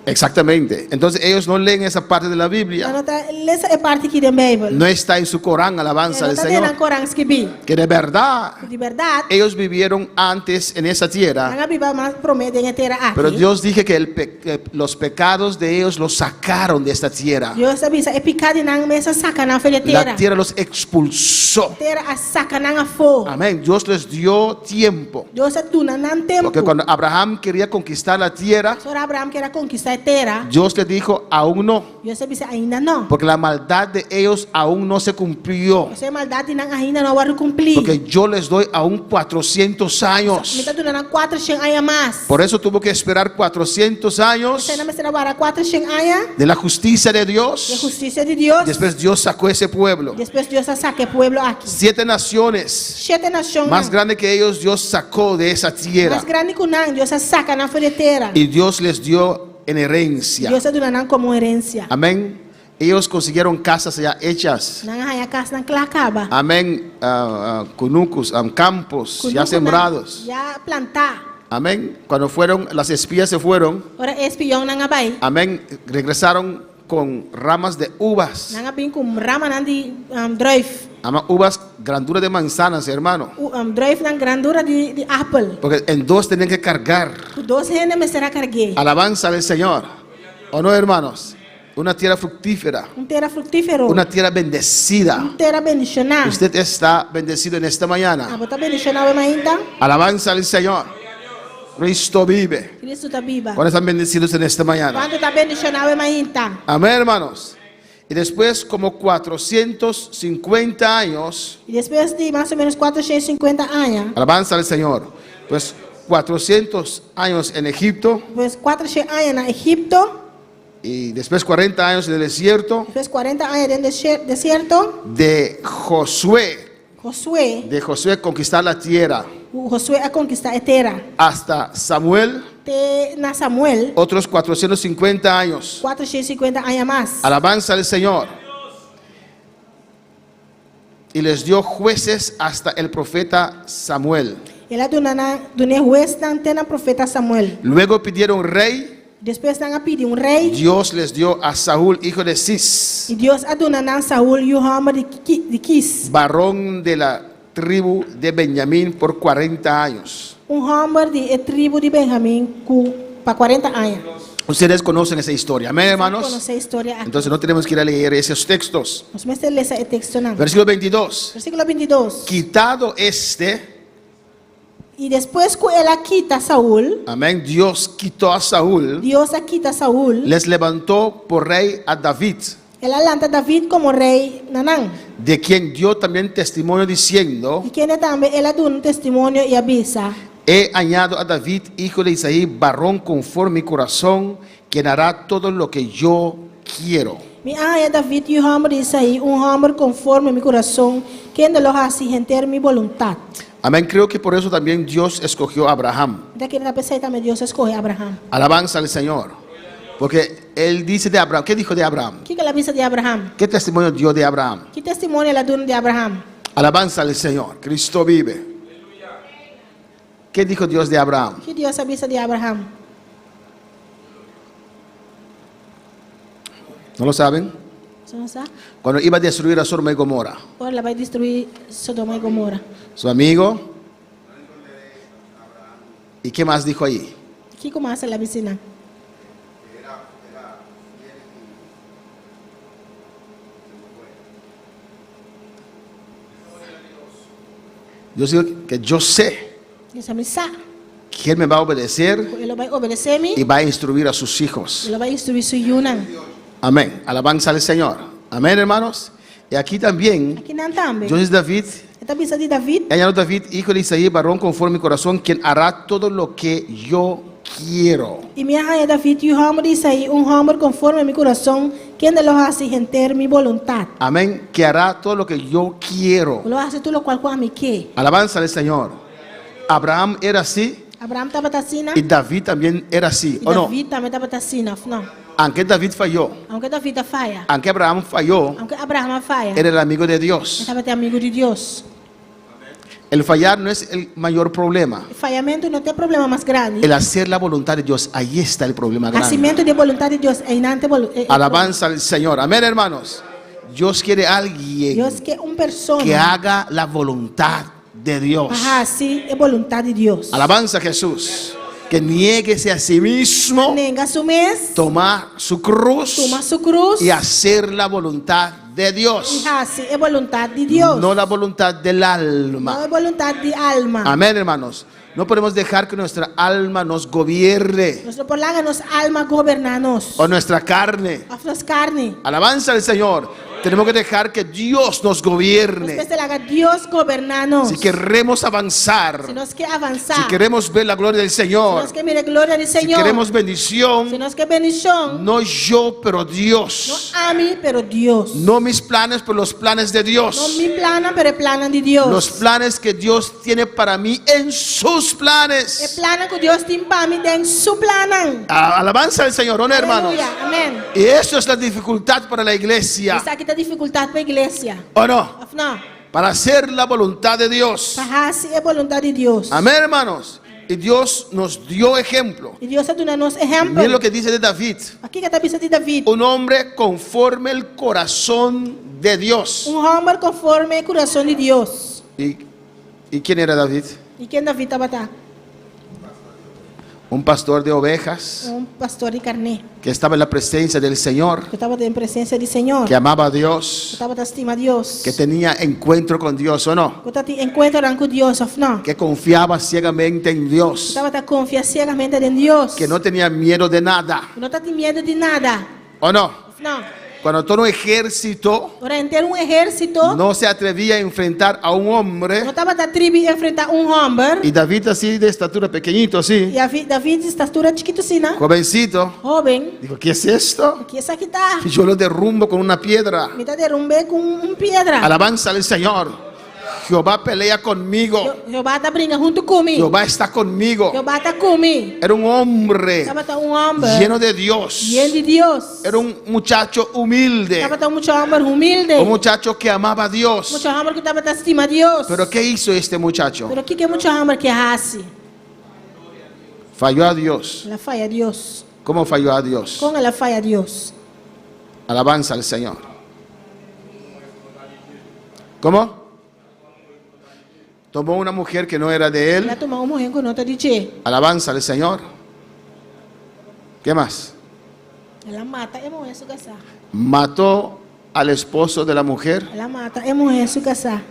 Exactamente. Entonces ellos no leen esa parte de la Biblia. Nan no ta lesa e parti aki den Beibel. No está en su Corán, alabanza No al ta den nan Señor. Koran skibí. Que de verdad Di bèrdat, ellos vivieron antes en esa tierra. nan a biba mas promé den e tera aki. Pero Dios dije que el pe- que los pecados de ellos los sacaron de esta tierra. Dios a bisa e piká di nan mes a saka nan for di e tera. La tierra los expulsó. Tera a saka nan afó. Amén. Dios les dio tiempo. Dios a duna nan tempu. Porque cuando Abraham quería conquistar la tierra, Ora Abraham ker a konkistá e tera, Dios le dijo, aún no. Dios a bisa ainda no. Porque la maldad de ellos aún no se cumplió. Pasobra e maldat di nan ainda no a wòrdu kumplí. Porque yo les doy aún 400 Mi años. ta duna nan kuatershen aña mas. Por eso tuvo que esperar 400 años P'esei nan mester a wara kuatershen aña de la justicia de di Dios. hustisia di Dios. Después Dios sacó ese pueblo. Despues Dios a saka e pueblo aki. Siete naciones Shete nashonnan más grande que ellos, Dios sacó de esa tierra. mas grandi ku nan, Dios a saka nan for di e tera. Y Dios les dio en herencia. Dios a duna nan komo herensia. Amén. Ellos consiguieron casas ya hechas. Nan a haña kasnan kla kaba. Amén. Ah, ah, cunucos, ah, campos Kunukunan ya sembrados. Ya plantá. Amén. Cuando fueron, las espías se fueron. Ora e espionnan a bai. Amén. Regresaron con ramas de uvas. Nan a bin ku ramanan di druif. Amén. Uvas, grandura de manzanas, hermano. U, druifnan grandura di, di apel. Porque en dos tenían que cargar. Ku dos hende mester a karg'é. Alabanza al Señor. ¿O no, hermanos? Una tierra fructífera. Un tera fruktífero. Una tierra bendecida. Un tera bendishoná. Usted está bendecido en esta mañana. Abo ta bendishoná awe mainta. Alabanza al Señor. Cristo vive. Cristo ta biba. ¿Cuántos están bendecidos en esta mañana? Kuantu ta bendishoná awe mainta? Amén, hermanos. Y después, como 450 años, I despues di mas o ménos 450 aña, alabanza al Señor, pues 400 años en Egipto pues 400 aña na Egipto, y después 40 años en el desierto despues 40 aña den desierto, de Josué. Josué, De Josué conquistar la tierra. Josué a konkistá e tera. Hasta Samuel, Te na Samuel, otros 450 años. 450 aña mas. Alabanza al Señor. Y les dio jueces hasta el profeta Samuel. El a duna nan, dun'é huesnan te na profeta Samuel. Luego pidieron rey. Despues nan a pidi un rei. Dios les dio a Saúl, hijo de Cis, I Dios a duna nan Saul, yu hòmber di di Kis. varón de la tribu de Benjamín, por 40 años. Un hòmber di e tribu di Benjamin ku pa 40 aña. Ustedes conocen esa historia. Amén, hermanos. Konosé e historia aki. Entonces no tenemos que ir a leer esos textos. Nos mester lesa e tekstonan. Versículo 22. Versíkulo 22. Quitado este, I despues ku el a kita Saul, amén, Dios quitó a Saúl, Dios a kita Saul, les levantó por rey a David, el a lanta David komo rei na nan. de quien dio también testimonio diciendo, I kende tambe el a duna un testimonio i a bisa. He hallado a David, hijo de Isaí, varón conforme mi corazón, quien hará todo lo que yo quiero. Mi a haña David, yu hòmber di Isaí, un hòmber konforme mi kurason, kende lo hasi henter mi boluntat. Amén. Creo que por eso también Dios escogió a Abraham. Mi ta kere ta p'esei tambe Dios a skohe Abraham. Alabanza al Señor. Porque él dice de Abraham, ¿qué dijo de Abraham? Kiko el a bisa di Abraham? ¿Qué testimonio dio de Abraham? Ki testimonio el a duna di Abraham? Alabanza al Señor. Cristo vive. ¿Qué dijo Dios de Abraham? Ki Dios a bisa di Abraham? ¿No lo saben? Boso no sa? Cuando iba a destruir a Sodoma y Gomorra, Ora el a bai destruí Sodoma i Gomorra. su amigo. ¿Y qué más dijo allí? Kiko mas el a bisa nan? Dios dijo que yo sé Dios a mi sa que él me va a obedecer ku e lo bai obedesé mi y va a instruir a sus hijos. e lo bai instruí su yunan. Amén. Alabanza al Señor. Amén, hermanos. Y aquí también, Aki nan tambe. Dios es David, E ta bisa di David. He hallado David, hijo de Isaí, varón conforme mi corazón, quien hará todo lo que yo quiero. I mi a haña David, yu hòmber di Isaí, un hòmber konforme mi kurason, kende lo hasi henter mi boluntat. Amén. Que hará todo lo que yo quiero. Ku lo hasi tur lokual ku ami ke. Alabanza al Señor. Abraham era así Abraham tabata asina y David también era así, i ¿o no? David tambe tabata asina, òf no? Aunque David falló, Aunke David a faya, aunque Abraham falló, aunke Abraham a faya, era el amigo de e Dios. tabata e amigu di Dios. El fallar no es el mayor problema. E fayamentu no ta e problema mas grandi. El hacer la voluntad de Dios, ahí está el problema grande. Hasimentu di e boluntat di Dios, einan ta e bolu- e- e Alabanza al Señor. Amén, hermanos. Dios quiere a alguien Dios ke un persona que haga la voluntad de Dios. pa hasi e boluntat di Dios. Alabanza a Jesús. Que niéguese a sí mismo, Nenga su mes, tomar su cruz tuma su krus y hacer la voluntad de i Dios. hasi e boluntat di Dios. No la voluntad del No alma. e boluntat di alma. Amén, hermanos. No podemos dejar que nuestra alma nos gobierne Nos no por laga nos alma goberná nos. o nuestra carne. Òf nos karni. Alabanza al Señor. Tenemos que dejar que Dios nos Nos gobierne. mester laga Dios goberná nos. Si queremos avanzar, Si nos ke avansá. si queremos ver la gloria del Si Señor, nos ke mira e gloria di si Señor. queremos Si bendición, nos ke bendishon. no yo, pero No Dios. ami, pero Dios. No mis planes, pero los planes de No Dios. mi plannan, pero e plannan di Dios. Los planes que Dios tiene para mí en sus E planes. plannan ku Dios tin pa mi den su plannan. Alabanza al Señor, ¿no, hermanos? Aleluya, amèn. Y eso es la dificultad para la iglesia, Esaki ta difikultat pa iglesia. ¿o no? Òf no? Para hacer la voluntad de Dios. Pa hasi e boluntat di Dios. Amén, hermanos. Y Dios nos dio ejemplo. I Dios a duna nos ehèmpel. Miren lo que dice de David. Kiko e ta bisa di David. Un hombre conforme el corazón de Dios. Un hòmber konforme e kurason di Dios. ¿Y, y quién era David? I ken David tabata? Un pastor de ovejas Un pastor di karné. que estaba en la presencia del Señor, Ku tabata den presensia di Señor. que amaba a Ku Dios, tabata stima Dios. que tenía encuentro con Dios o no, Ku tabatin enkuentronan ku Dios òf no. que confiaba ciegamente en Ku Dios, tabata konfia siegamente den Dios. que no tenía miedo de nada Ku no tabatin miedu di nada. o no. Òf no. Cuando todo un ejército Ora henter un ehérsito no se atrevía a enfrentar a un hombre, no tabata tribi enfrentá un hòmber. y David así de estatura pequeñito, así, I David di estatura chikitu asina, jovencito, hóben, dijo, ¿qué es esto? Kiko esaki ta? Yo lo derrumbo con una piedra. Mi ta derumb'é ku un piedra. Alabanza al Señor. Jehová pelea conmigo. Jehová ta bringa huntu ku mi. Jehová está conmigo. Jehová ta ku mi. Era un hombre Tabata un hòmber lleno de Dios. yen di Dios. Era un muchacho humilde. Tabata un mucha hòmber humilde. Un muchacho que amaba a Dios. Mucha hòmber ku tabata stima Dios. Pero ¿qué hizo este muchacho? Pero kiko e mucha hòmber aki a hasi? Falló a Dios. El a faya Dios. ¿Cómo falló a Dios? Kon el a faya Dios? Alabanza al Señor. ¿Cómo? Tomó una mujer que no era de El a él. tuma un muhé ku no ta di dje. Alabanza al Señor. ¿Qué más? El a mata e muhé su kasá. Mató al esposo de la mujer, El a mata e muhé su kasá.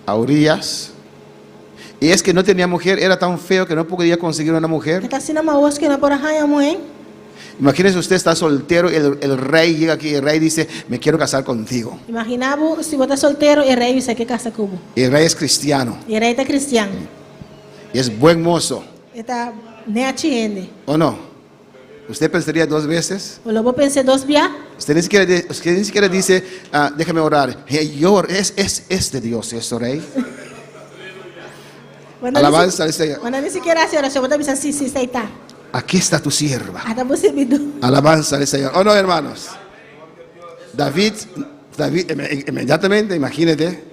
a Urias. Y es que no tenía mujer, era tan feo que no podía conseguir una mujer. Ta asina mahos ku e no por a haña muhé. Imagínese usted está soltero y el, el rey llega aquí y el rey dice, me quiero casar contigo. Imaginá bo si bo ta soltero i rei bisa e ke kasa ku bo. Y el rey es cristiano I rei ta kristian. y es buen mozo, E ta nèchi hende. ¿o no? ¿Usted pensaría dos veces? Lo bo pensa dos bia? Usted ni siquiera, usted ni siquiera dice, "Ah, déjame orar. Hey, yo, es, es, es de Dios esto, rey. Alabanza al Señor. Bo no ni sikiera hasi orashon, bo ta bisa sí, sí, esei ta. Aquí está tu sierva. Ata bo sirbidó. Alabanza al Señor. ¿O no, hermanos? David, David, inmediatamente, imagínate,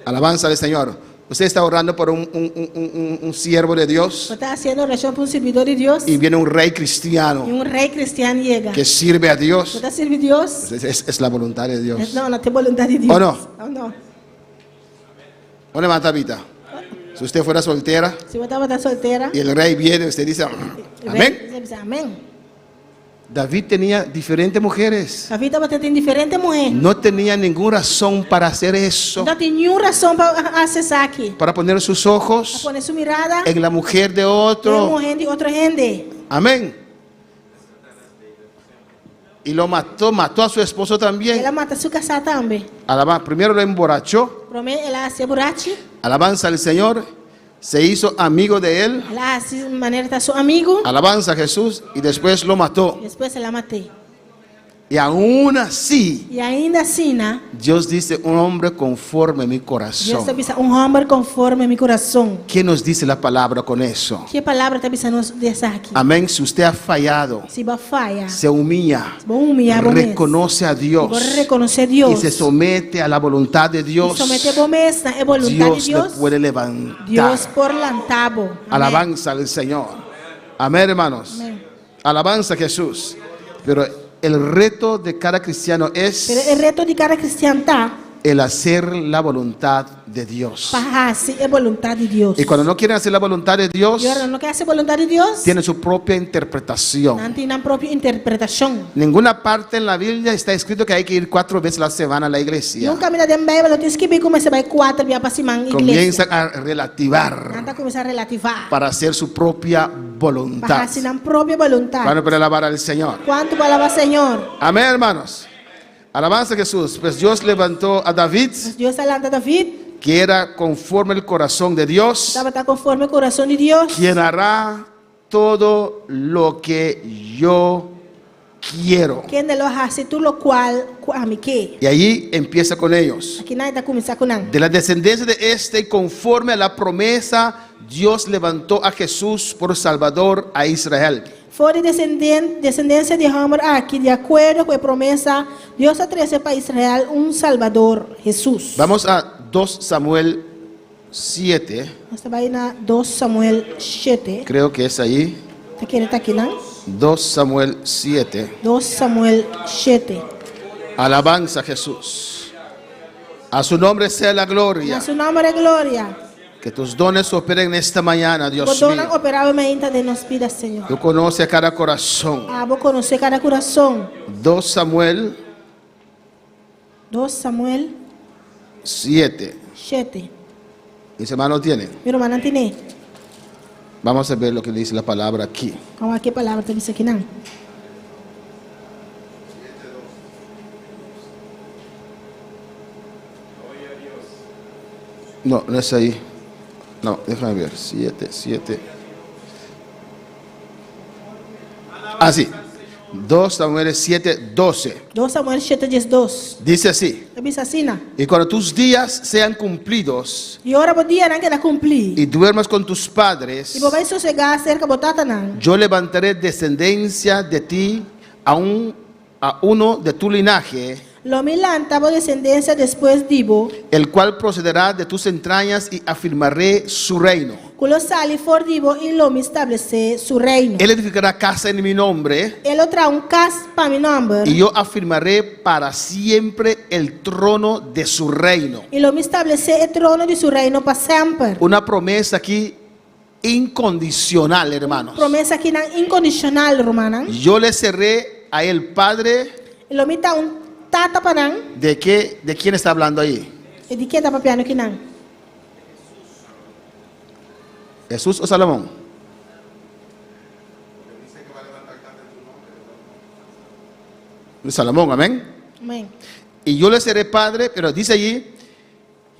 alabanza al Señor. Usted está orando por un, un- un- un- un siervo de Dios Bo ta hasiendo orashon pa un sirbidó di Dios. y viene un rey I cristiano un rei kristian yega. que sirve a Dios. Bo ta sirbi Dios. Es, es- es la voluntad de Dios. No, no ta boluntat di Dios. ¿O no? No, no. ¿O no, Tabita? Si usted fuera soltera Si bo tabata soltera, y el rey viene, usted dice, amén. Bo bisa amèn. David tenía diferentes mujeres. David tabatin diferente muhé. No tenía ninguna razón para hacer eso, No tin ningun rason pa hasi esaki. para poner sus Pa ojos pone su mirada en la mujer de den otro. muhé di otro hende. Amén. Y lo mató, mató a su esposo también. El a mata su kasá tambe. Alaba, primero lo emborrachó. Promé el a hasié burachi. Alabanza al Señor. Se hizo amigo de él. El a hasi manera ta su amigu. Alabanza a Jesús. Y después lo mató. Despues el a mat'é. Y aún así, I ainda asina, Dios dice, un hombre conforme a mi Dios corazón. ta bisa un hòmber konforme mi kurason. ¿Qué nos dice la palabra con eso? Ki palabra ta bisa nos di esaki? Amén. Si usted ha fallado, Si bo a faya, se humilla, bo humiliá bo mes. reconoce a Dios Bo rekonosé Dios. y se somete a la voluntad de Dios. I someté bo mes na e boluntat Dios di le Dios. puede levantar. Dios por lanta bo. Amèn. Alabanza al Señor. Amén, hermanos. Amén. Alabanza a Jesús. Pero el reto de cada cristiano es Pero e reto di kada kristian ta el hacer la voluntad de Dios. pa hasi e boluntat di Dios. Y cuando no quieren hacer la voluntad de Dios, I ora nan no ke hasi boluntat di Dios, tienen su propia interpretación. nan tin nan propio interpretashon. Ninguna parte en la Biblia está escrito que hay que ir cuatro veces a la semana a la iglesia. Ningun kaminda den Beibel no tin skibí ku mester bai kuater bia pa siman iglesia. Comienzan a relativar Nan ta kuminsá relativá para hacer su propia voluntad. Pa hasi nan propio boluntat. Bueno, para alabar al Señor. Kuantu por alabá Señor? Amén, hermanos. Alabanza a Jesús. Pues Dios levantó a David, Dios a lanta David, que era conforme al corazón de Dios, tabata konforme kurason di Dios. quien hará todo lo que yo quiero. Kende lo hasi tur lokual ku ami ke. Y allí empieza con ellos. Akinan e ta kuminsá ku nan. De la descendencia de este, y conforme a la promesa, Dios levantó a Jesús por Salvador a Israel. For di desendensia di e hòmber aki, di akuerdo ku e promesa, Dios a trese pa Israel un Salbador, Hesus. Vamos a 2 Samuel 7. Nos ta bai na 2 Samuel 7. Creo que es ahí. Ta kere ta akinan? 2 Samuel 7. 2 Samuel 7. Alabanza a Jesús. A su nombre sea la gloria. Na su nòmber e gloria. Que tus dones operen esta mañana, Dios Bo donnan mío. operá awe mainta den nos bida, Señor. Tú conoces cada corazón. Abo konosé kada kurason. 2 Samuel 2 Samuel 7. 7. Mis hermanos tienen. Mi rumannan tin'é. Vamos a ver lo que dice la palabra aquí. Ban wak kiko e palabra ta bisa akinan. No, no es ahí. No, déjame ver. 7, 7. Ah, sí. 2 Samuel 7, 12. 2 Samuel 7, 12. Dice así. Ta bisa asina. Y cuando tus días sean cumplidos. I ora bo dianan keda kumplí. Y duermas con tus padres. I bo bai sosegá serka bo tatanan. Yo levantaré descendencia de ti a un a uno de tu linahe. Lo mi lanta bo desendensia despues di bo. El cual procederá de tus entrañas y afirmaré su reino. Ku lo sali for di bo i lo mi stablesé su reino. Él edificará casa en mi nombre. E lo traha un kas pa mi nòmber. Y yo afirmaré para siempre el trono de su reino. I lo mi stablesé e trono di su reino pa semper. Una promesa aki incondicional, hermanos. Un promesa akinan inkondishonal, rumannan. Yo le seré a él padre. I lo mi ta un tata pa nan. De ke, de quién está hablando ahí? I di ken ta papiando kinan? Jesús o Salomón? Salomón, amén. Amén. Y yo le seré padre, pero dice allí,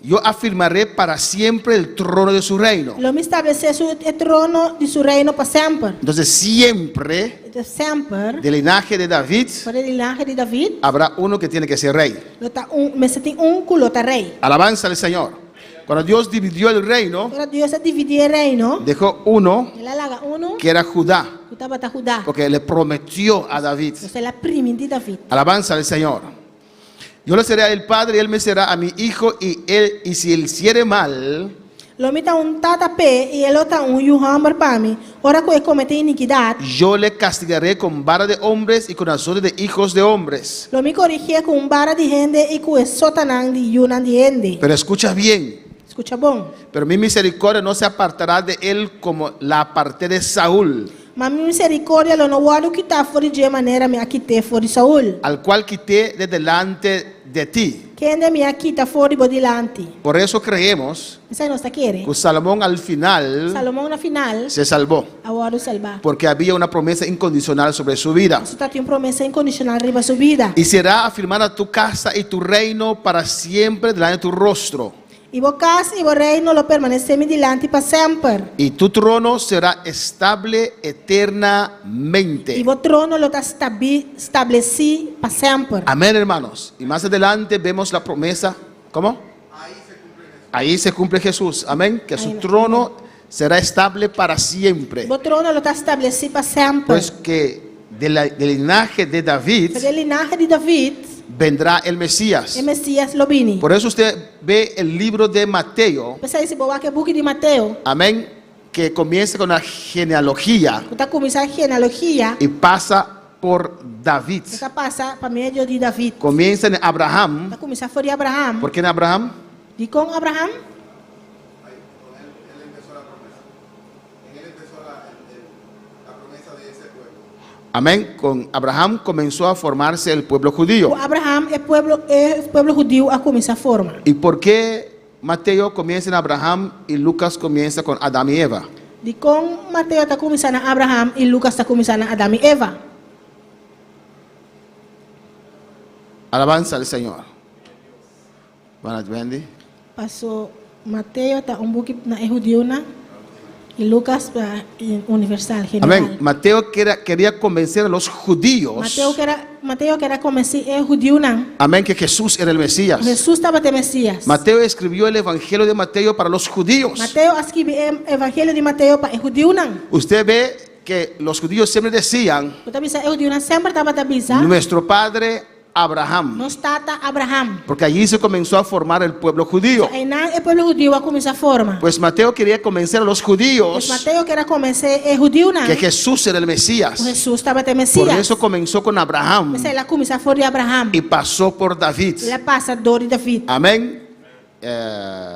Yo afirmaré para siempre el trono de su reino. Lo mi stablesé su e trono di su reino pa semper. Entonces siempre Entonces semper, del linaje de David for e linahe di David, habrá uno que tiene que ser rey. lo ta un, mester tin un ku lo ta rei. Alabanza al Señor. Cuando Dios dividió el reino, Ora Dios a dividí e reino, dejó uno el a laga uno que era Judá, ku tabata Judá. porque le prometió a David. Pasobra el a primintí David. Alabanza al Señor. Yo le seré a él padre y él me será a mi hijo y él y si él hiciere mal, Lo mi ta un tata p'e i e lo ta un yu hòmber pa mi. Ora ku e kometé inikidat, yo le castigaré con vara de hombres y con azote de hijos de hombres. lo mi korigié ku un bara di hende i ku e sotanan di yunan di hende. Pero escucha bien, Skucha bon. pero mi misericordia no se apartará de él como la aparté de Saúl, Ma mi misericordia lo no wòrdu kitá for di dje manera mi a kit'é for di Saul. Al cual quité de delante de ti. Kende mi a kita for di bo dilanti. Por eso creemos Esei nos ta kere. cu Salomón al final Salomon na final se salvó, a wòrdu salbá. porque había una promesa incondicional sobre su vida. Pasobra tatin un promesa inkondicional riba su bida. Y será afirmada tu casa y tu reino para siempre delante de tu rostro. I bo kas i bo reino lo permanesé mi dilanti pa semper. I tu trono será estable eternamente. I bo trono lo ta stablesí pa semper. Amén, hermanos. Y más adelante vemos la promesa, ¿cómo? Ahí se cumple Jesús. Amén. Que su trono será estable para siempre. Bo trono lo ta stablesí pa semper. Pues que de la, del linaje de David. For di e linahe di David. Vendrá el Mesías. E Mesías lo bini. Por eso usted ve el libro de Mateo. P'esei si bo wak e buki di Mateo. Amén. Que comienza con la genealogía. Ku ta kuminsá genealogia. Y pasa por David. Ku ta pasa pa medio di David. Comienza en Abraham. Ta kuminsá for di Abraham. Por qué en Abraham? Dikon Abraham? Amén. Con Abraham comenzó a formarse el pueblo judío. Ku Abraham e pueblo e pueblo hudiu a kuminsá forma. ¿Y por qué Mateo comienza en Abraham y Lucas comienza con Adán y Eva? Dikon Mateo ta kuminsá na Abraham i Lukas ta kuminsá na Adam i Eva? Alabanza al Señor. Buenas Wendy. Paso Mateo ta un buki na e hudiunan i Lukas pa universal, general. Amén. Mateo queria, queria convencer a los judíos. Mateo ker a, Mateo ker a konvensí e hudiunan. Amén, que Jesús era el Mesías. Ku Hesus tabata e Mesías. Mateo escribió el Evangelio de Mateo para los judíos. Mateo a skibi e Evangelio di Mateo pa e hudiunan. Usted ve que los judíos siempre decían. Bo ta bisa e hudiunan semper tabata bisa. Nuestro padre Abraham. Nos tata Abraham. Porque allí se comenzó a formar el pueblo judío. Pasobra einan e pueblo hudiu a kuminsá forma. Pues Mateo quería convencer a los judíos. Pues Mateo ker a konvensé e hudiunan. Que Jesús era el Mesías. Ku Hesus tabata e Mesías. Por eso comenzó con Abraham. P'esei el a kuminsá for di Abraham. Y pasó por David. El a pasa dor di David. Amén.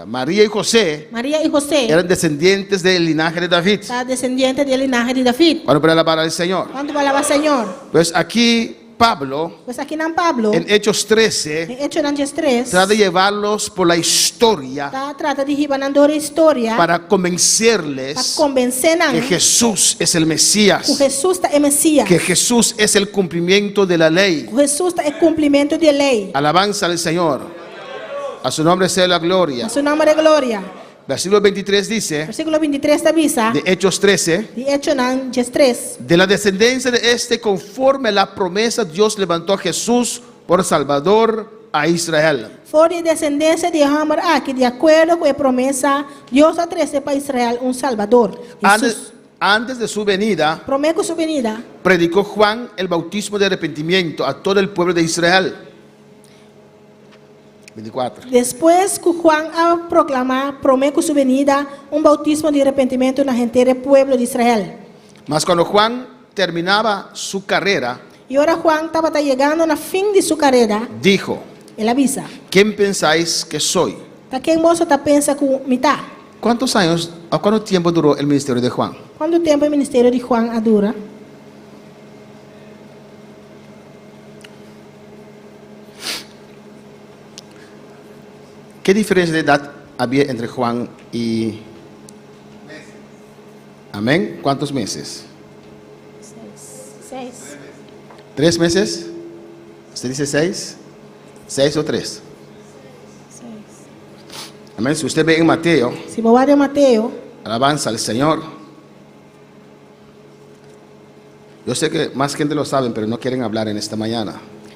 María y José. Maria i José. Eran descendientes del linaje de David. Ta desendiente di e linahe di David. Cuánto por alabar al Señor? Cuanto por alabá Señor? Pues aquí Pablo. Pues akinan Pablo. En Hechos 13. Den Hechonan diestres. Trata de llevarlos por la historia. Ta trata di hiba nan dor e historia. Para convencerles. Pa konvensé nan. Que Jesús es el Mesías. Ku Hesus ta e Mesías. Que Jesús es el cumplimiento de la ley. Ku Hesus ta e kumplimentu di e lei. Alabanza al Señor. A su nombre sea la gloria. A su nomber e gloria. Versículo 23 dice. Versículo 23 ta bisa. De Hechos 13. Di Hechonan 13. De la descendencia de este conforme a la promesa Dios levantó a Jesús por Salvador. a Israel. For di e desendensia di e hòmber aki, di akuerdo ku e promesa, Dios a trese pa Israel un Salbador, Hesus. Antes de su venida, Promé ku su binida, predicó Juan el bautismo de arrepentimiento a todo el pueblo de Israel. 24. Despues ku Juan a proklamá, promé ku su benida, un boutismo di repentimentu na henter e pueblo di Israel. Mas cuando Juan terminaba su carrera, I ora Juan tabata yegando na fin di su kareda, dijo, el a bisa, Quién pensáis que soy? Ta ken boso ta pensa ku mi ta? Cuántos años o cuánto tiempo duró el ministerio de Juan? Kuantu tempu e ministerio di Juan a dura? Qué diferencia de edad había entre Juan y... Amén. ¿Cuántos meses? Seis. ¿Tres meses? ¿Usted dice seis? ¿Seis o tres? Amén. Si usted ve en Mateo, Si bo wak den Mateo, alabanza al Señor. Yo sé que más gente lo saben, pero no quieren hablar en esta mañana.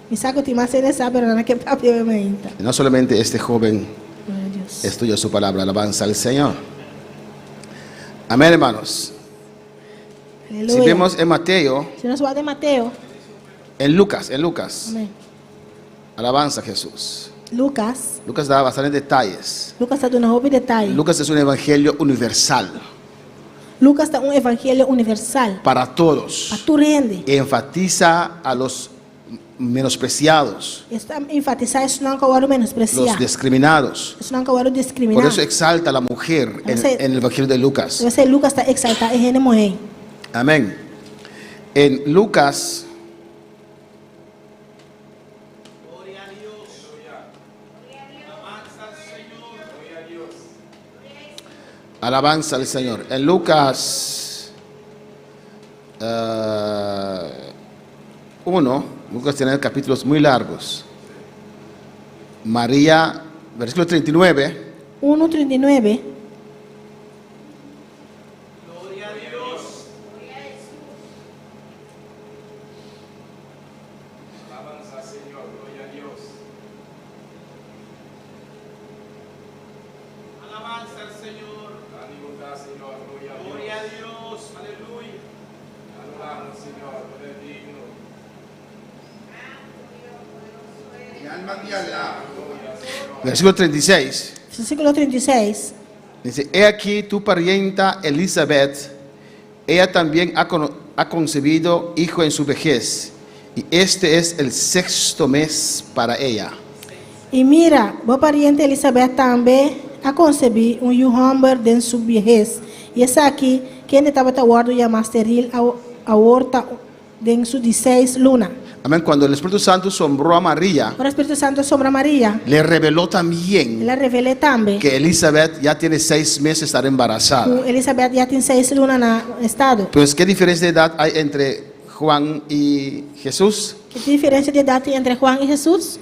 Mi sa ku tin mas hende sa, pero nan no ke papia awe mainta. Y no solamente este joven Gloria a Dios. estudia su palabra, alabanza al Señor. Amén, hermanos. Si Aleluya. vemos en Mateo, Si nos wak den Mateo, en Lucas, en Lucas, Amén. alabanza a Jesús. Lucas, Lucas da bastantes detalles. Lucas ta duna hopi detaye. Lucas es un evangelio universal Lucas ta un evangelio universal para todos. pa tur hende. Enfatiza a los menospreciados, E ta enfatisá esnan ku a wòrdu menospresiá. los discriminados. Esnan ku a wòrdu diskriminá. Por eso exalta a la mujer en, en el Evangelio de Lucas. P'esei Lucas ta eksaltá e hende muhé. Amén. En Lucas Alabanza al Señor. En Lucas 1, Lucas tiene capítulos muy largos. María, versículo 39. 1, 39. Versículo 36. Versíkulo 36. Dice, he aquí tu parienta Elizabeth, ella también ha, ha concebido hijo en su vejez, y este es el sexto mes para ella. I mira, bo pariente Elisabet tambe a konsebí un yu hòmber den su biehes, i esaki, kende tabata wòrdu yamá steril, awor ta den su di seis luna. Amén. Cuando el Espíritu Santo sombró a María, Ora Spiritu Santu a sombra Maria, le reveló el también a revel'é tambe que Elizabeth ya tiene seis meses de estar embarazada. ku Elisabet ya tin seis luna na estado. Pues, ¿qué diferencia de edad hay entre Juan y Jesús? Ki diferensia di edat tin entre Juan i Hesus?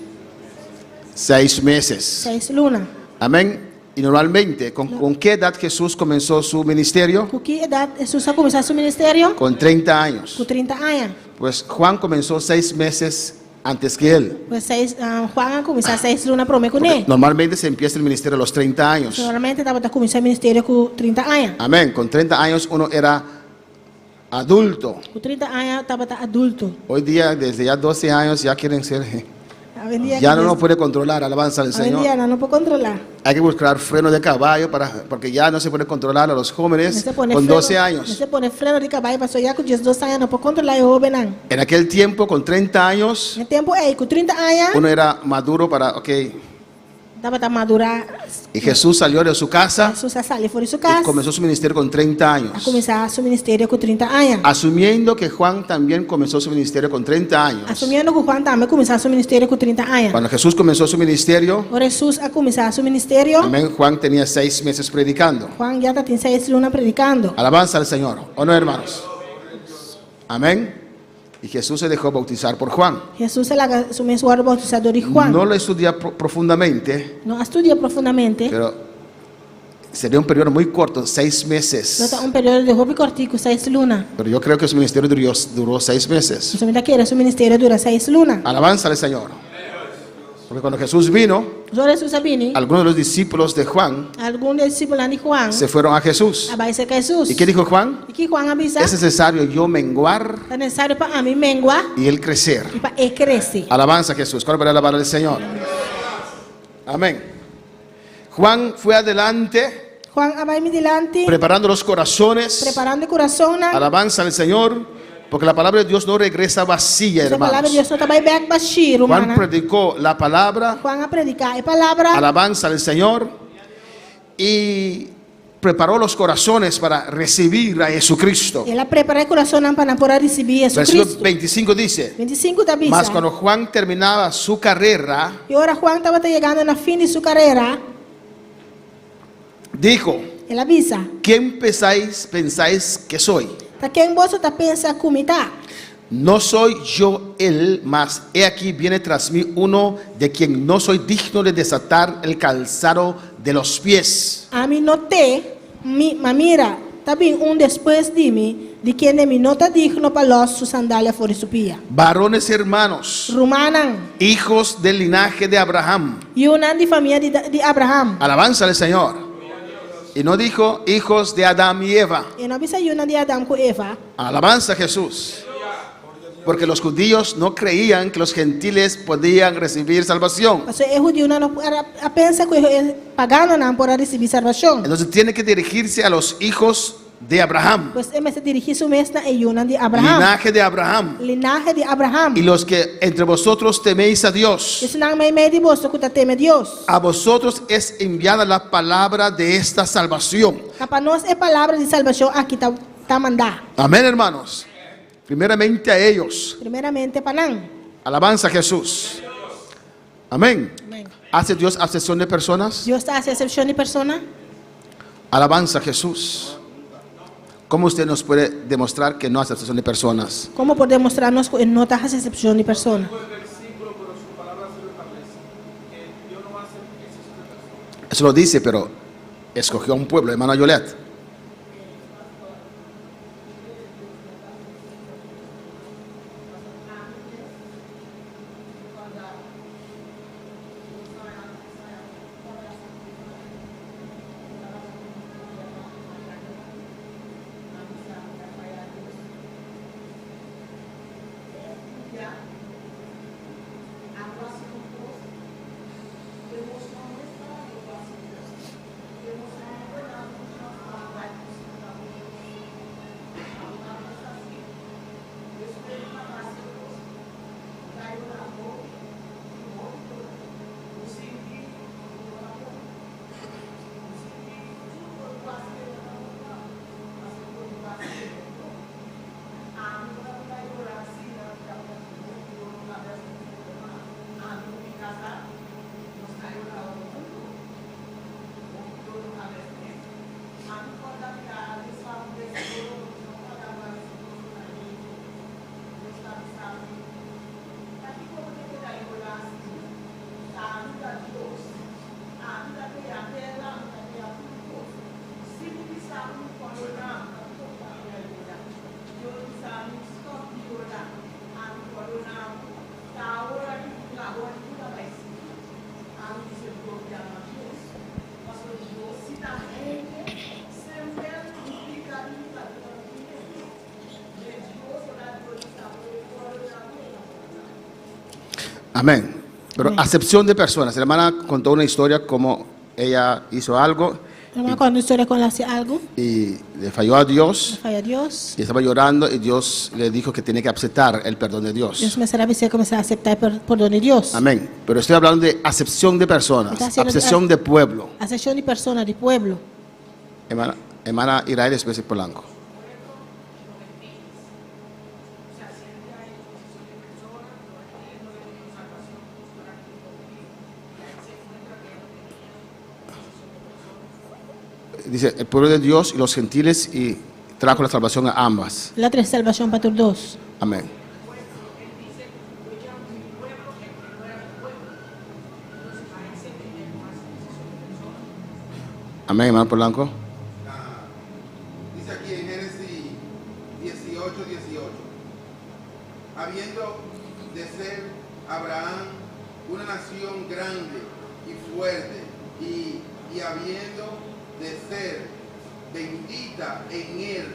Seis meses. Seis luna. Amén. Y normalmente, ¿con, con qué edad Jesús comenzó su ministerio? Ku ki edat Hesus a kuminsá su ministerio? Con 30 años. Ku trinta aña. Pues Juan comenzó seis meses antes que él. Pues seis, Juan a kuminsá seis luna promé kuné. Normalmente se empieza el ministerio a los 30 años. Normalmente tabata kuminsá e ministerio ku trinta aña. Amén. Con 30 años uno era adulto. Ku trinta aña tabata adulto. Hoy día, desde ya 12 años, ya quieren ser. Awendia Ya no lo puede controlar, alabanza al Awendia Señor. nan no por kontrolá. Hay que buscar freno de caballo para, porque ya no se puede controlar a los jóvenes Mester pone con freno, 12 años. Mester pone freno di kabai pasobra ya ku diesdos aña no por kontrolá e hóbennan. En aquel tiempo, con 30 años, E tempu ei, ku trinta aña, uno era maduro para, ok. Tabata madurá. Y Jesús salió de su casa Jesús a sali for di su y kas. comenzó su ministerio con 30 A años. kuminsá su ministerio ku trinta aña. Asumiendo que Juan también comenzó su ministerio con 30 años. Asumiendo ku Juan tambe a kuminsá su ministerio ku trinta aña. Cuando Jesús comenzó su ministerio, Ora Jesús a kuminsá su ministerio, amén, Juan tenía seis meses predicando. Juan ya tatin seis luna predikando. Alabanza al Señor, ¿o no, hermanos? Amén. Y Jesús se dejó bautizar por Juan. Jesús a laga su mes wòrdu boutisá dor di Juan. No lo estudia profundamente, No a studia profundamente. pero sería un periodo muy corto, seis meses. Lo ta un periodo di hopi kòrtiku, seis luna. Pero yo creo que su ministerio duró, duró seis meses. Nos ta kere su ministerio a dura seis luna. Alabanza al Señor. Porque cuando Jesús vino, Ora Hesus a bini, algunos de los discípulos de Juan algun disipel di Juan se fueron a Jesús. a bai serka Hesus. ¿Y qué dijo Juan? I kiko Juan a bisa? Es necesario yo menguar Ta nesesario pa ami mengua y él crecer. i pa e krese. Alabanza a Jesús. ¿Cuál para alabar al Señor? Amén. Juan fue adelante Juan a bai dilanti, preparando los corazones. preparando e kurasonnan. Alabanza al Señor, porque la palabra de Dios no regresa vacía, E palabra hermanos. di Dios no ta bai bèk bashí, Juan ruman. predicó la palabra, Juan a prediká e palabra, alabanza al Señor, y preparó los corazones para recibir a Jesucristo. el a prepará e kurasonnan pa nan por a risibí Versículo Jesucristo. 25 dice, 25 ta mas bisa. cuando Juan terminaba su carrera, I ora Juan tabata yegando na fin di su karera, dijo, el a bisa, ¿quién pensáis, pensáis que soy? Ta ken boso ta pensa ku mi ta? No soy yo él, mas he aquí viene tras mí uno de quien no soy digno de desatar el calzado de los pies. Ami no t'e, mi, ma mira, ta bin un despues di mi, di kende mi no ta digno pa lòs su sandalia for di su pia. Varones hermanos, Rumannan, hijos del linaje de Abraham, yunan di famia di, di Abraham. alabanza al Señor. Y no dijo hijos de Adán y Eva. E no a bisa yunan di Adam ku Eva. Alabanza a Jesús. Porque los judíos no creían que los gentiles podían recibir salvación. Paso e hudiunan no a pensa ku e paganonan por a risibí salbashon. Entonces tiene que dirigirse a los hijos de Abraham, Pues e mester dirigí su mes na e yunan di Abraham. linaje de Abraham. Linahe di Abraham. Y los que entre vosotros teméis a Dios, Esnan meimei di boso ku ta teme Dios. a vosotros es enviada la palabra de esta salvación. Ta pa nos e palabra di salbashon aki ta ta mandá. Amén, hermanos. Primeramente a ellos. Primeramente pa nan. Alabanza a Jesús. Amén. Amén. ¿Hace Dios acepción de personas? Dios ta hasi asepshon di persona? Alabanza a Jesús. ¿Cómo usted nos puede demostrar que no hace acepción de personas? Kon por demostrá nos ku e no ta hasi asepshon di persona? Eso lo dice, pero escogió a un pueblo, hermana Yolet. Amén. Pero acepción de personas. La hermana contó una historia como ella hizo algo Ruman a konta un historia kon el a hasi algu. y le falló a Dios Faya Dios. y estaba llorando y Dios le dijo que tiene que aceptar el perdón de Dios. Dios mester a bis'é ku e mester aseptá e pordon di Dios. Amén. Pero estoy hablando de acepción de personas, Está haciendo- acepción de pueblo. Asepshon di persona, di pueblo. Hermana, hermana Israel Especie Polanco. Dice, el pueblo de Dios y los gentiles y trajo la salvación a ambas. El a trese salbashon pa tur dos. Amén. Amén, hermano Polanco. Dice aquí en Génesis 18, 18. Habiendo de ser Abraham una nación grande y fuerte, y, y habiendo de ser bendita en él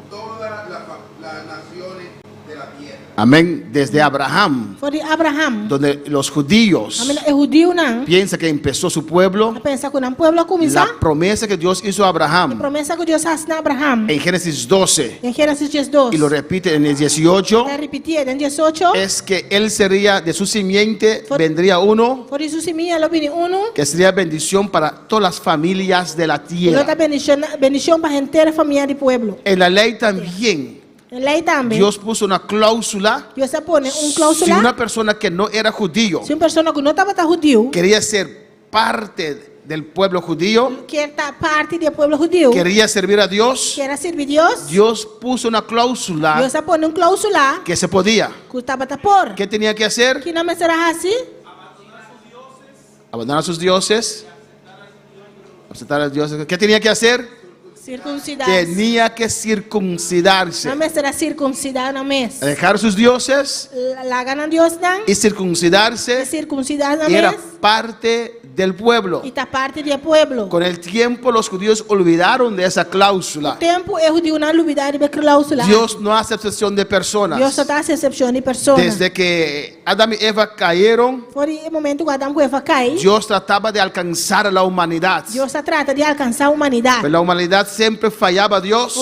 todas las fa- las naciones de la tierra. Amén. Desde Abraham, For di Abraham. donde los judíos Amén. E hudiunan. piensa que empezó su pueblo, A pensa ku nan pueblo a kuminsá. la promesa que Dios hizo a Abraham Promesa ku Dios a hasi na Abraham. en Génesis 12 Den Génesis 12. y lo repite en el 18, Ta ripitié den 18. es que él sería de su simiente, vendría uno For di su simia lo bini uno. que sería bendición para todas las familias de la Lo ta tierra. bendishon, bendishon pa henter famia di pueblo. En la ley también, Den lei tambe. Dios puso una cláusula. Dios a pone un Si klóusula. una persona que no era judío Si un persona ku no tabata hudiu, quería ser parte del pueblo judío, kier ta parti di pueblo hudiu, quería servir a Dios, kier a sirbi Dios, Dios puso una cláusula Dios a pone un klóusula que se podía. ku tabata por. ¿Qué tenía que hacer? Kiko nan mester a hasi? Abandonar a sus dioses. Aceptar a los dioses. ¿Qué tenía que hacer? Sirkunsidá. Tenía que circuncidarse. Nan mester a sirkunsidá nan mes. Dejar sus dioses Laga nan diosnan. y circuncidarse. Sirkunsidá nan Y era mes. parte del pueblo. I ta parti di pueblo. Con el tiempo los judíos olvidaron de esa cláusula. Tempu e hudiunan a lubidá e klóusula. Dios no hace excepción de personas. Dios no ta hasi eksepshon di persona. Desde que Adán y Eva cayeron, For di e momento ku Adam ku Eva kai, Dios trataba de alcanzar a la humanidad. Dios a trata di alkansá humanidat. Pero la humanidad siempre fallaba a Dios.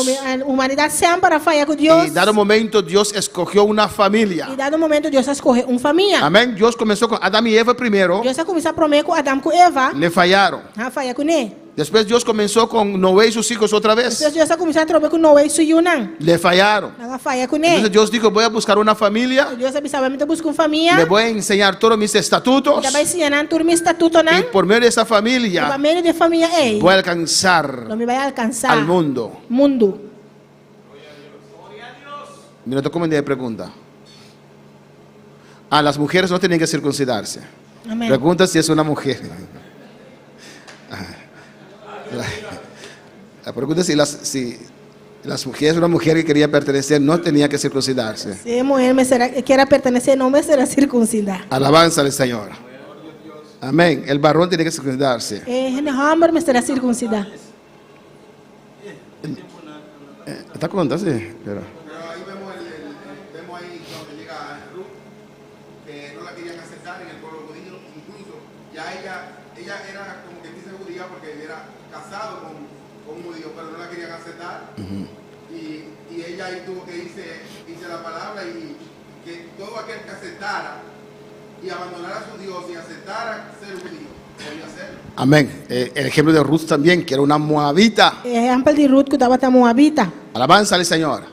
Humanidat semper a faya ku Dios. Y dado momento Dios escogió una familia. I dado momento Dios a skohe un famia. Amén. Dios comenzó con Adán y Eva primero. Dios a kuminsá promé ku Adam ku Eva. Le fallaron. Nan a faya kuné. Después Dios comenzó con Noé y sus hijos otra vez. Despues Dios a kuminsá atrobe ku Noé i su yunan. Le fallaron. Nan a faya kuné. Entonces Dios dijo, voy a buscar una familia. Dios a bisa, mi ta buska un famia. Le voy a enseñar todos mis estatutos. Mi ta bai siña nan tur mi estatutonan. Y por medio de esa I pa familia medio di e famia ei. voy a alcanzar Lo mi bai alkansá al mundo. Mundu. Mira, tú de pregunta. Ah, las mujeres no tienen que circuncidarse. Amén. Pregunta si es una mujer. La, la pregunta es si las, si las mujeres, una mujer que quería pertenecer, no tenía que circuncidarse. Si e muhé mester a kier a pertenesé, no mester a sirkunsidá. Alabanza al Señor. Amén. El varón tiene que circuncidarse. E hende hòmber mester a sirkunsidá. Está contando, sí. Pero... Pero ahí vemos, el, el- vemos ahí cuando llega Ruth, que no la querían aceptar en el pueblo judío, incluso ya ella, ella era como que dice judía porque era casado con, con un judío, pero no la querían aceptar. Y, y ella ahí tuvo que irse, irse a la palabra y que todo aquel que aceptara y abandonara a su Dios y aceptara ser judío, podía hacerlo. Amén. Eh, el ejemplo de Ruth también, que era una moabita. E ehèmpel di Ruth ku tabata moabita. Alabanza al Señor.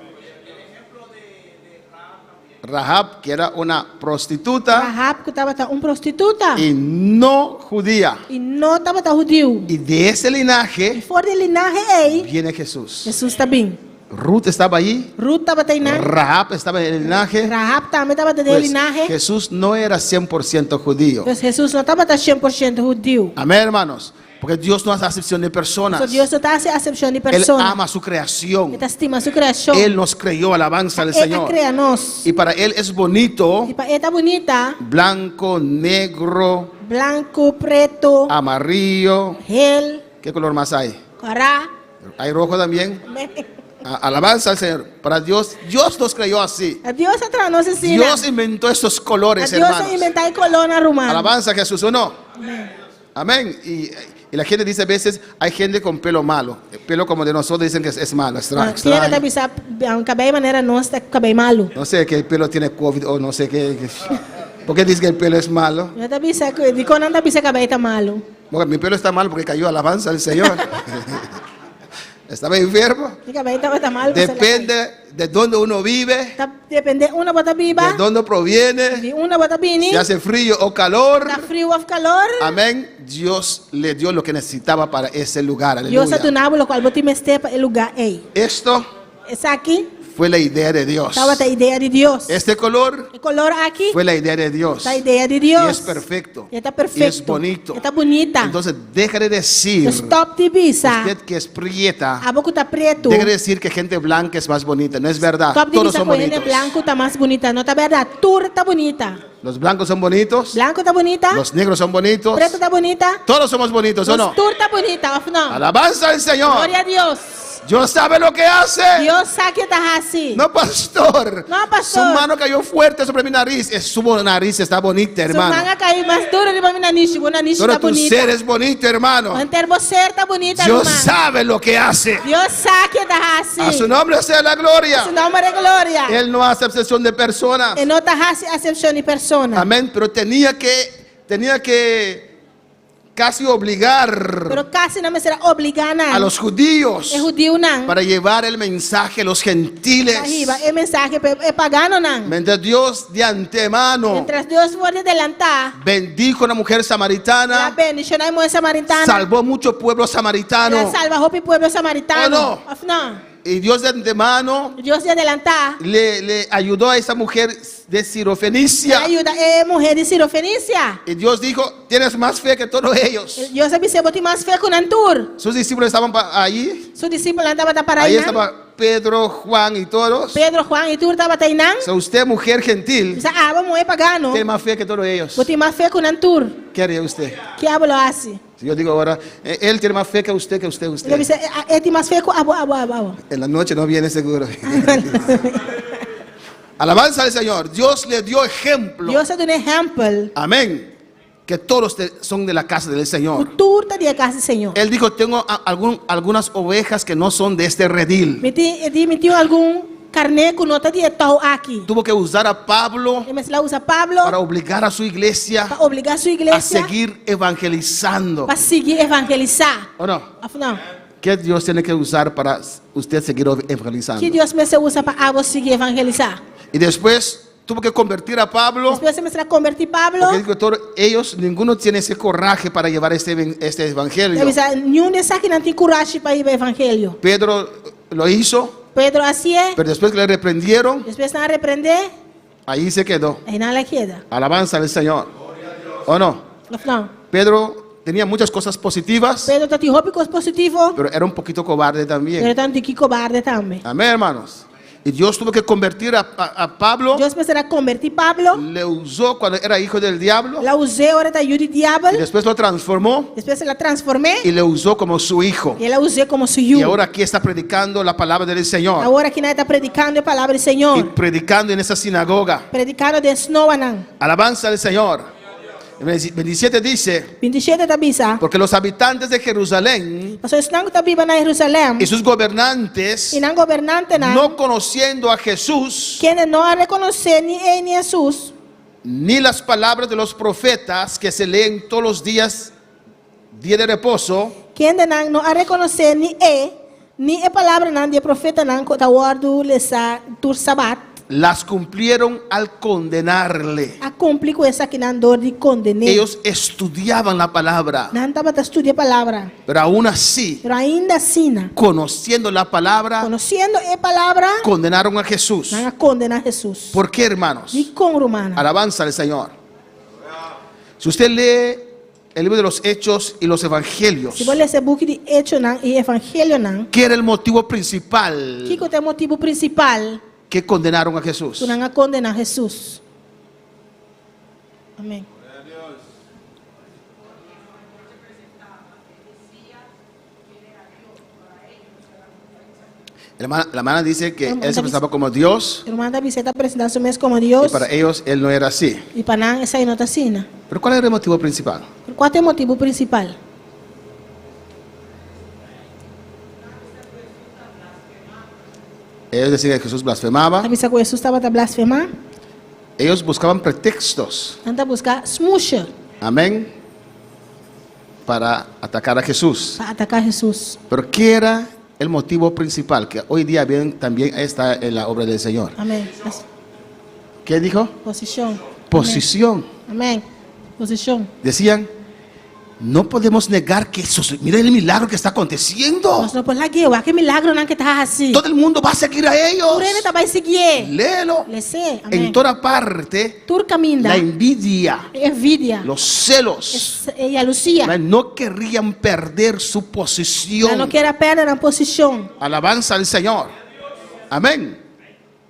Rahab, que era una prostituta Rahab ku tabata un prostituta. y no judía. I no tabata hudiu. Y de ese linaje I for di e linahe ei, viene Jesús. Jesus ta bin. Ruth estaba allí, Ruth tabata einan. Rahab estaba en el linaje. Rahab tambe tabata den Pues, linahe. Jesús no era 100% judío. Pues Jesus no tabata 100% hudiu. Amén, hermanos. Porque Dios no hace acepción de personas. So Dios no ta hasi asepshon di Él persona. ama su creación. E ta stima su kreashon. Él nos creyó, alabanza al El a Señor. krea nos. Y para Él es bonito, I pa E ta bunita, blanco, negro, blanku, pretu, amarillo. hel, ¿Qué color más hay? kòrá. ¿Hay rojo también? A- Alabanza al Señor. Para Dios, Dios nos creyó así. Dios a traha nos asina. Dios inventó estos colores, Dios a hermanos. inventá e kolónan, ruman. Alabanza a Jesús, ¿o no? Amén. Y, y la gente dice a veces, hay gente con pelo malo. El pelo como de nosotros dicen que es, es malo, extra- Ah, Tin hende extraño. ta bisa kabei manera nos ta kabei malu. No sé que el pelo tiene COVID o no sé qué. qué- ¿Por qué dice que el pelo es malo? Nan ta bisa, dikon nan ta bisa kabei ta malu. Porque mi pelo está mal porque cayó alabanza al Señor. Estaba enfermo. Mi kabei tabata malu. Depende de dónde uno vive, Ta dependé unda bo ta biba. de dónde proviene, Di unda bo ta bini. si hace frío o calor. Ta friu òf kalor. Amén. Dios le dio lo que necesitaba para ese lugar. Dios a Aleluya. duna bo lokual bo tin mester pa e lugá ei. Esto Esaki fue la idea de Dios. tabata idea di Dios. Este color E kolor aki fue la idea de Dios. ta idea di Dios. Y es perfecto. E ta perfekto. Y es bonito. E ta bunita. Entonces, deja de decir, Stòp di bisa. usted que es prieta, Abo ku ta pretu. deja de decir que gente blanca es más bonita. No es verdad. Stòp di Todos bisa son ku hende bonitos. blanku ta mas bunita. No ta bèrdat. Tur ta bunita. Los blancos son bonitos. Blanku ta bunita. Los negros son bonitos. Pretu ta bunita. Todos somos bonitos, ¿o no? Nos tur ta bunita, òf no? Alabanza al Señor. Gloria a Dios. Dios sabe lo que hace. Dios sa kiko e ta hasi. No, pastor. No, pastor. Su mano cayó fuerte sobre mi nariz. Es su nariz está bonita, Su man hermano. a kai mas duru riba mi nanishi, bo nanishi Todo ta tu bunita. ser es bonito, hermano. Henter bo ser ta bunita, Dios ruman. sabe lo que hace. Dios sa kiko e ta hasi. A su nombre sea la gloria. Su nòmber e gloria. Él no hace acepción de personas. E no ta hasi asepshon di persona. Amén. Pero tenía que, tenía que casi obligar Pero kasi nan mester a obligá nan. a los judíos E hudiunan. para llevar el mensaje a los gentiles. Pa hiba e mensahe pa e paganonan. Mientras Dios de antemano Mientras Dios for di adelantá. bendijo a una mujer El a samaritana, bendishoná e muhé samaritana. salvó mucho pueblo samaritano. El a salva hopi pueblo samaritano. ¿O no? Òf no? Y Dios de antemano Dios di adelantá. le, le ayudó a esa mujer de Sirofenicia. El a yuda e muhé di Sirofenisia. Y Dios dijo, tienes más fe que todos ellos. Dios a bis'é bo tin mas fe ku nan tur. Sus discípulos estaban allí. Su disipelnan tabata pará Ahí einan. estaba Pedro, Juan y todos. Pedro, Juan i tur tabata einan. O sea, usted, mujer gentil, Bisa abo muhé pagano. tiene más fe que todos ellos. Bo tin mas fe ku nan tur. ¿Qué haría usted? Ki abo lo hasi? Si yo digo ahora, él tiene más fe que usted, que usted, usted. El a bisa, e tin mas fe ku abo, abo, abo, abo. En la noche no viene seguro. Alabanza al Señor. Dios le dio ejemplo. Dios a dun'é ehèmpel. Amén. Que todos son de la casa del Señor. Ku tur ta di e kas di Señor. Él dijo, tengo algunas ovejas que no son de este redil. Mi tin, e di, mi tin algun karné ku no ta di e tou aki. Tuvo que usar a Pablo E mester a usa Pablo para obligar a su iglesia pa obligá su a iglesia seguir evangelizando. pa sigui evangelisá. ¿O no? Òf no? ¿Qué Dios tiene que usar para usted seguir evangelizando? Ki Dios mester usa pa abo sigui evangelisá? Y después tuvo que convertir a Pablo. Despues e mester a konvertí Pablo. Porque dijo, todos ellos, ninguno tiene ese coraje para llevar este evangelio. El a bisa, niun di esakinan tin kurashi pa hiba evangelio. Pedro lo hizo, Pedro a hasié. pero después que le reprendieron, Despues nan a reprendé. ahí se quedó. Einan el a keda. Alabanza al Señor. ¿O no? Òf no? Pedro tenía muchas cosas positivas, Pedro tabatin hopi kos positivo, pero era un poquito cobarde también. pero tabata un tiki kobarde tambe. Amén, hermanos. Y Dios tuvo que convertir a Pablo. Dios mester a konvertí Pablo. Le usó cuando era hijo del diablo. El a us'é ora e ta yu di Y diabel. después lo transformó Despues el a transform'é. y le usó como su hijo. I el a us'é komo su yu. Y ahora aquí está predicando la palabra del Señor. Awor akinan e ta predikando e palabra di Señor. Y predicando en esa sinagoga. Predikando den snoanan. Alabanza al Señor. El 27 dice, 27 ta bisa. porque los habitantes de Jerusalén Pasobra esnan ku ta biba na Jerusalèm y sus gobernantes, i nan gobernantenan, no conociendo a Jesús, kende no a rekonosé ni e ni Hesus, ni las palabras de los profetas que se leen todos los días, día de reposo, kendenan no a rekonosé ni e ni e palabranan di e profetanan ku ta wòrdu lesá tur sabat, las cumplieron al condenarle. A kumpli ku esakinan dor di konden'é. Ellos estudiaban la palabra, Nan tabata studia e palabra. pero aún así, Pero ainda asina, conociendo la palabra, konosiendo e palabra, condenaron a Jesús. nan a kondená Hesus. ¿Por qué, hermanos? Dikon, rumannan? Alabanza al Señor. Si usted lee el libro de los Hechos y los Evangelios, Si bo lesa e buki di Echonan i Evangelionan, ¿qué era el motivo principal kiko ta e motibu prinsipal que condenaron a Jesús? ku nan a kondená Hesus? Amén. La hermana dice que Hermana él se dice- presentaba como Dios Ruman ta bisa e ta presentá su mes komo Dios y para ellos él no era así. i pa nan esei no ta asina. Pero ¿cuál era el motivo principal? Pero kua ta e motibu prinsipal? Ellos decían que Jesús blasfemaba. Ta bisa ku Hesus tabata blasfemá. Ellos buscaban pretextos. Nan ta buska smusha Amén. Para atacar a Jesús. pa ataká Hesus. Pero ¿qué era el motivo principal? Que hoy día bien, también está en la obra del Señor. Amén. ¿Qué dijo? Posishon. Posición. Amén. Posishon. Decían, no podemos negar que eso, mira el milagro que está aconteciendo. Nos no por lag'é, wak e milagronan ku ta hasi. Todo el mundo va a seguir a ellos. Tur hende ta bai siguié. Léelo. Les'é. Amén. En toda parte, Tur kaminda. la envidia, E envidia. los celos. E yalusia. No querían perder su posición. Nan no ker a pèrdè nan posishon. Alabanza al Señor. Amén.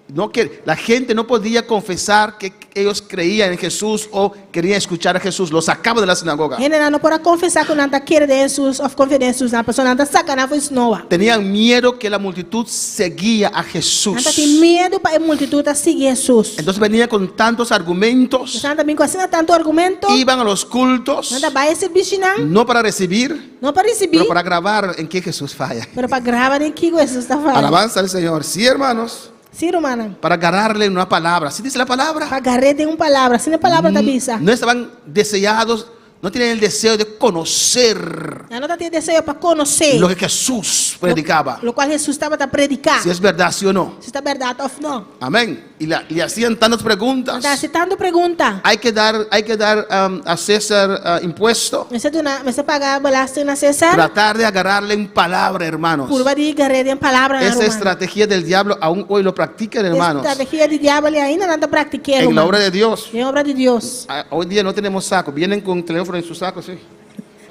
No que, la gente no podía confesar que ellos creían en Jesús o querían escuchar a Jesús. Los sacaban de la sinagoga. Hendenan no por a konfesá ku nan ta kere den Hesus òf konfia den Hesus, nan pasobra nan ta saka nan for di snoa. Tenían miedo que la multitud seguía a Nan Jesús. ta tin miedu pa e multitut a sigui Hesus. Entonces venía con tantos argumentos, Pues nan ta bin ku asina tantu argumento, iban a los cultos, nan ta bai e sirbishinan, no para recibir, no pa risibí, pero para grabar en qué Jesús falla. pero pa graba den kiko Hesus ta fala. Alabanza al Señor. Sí, hermanos. Sí, rumannan. Para agarrarle una palabra. Así dice la palabra. Pa gar'é den un palabra. Asina e palabra ta bisa. No estaban deseados, no tienen el deseo de conocer Nan no ta tin e deseo pa konosé lo que Jesús predicaba. lokual Hesus tabata prediká. Si es verdad, sí o no. Si ta bèrdat òf no. Amén. Y la- le hacían tantas preguntas. Nan ta hasi tantu pregunta. Hay que dar, hay que dar um, a César uh, impuesto. Mester duna, mester paga belasting na César. Tratar de agarrarle en palabra, hermanos. Purba di gar'é den palabra na Esa ruman. estrategia del diablo aún hoy lo practican, hermanos. Estrategia di diabel ei ainda nan ta praktik'é, En la ruman. obra de Dios. Den obra di Dios. Ah, Hoy día no tenemos saco. Vienen con teléfono en su saco, sí.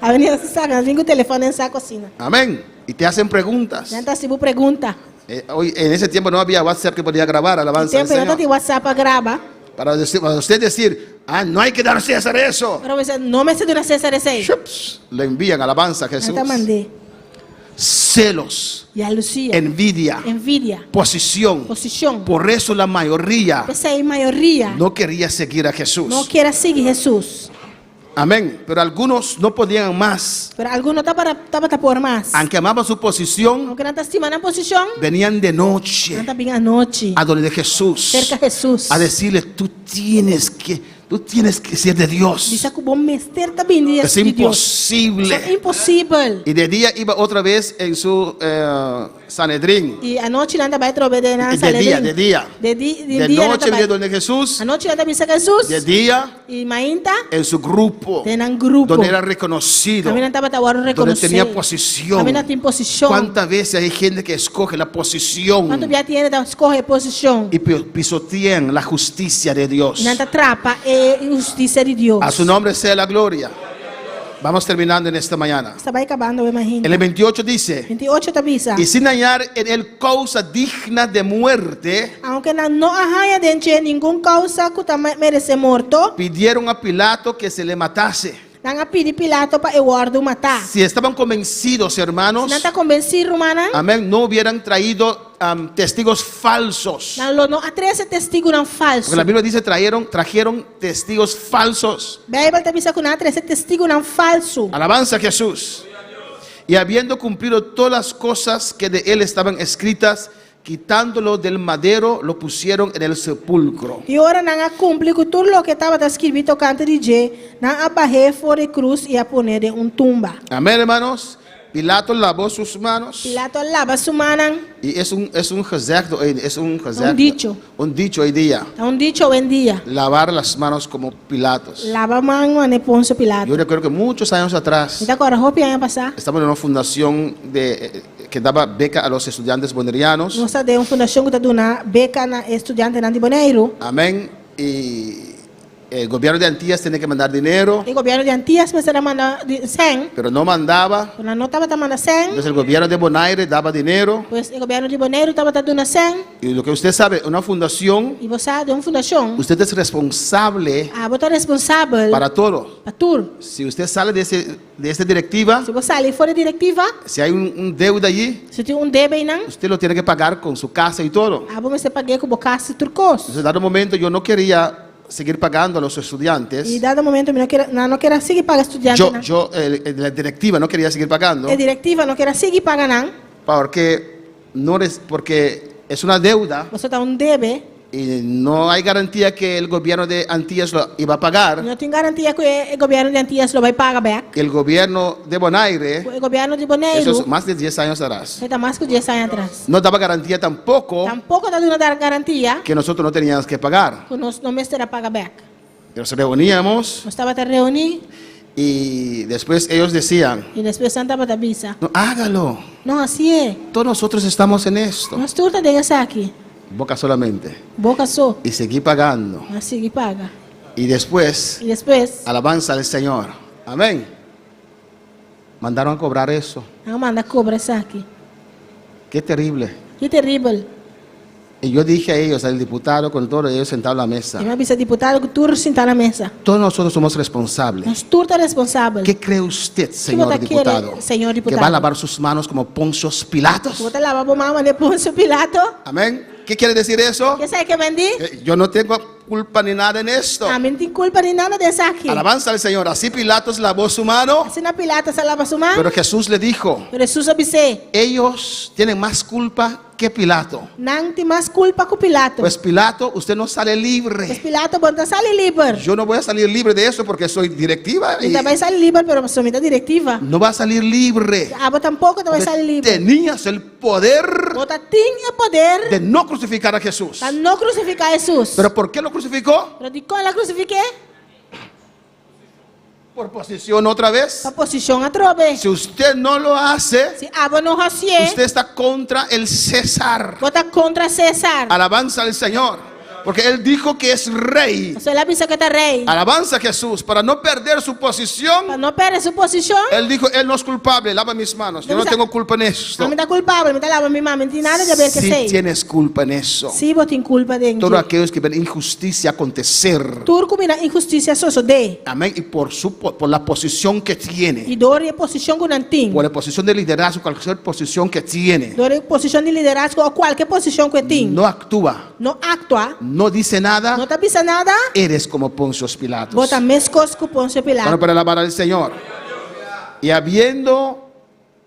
Awendia nan sa, nan bin ku telefòn den sako asina. Amén. Y te hacen preguntas. Nan ta hasi bo pregunta. Eh, hoy, en ese tiempo no había WhatsApp que podía grabar, E alabanza al tempu no Señor. tatin WhatsApp pa graba. Para, decir- para usted decir, ah, no hay que dar a César eso. Ora bo bisa, no mester duna César esei. Chups, le envían alabanza a Nan Jesús. ta mand'é. Celos, Yalusia. envidia, Envidia. posición. Posishon. Por eso la mayoría P'esei mayoria no quería seguir a Jesús. no kier a sigui Hesus. Amén. Pero algunos no podían más. Pero algun no tabata tabata por mas. Aunque amaban su posición, Aunke nan ta stima nan posishon, venían de noche nan ta bin anochi a donde Jesús serka Hesus. a decirle, tú tienes que, tú tienes que ser de Dios. Bisa ku bo mester ta bini di Es Dios. imposible. Ta imposibel. Y de día iba otra vez en su eh, Sanedrín. I anochi nan ta bai trobe den nan De día, Sanedrín. de día. De di, di De dia nan noche ta venía bai. donde Jesús. Anochi nan ta bin serka Hesus. De día I mainta en su grupo. den nan grupo. Donde era reconocido. Kaminda nan tabata wòrdu Donde rekonosé. tenía posición. Kaminda tin posishon. ¿Cuántas veces hay gente que escoge la posición Kuantu bia tin hende ta skohe posishon? y pi- pisotean la justicia de Dios? Nan ta trapa e hustisia di Dios. A su nombre sea la gloria. Vamos terminando en esta mañana. Nos ta bai kabando awe mainta. En el 28 dice, 28 ta bisa. y sin hallar en él causa digna de muerte, Aunke nan no a haña den dje ningun kousa ku ta meresé morto, pidieron a Pilato que se le matase. nan a pidi Pilato pa e wòrdu matá. Si estaban convencidos, hermanos, Si nan ta konvensí, rumannan, amén, no hubieran traído am, testigos falsos. nan lo no a trese testigunan falsu. Porque la Biblia dice, trajeron, trajeron testigos falsos. Beibel ta bisa ku nan a trese testigunan falsu. Alabanza a Jesús. Y habiendo cumplido todas las cosas que de él estaban escritas, quitándolo del madero, lo pusieron en el sepulcro. I ora nan a kumpli ku tur loke tabata skirbí tokante di dje, nan a bah'é for di krus i a pon'é den un tumba. Amén, hermanos. Pilato lavó sus manos. Pilato a laba su mannan. Y es un, es un gezegde hoy- es un gezegde, Un dicho. Un dicho hoy día. Ta un dicho awendia. Lavar las manos como Pilatos. Laba man manera Poncio Pilato. Yo recuerdo que muchos años atrás Mi ta kòrda hopi aña pasá. estamos en una fundación de, eh, que daba beca a los estudiantes bonerianos. Nos ta den un fundashon ku ta duna beka na e studiantenan di Boneiru. Amén. Y el gobierno de Antillas tenía que mandar dinero, E gobièrnu di Antias mester a manda sèn, pero no mandaba. pero nan no tabata manda sèn. Entonces el gobierno de Bonaire daba dinero. Pues e gobièrnu di Boneiru tabata duna sèn. Y lo que usted sabe, una fundación, I bo sa, den un fundashon, usted es responsable abo ta responsabel para todo. pa tur. Si usted sale de, ese, de esa directiva, Si bo sali for di e direktiva, si hay un, un deuda allí, si tin un debe einan, usted lo tiene que pagar con su casa y todo. abo mester pag'é ku bo kas i tur kos. Entonces, dado momento, yo no quería seguir pagando a los estudiantes. I dado momento mi no ker, nan no ker a sigui paga Yo, studiantenan. yo, el- la directiva no quería seguir pagando E direktiva no ker a sigui paga nan, porque, no es, porque es una deuda pasobra ta un debe. y no hay garantía que el gobierno de Antillas lo iba a pagar. No tin garantia ku e gobièrnu di Antias lo bai paga bèk. El gobierno de Bonaire, E gobièrnu di eso Boneiru, es más de 10 años atrás, ta mas ku dies aña atras. no daba garantía tampoco Tampoko ta duna garantia que nosotros no teníamos que pagar. ku nos no mester a paga bèk. Nos reuníamos Nos tabata reuní y después ellos decían, i despues nan tabata bisa. no, hágalo, No, hasié. todos nosotros estamos en esto. Nos tur ta den esaki. Boca solamente. Boka so. Y seguí pagando. M'a sigui paga. Y después, I despues, alabanza al Señor. Amén. Mandaron a cobrar eso. nan a manda kobra esaki. Qué terrible. Ki teribel. Y yo dije a ellos, al diputado, con todos ellos sentados a la mesa, I mi a bisa diputado ku tur sintá na mesa. todos nosotros somos responsables. Nos tur ta responsabel. ¿Qué cree usted, señor bo ta kere, diputado? señor Que diputado? va a lavar sus manos como Poncio Pilatos. Bo ta laba bo man manera Poncio Pilato? Amén. ¿Qué quiere decir eso? Kiko esei ke men di? Yo no tengo culpa ni nada en esto. Ami no tin kulpa ni nada den esaki. Alabanza al Señor. Así Pilatos lavó su mano, Asina Pilato a laba su man. pero Jesús le dijo, Pero Hesus a bis'é, ellos tienen más culpa que Pilato. Nan tin mas kulpa ku Pilato. Pues Pilato, usted no sale Pues libre. Pilato, bo no ta sali liber. Yo no voy a salir libre de eso porque soy directiva. Mi Y no ta bai sali liber, pero pasobra mi ta direktiva. no va a salir libre. Abo tampoko no ta bai Porque sali liber. tenías el poder Bo tatin e poder de no crucificar a Jesús. pa no krusifiká Hesus. ¿Pero por qué lo crucificó? Pero dikon el a krusifik'é? Por posición otra vez. Pa posishon atrobe. Si usted no lo hace, Si abo no hasié, usted está contra el César. bo ta kontra César. Alabanza al Señor. Porque él dijo que es rey. Pasobra el a bisa ku e ta rei. Alabanza a Jesús. Para no perder su posición, Pa no pèrdè su posishon, él dijo, él no es culpable. Lava mis manos. Yo no tengo culpa en esto. Ami no ta kulpabel, mi ta laba mi man, mi no tin nada di haber ku Si esei. tienes culpa en eso. Sí, bo tin kulpa den Todos dje. aquellos que ven injusticia acontecer. Tur ku mira inhustisia sosodé. Amén. Y por, su, por la posición que tiene. I dor di e posishon ku nan tin. Por la posición de liderazgo, cualquier posición que tiene. Dor di e posishon di liderazgo òf kualke posishon ku e tin. No actúa. No aktua. No dice nada. No ta bisa nada. Eres como Poncio Pilatos. Bo ta meskos ku Poncio Bueno, Pilato. para alabar al Señor. Y habiendo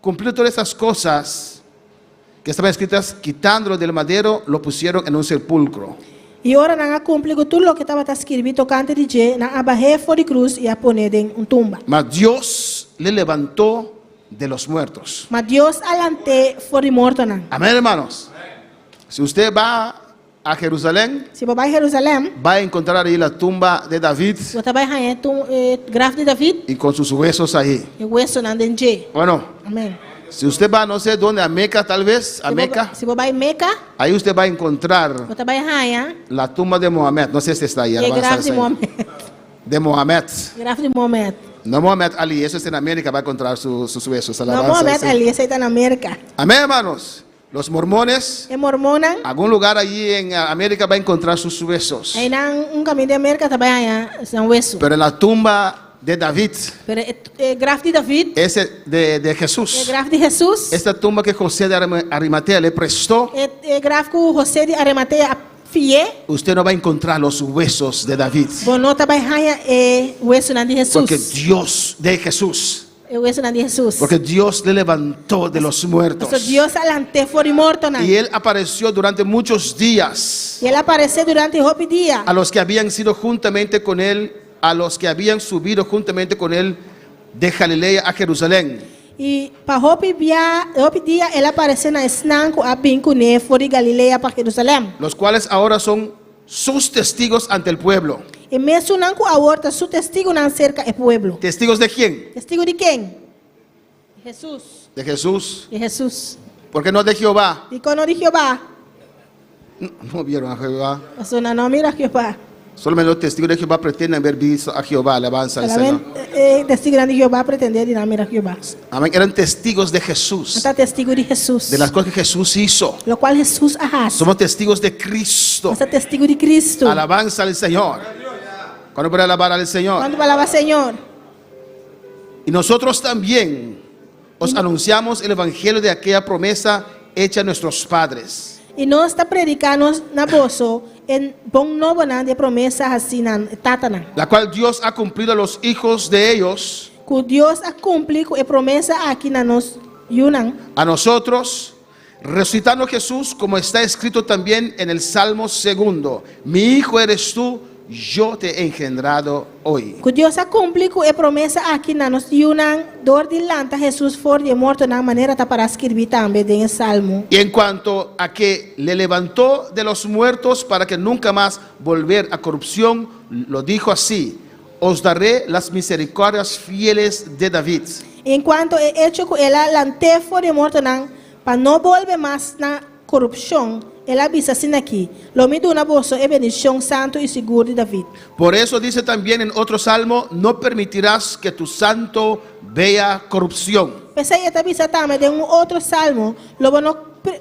cumplido todas esas cosas que estaban escritas, quitándolo del madero, lo pusieron en un sepulcro. I ora nan a kumpli ku tur loke tabata skirbí tokante di dje, nan a bah'é for di krus i a pon'é den un tumba. Mas Dios le levantó de los muertos. Ma Dios a lant'é for di mortonan. Amén, hermanos. Si usted va a Jerusalén, Si bo bai Jerusalèm, va a encontrar ahí la tumba de David bo ta bai haña e graf di David y con sus huesos ahí. e wesonan den dje. Bueno, Amèn. si usted va, no sé dónde, a Meca tal vez, a Si bo, Meca, si bo bai Meca, ahí usted va a encontrar bo ta bai haña la tumba de Mohamed. No sé si está ahí. e alabanza graf al di Señor. Mohamed. De Mohamed. Graf di Mohamed. No Mohamed Ali, eso es en América, va a encontrar sus huesos. No Alabanza al Mohamed Señor. Ali, esei ta na Merka. Amén, hermanos. Los mormones, E mormonnan, algún lugar allí en América va a encontrar sus huesos. einan un kaminda di Merka ta bai haña nan wesu. Pero en la tumba de David, Pero e, e graf di David, ese de e Jesús, graf di Hesus, esta tumba que José de Arimatea le prestó, e, e graf ku José di Arimatea a fi'é, usted no va a encontrar los huesos de David. bo no ta bai haña e wesunan di Porque Hesus. Dios de Jesús, E wesunan di Hesus. porque Dios le levantó de los muertos. Pasobra Dios a lant'é for di mortonan. Y él apareció durante muchos días I el a aparesé durante hopi dia. a los que habían sido juntamente con él, a los que habían subido juntamente con él de Galilea a Jerusalén. I pa hopi bia, hopi dia el a aparesé na esnan ku a bin kuné for di Galilea pa Jerusalèm. Los cuales ahora son sus testigos ante el pueblo. E mesunnan ku awor ta su testigunan serka e pueblo. ¿Testigos de quién? Testigu di ken? Di Hesus. De Jesús. Di Hesus. ¿Por qué no de Jehová? Dikon no di Jehová? No, no vieron a Jehová. Pasobra nan no a mira Jehová. Solamente los testigos de Jehová pretenden haber visto a Jehová. Alabanza al Señor. Solamente e testigunan di Jehová pretendé di nan a mira Jehová. Amén. Eran testigos de Jesús. Nan ta testigu di Hesus. De las cosas que Jesús hizo. Lokual Hesus a hasi. Somos testigos de Cristo. Nos ta testigu di Cristo. Alabanza al Señor. ¿Cuándo puede alabar al Señor? Kuantu por alabá Señor? Y nosotros también os anunciamos el evangelio de aquella promesa hecha a nuestros padres. I nos ta prediká nos na boso e bon nobonan di e promesa hasí na tatanan. La cual Dios ha cumplido a los hijos de ellos. Ku Dios a kumpli ku e promesa aki na nos yunan. A nosotros, resucitando Jesús, como está escrito también en el Salmo segundo, mi hijo eres tú, yo te he engendrado hoy. Ku Dios a kumpli ku e promesa aki na nos yunan dor di lanta Hesus for di e mortonan manera ta pará skirbí tambe den e Salmo. Y en cuanto a que le levantó de los muertos para que nunca más volver a corrupción, lo dijo así, os daré las misericordias fieles de David. I en kuanto e echo ku el a lant'é for di e mortonan pa no bolbe mas na korupshon, el a bisa asina aki, Lo mi duna boso e bendishon santu i sigur di David. Por eso dice también en otro salmo, no permitirás que tu santo vea corrupción. P'esei e ta bisa tambe den un otro salmo, Lo bo no.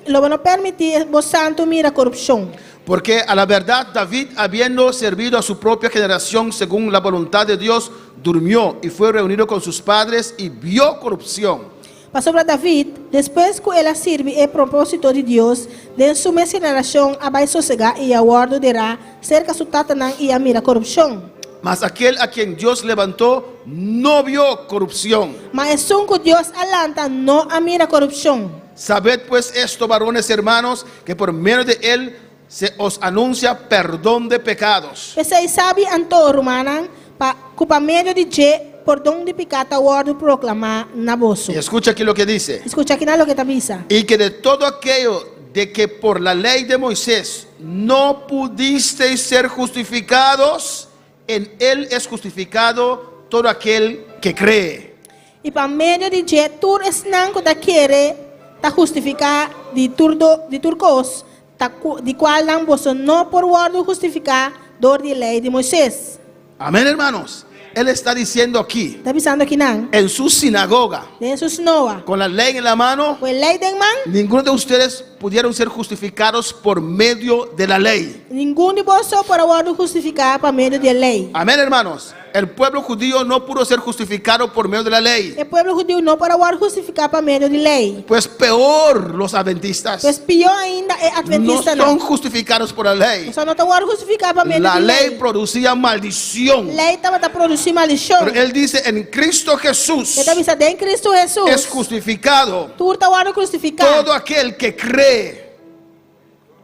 lo bo no permití bo santu mira korupshon. Porque a la verdad David, habiendo servido a su propia generación según la voluntad de Dios, durmió y fue reunido con sus padres y vio corrupción. Pasobra David, despues ku el a sirbi e propósito di Dios den su mes generashon, a bai sosegá i a wòrdu derá serka su tatanan i a mira korupshon. Mas aquel a quien Dios levantó no vio corrupción. Ma esun ku Dios a lanta no a mira korupshon. Sabed pues esto, varones hermanos, que por medio de él se os anuncia perdón de pecados. P'esei sabi anto, rumannan, pa ku pa medio di dje pordon di piká ta wòrdu proklamá na boso. Y escucha aquí lo que dice. I skucha kinan loke ta bisa. Y que de todo aquello de que por la ley de Moisés no pudisteis ser justificados, en él es justificado todo aquel que cree. I pa medio di dje tur esnan ku ta kere ta hustifiká di tur do di tur kos, ta ku di kualnan boso no por wòrdu hustifiká dor di e lei di Moisés. Amén, hermanos. Él está diciendo aquí, Ta bisando akinan, en su sinagoga, den su snoa, con la ley en la mano, ku e lei den man, ninguno de ustedes pudieron ser justificados por medio de la ley. ningun di boso por a wòrdu hustifiká pa medio di e lei. Amén, hermanos. El pueblo judío no pudo ser justificado por medio de la ley. E pueblo hudiu no por a wòrdu hustifiká pa medio di lei. Pues peor los adventistas. Pues pió ainda e No atventistanan. son justificados por la ley. Boso no ta wòrdu hustifiká pa medio La di ley lei. producía maldición. Lei tabata produsí maldishon. Pero él dice, en Cristo Jesús E ta bisa den Cristo Hesus es justificado tur ta wòrdu krusifiká. todo aquel que cree.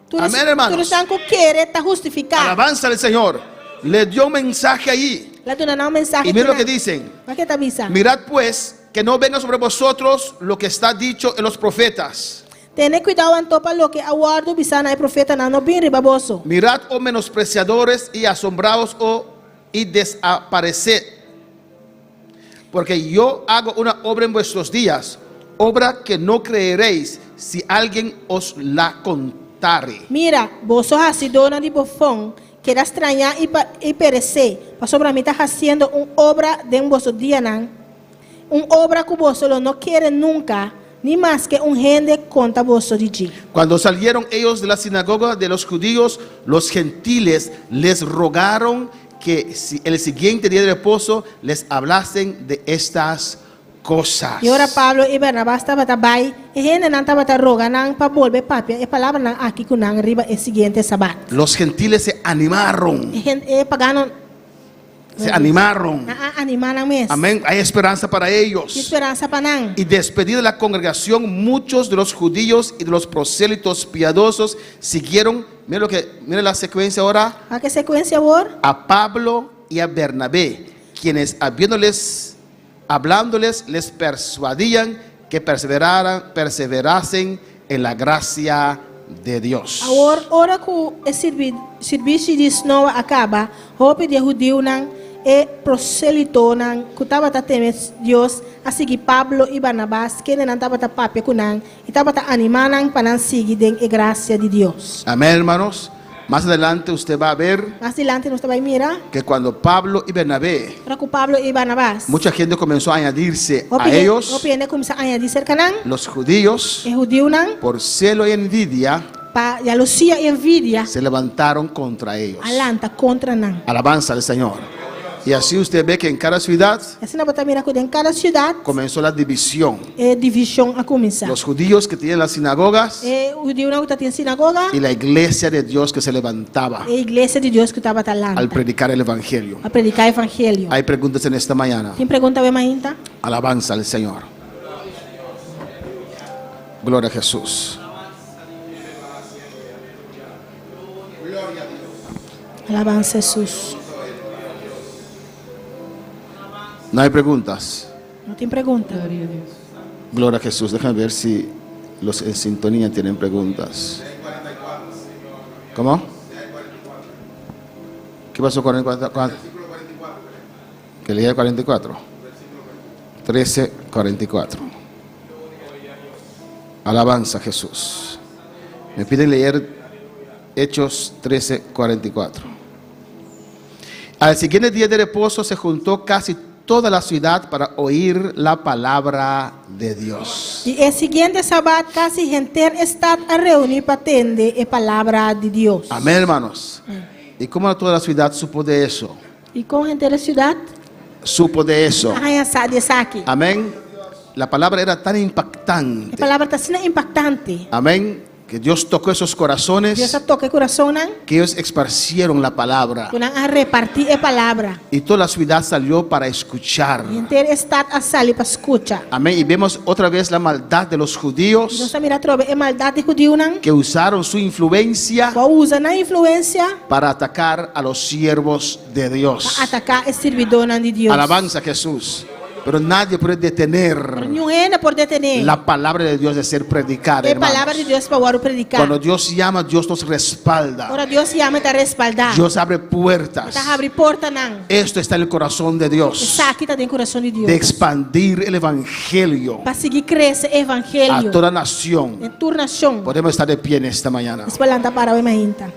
Tur Amén, hermanos. Tur esnan ku kere ta hustifiká. Alabanza al Señor. Le dio un mensaje allí. El a duna nan un mensahe Y mira lo que kinan. dicen. Wak ke ta bisa. Mirad pues que no venga sobre vosotros lo que está dicho en los profetas. Tene kuidou anto pa loke a wòrdu bisá na e profetanan no bin riba boso. Mirad, oh menospreciadores, y asombraos, oh, y desapareced. Porque yo hago una obra en vuestros días, obra que no creeréis si alguien os la contare. Mira, boso hasidónan di bofon, keda strañá i pa i peresé, pasobra mi ta hasiendo un obra den boso dianan, un obra ku boso lo no kere nunka, ni maske un hende konta boso di dje. Cuando salieron ellos de la sinagoga de los judíos, los gentiles les rogaron que si el siguiente día de reposo les hablasen de estas cosas. I ora Pablo i Bernabas tabata bai, e hendenan tabata roga nan pa bolbe papia e palabranan aki ku nan riba e siguiente sabat. Los gentiles se animaron. E hende, e pagano. Se animaron. Nan a animá nan mes. Amén. Hay esperanza para ellos. Tin speransa pa nan. Y despedida la congregación, muchos de los judíos y de los prosélitos piadosos siguieron, mira lo que, mira la secuencia ahora. Wak e sekuensia awor. A Pablo y a Bernabé, quienes habiéndoles, hablándoles, les persuadían que perseveraran, perseverasen en la gracia de Dios. Awor, ora ku e sirbi, sirbishi di snoa a kaba, hopi di e hudiunan, e proselitonan ku tabata teme Dios, a sigui Pablo i Barnabas, kendenan tabata papia ku nan i tabata animá nan pa nan sigui den e grasia di Dios. Amén, hermanos. Mas adelante usted va a ver Mas dilanti nos ta bai mira. que cuando Pablo y Bernabé, Ora ku Pablo i Barnabas, mucha gente comenzó a añadirse a hopi hende, ellos, hopi hende a kuminsá añadí serka nan, los judíos, e hudiunan, por celo y envidia, pa yalusia i envidia, se levantaron contra ellos. a lanta kontra nan. Alabanza al Señor. Y así usted ve que en cada ciudad Asina bo ta mira ku den kada siudat comenzó la división. e divishon a kuminsá. Los judíos que tenían las sinagogas E hudiunan ku ta tin sinagoga y la iglesia de Dios que se levantaba e iglesia di Dios ku tabata al lanta predicar el evangelio. pa prediká evangelio. Hay preguntas en esta mañana. Tin pregunta awe mainta? Alabanza al Señor. Gloria a Jesús. Alabansa Hesus. No hay preguntas. No tin pregunta. Gloria a Jesús. Déjame ver si los en sintonía tienen preguntas. ¿Cómo? ¿Qué pasó con el 44? Que leía el 44. 13, 44. Alabanza a Jesús. Me piden leer Hechos 13, 44. Al siguiente día de reposo se juntó casi toda la ciudad para oír la palabra de Dios. I e siguiente sabat kasi henter e stat a reuní pa tende e palabra di Dios. Amén, hermanos. ¿Y cómo toda la ciudad supo de eso? I kon henter e siudat Supo de eso. a haña sa di esaki? Amén. La palabra era tan E impactante. palabra ta asina impaktante. Amén. Que Dios tocó esos corazones, Dios a toka e kurasonnan que ellos esparcieron la palabra. ku nan a repartí e palabra. Y toda la ciudad salió para escuchar. I henter e stat a sali pa skucha. Amén. Y vemos otra vez la maldad de los Nos judíos ta mira atrobe e maldat di hudiunan que usaron su influencia ku a usa nan influensia para atacar a los siervos de Dios. pa ataká e sirbidónan di Dios. Alabanza a Jesús. Pero nadie puede detener Pero niun hende por detené la palabra de Dios de ser predicada. e hermanos. palabra di Dios pa wòrdu prediká. Cuando Dios llama, Dios nos respalda. Ora Dios yama, e ta respaldá. Dios abre E puertas. ta habri portanan. Esto está en el corazón de Dios. Esaki ta den kurason di Dios. De expandir el evangelio Pa sigui krese e a evangelio toda nación. den tur nashon. Podemos estar de pie en esta mañana. Nos por lanta para awe mainta.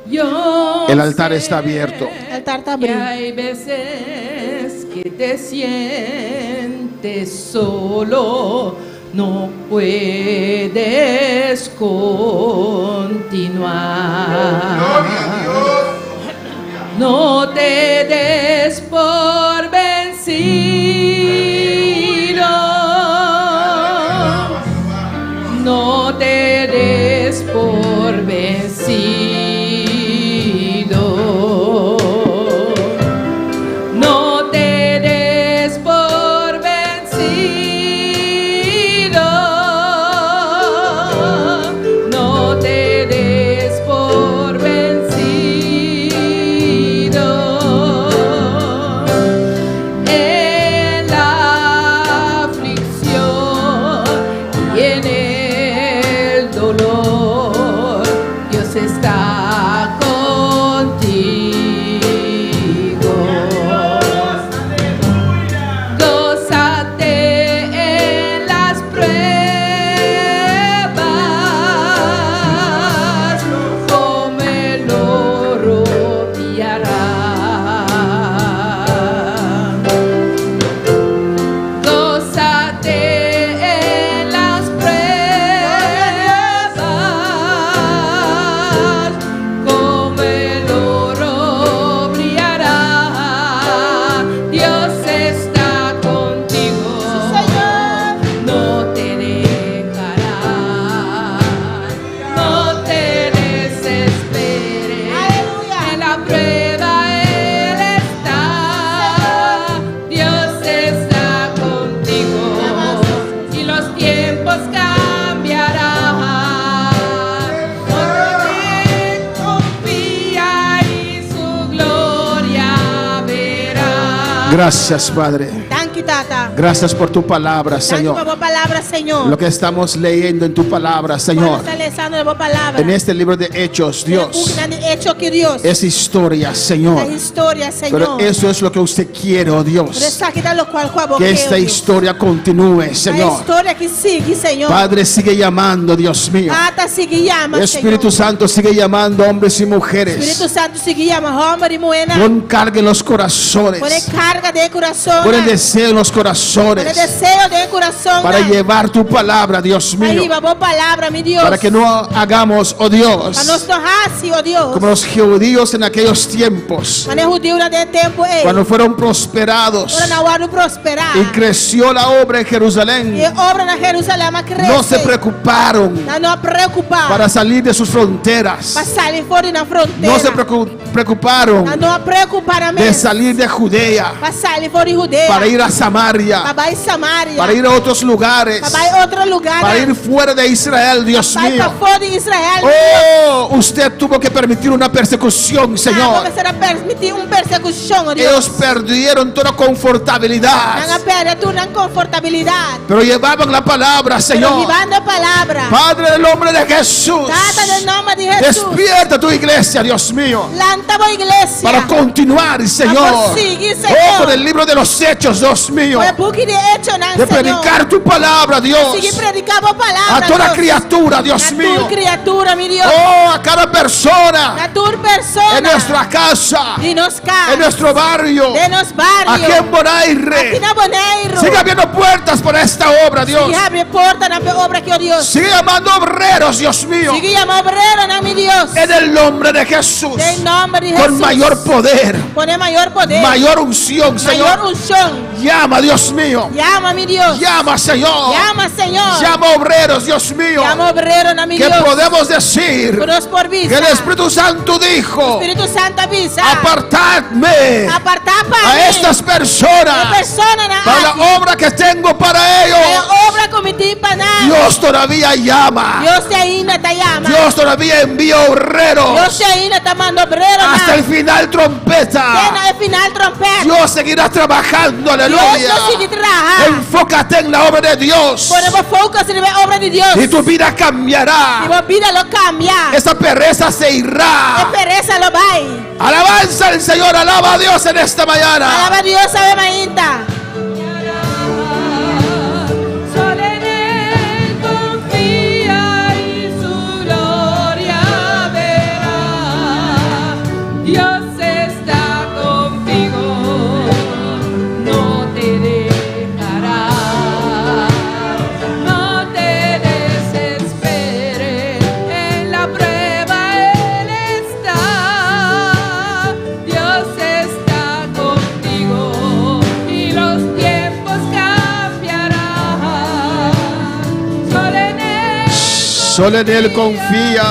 Yo El altar sé está abierto. E altar ta que abrí. hay veces que te sientes solo, no puedes continuar. No te des por vencido. No te des por vencido. No te des por vencido. No te des por vencido. En la aflicción y en el dolor, Dios está contigo. Gózate en las pruebas, como el oro brillará. Gózate en las pruebas, como el oro brillará. Dios está contigo, no te dejará. No te desesperes. Aleluya. En la prueba Él está. Dios está contigo y los tiempos cambiarán. Porque confía y su gloria verá. Gracias, Padre. Danki, Tata. Gracias por tu palabra, Danki pa Señor. bo palabra, Señor. Lo que estamos leyendo en tu palabra, Señor. Nos ta lesando den bo palabra. En este libro de Hechos, Dios, Echo aki, Dios. es historia, La Señor. historia, Señor. Pero eso es lo que usted quiere, oh Pero Dios. esaki ta loke ku abo Que esta historia continúe, E Señor. historia aki sigui, Señor. Padre, sigue llamando, Dios mío. Tata sigui yama, Espíritu Señor. Santo, sigue llamando hombres y mujeres. Spiritu Santu sigui yama hòmber i muhénan. Pon carga en los corazones. Pone karga den kurason. Pon el deseo en los Pone corazones. deseo den kurason. Para llevar tu palabra, Dios Pa mío. hiba bo palabra, mi Dios. Para que no hagamos, oh Dios, Pa nos no hasi, oh Dios. como los judíos en aquellos tiempos, Manera hudiunan den e tempu ei. cuando fueron prosperados Ora nan a wòrdu prosperá. y creció la obra en Jerusalén, I e obra na Jerusalèm a krese. no se preocuparon Nan no a preokupá. para salir de sus fronteras, Pa sali for di nan frontera. no se preocuparon Nan no a preokupá de salir de Judea Pa sali for di Hudea. para ir a Samaria, Pa bai Samaria. para ir a otros lugares, Pa bai otro lugá. para ir fuera de Israel, Dios Bai mío. pafó di Israel. Oh, usted tuvo que permitir una persecución, Señor. Mester a permití un persekushon, oh Dios. Ellos perdieron toda Nan a confortabilidad, pèrdè tur nan konfortabilidat. pero llevaban la palabra, Pero Señor. hibando palabra. Padre del nombre de Jesús, Tata den nòmber di Hesus. despierta tu iglesia, Dios mío, Lanta bo iglesia. para continuar, Señor. Pa sigui, Señor. Oh, con el libro de los Hechos, Dios mío. mío, E buki di Echonan, de Señor. predicar tu palabra, Dios, Sigui prediká bo palabra. a toda Dios. criatura, Dios Na tur mío. kriatura, mi Dios. Oh, a cada persona Na tur persona. en nuestra casa, Di nos kas. en nuestro barrio, Den nos bario. aquí en Aki Bonaire. na Boneiru. Sigue abriendo puertas para esta obra, Dios. Sigui habri portanan pa e obra aki, oh Dios. Sigue llamando obreros, Dios mío. Sigui yama obreronan, mi Dios. En el nombre de Jesús. Den nòmber di Con Hesus. mayor poder, Ku mayor poder. mayor unción, Mayor Señor. unshon. Llama, Dios mío. Yama, mi Dios. Llama, Señor. Yama, Señor. Llama obreros, Dios mío. Yama obreronan, mi Que Dios. podemos decir Ku nos por bisa. que el Espíritu Santo dijo: Spiritu Santu a bisa. Apartadme Apartá pa a mi. estas E personas personanan para la aki. obra que tengo para E ellos. obra ku mi tin pa nan. Dios todavía llama. Dios te ainda ta yama. Dios todavía envía obreros. Dios te ainda ta manda obreronan. Hasta el final trompeta. Te na e final tròmpèt. Dios seguirá trabajando, aleluya. Dios lo sigui traha. Enfócate en la obra de Dios. Pone bo focus riba e obra di Dios. Y tu vida I cambiará. bo bida lo kambia. Esa pereza se E irá. peresa lo bai. Alabanza al Señor, alaba a Dios en esta mañana. Alabá Dios awe mainta. Solo en Él confía y su gloria verá. Dios está contigo, no te dejará. No te desesperes, en la prueba Él está. Dios está contigo y los tiempos cambiarán. Solo en Él Solo en Él confía.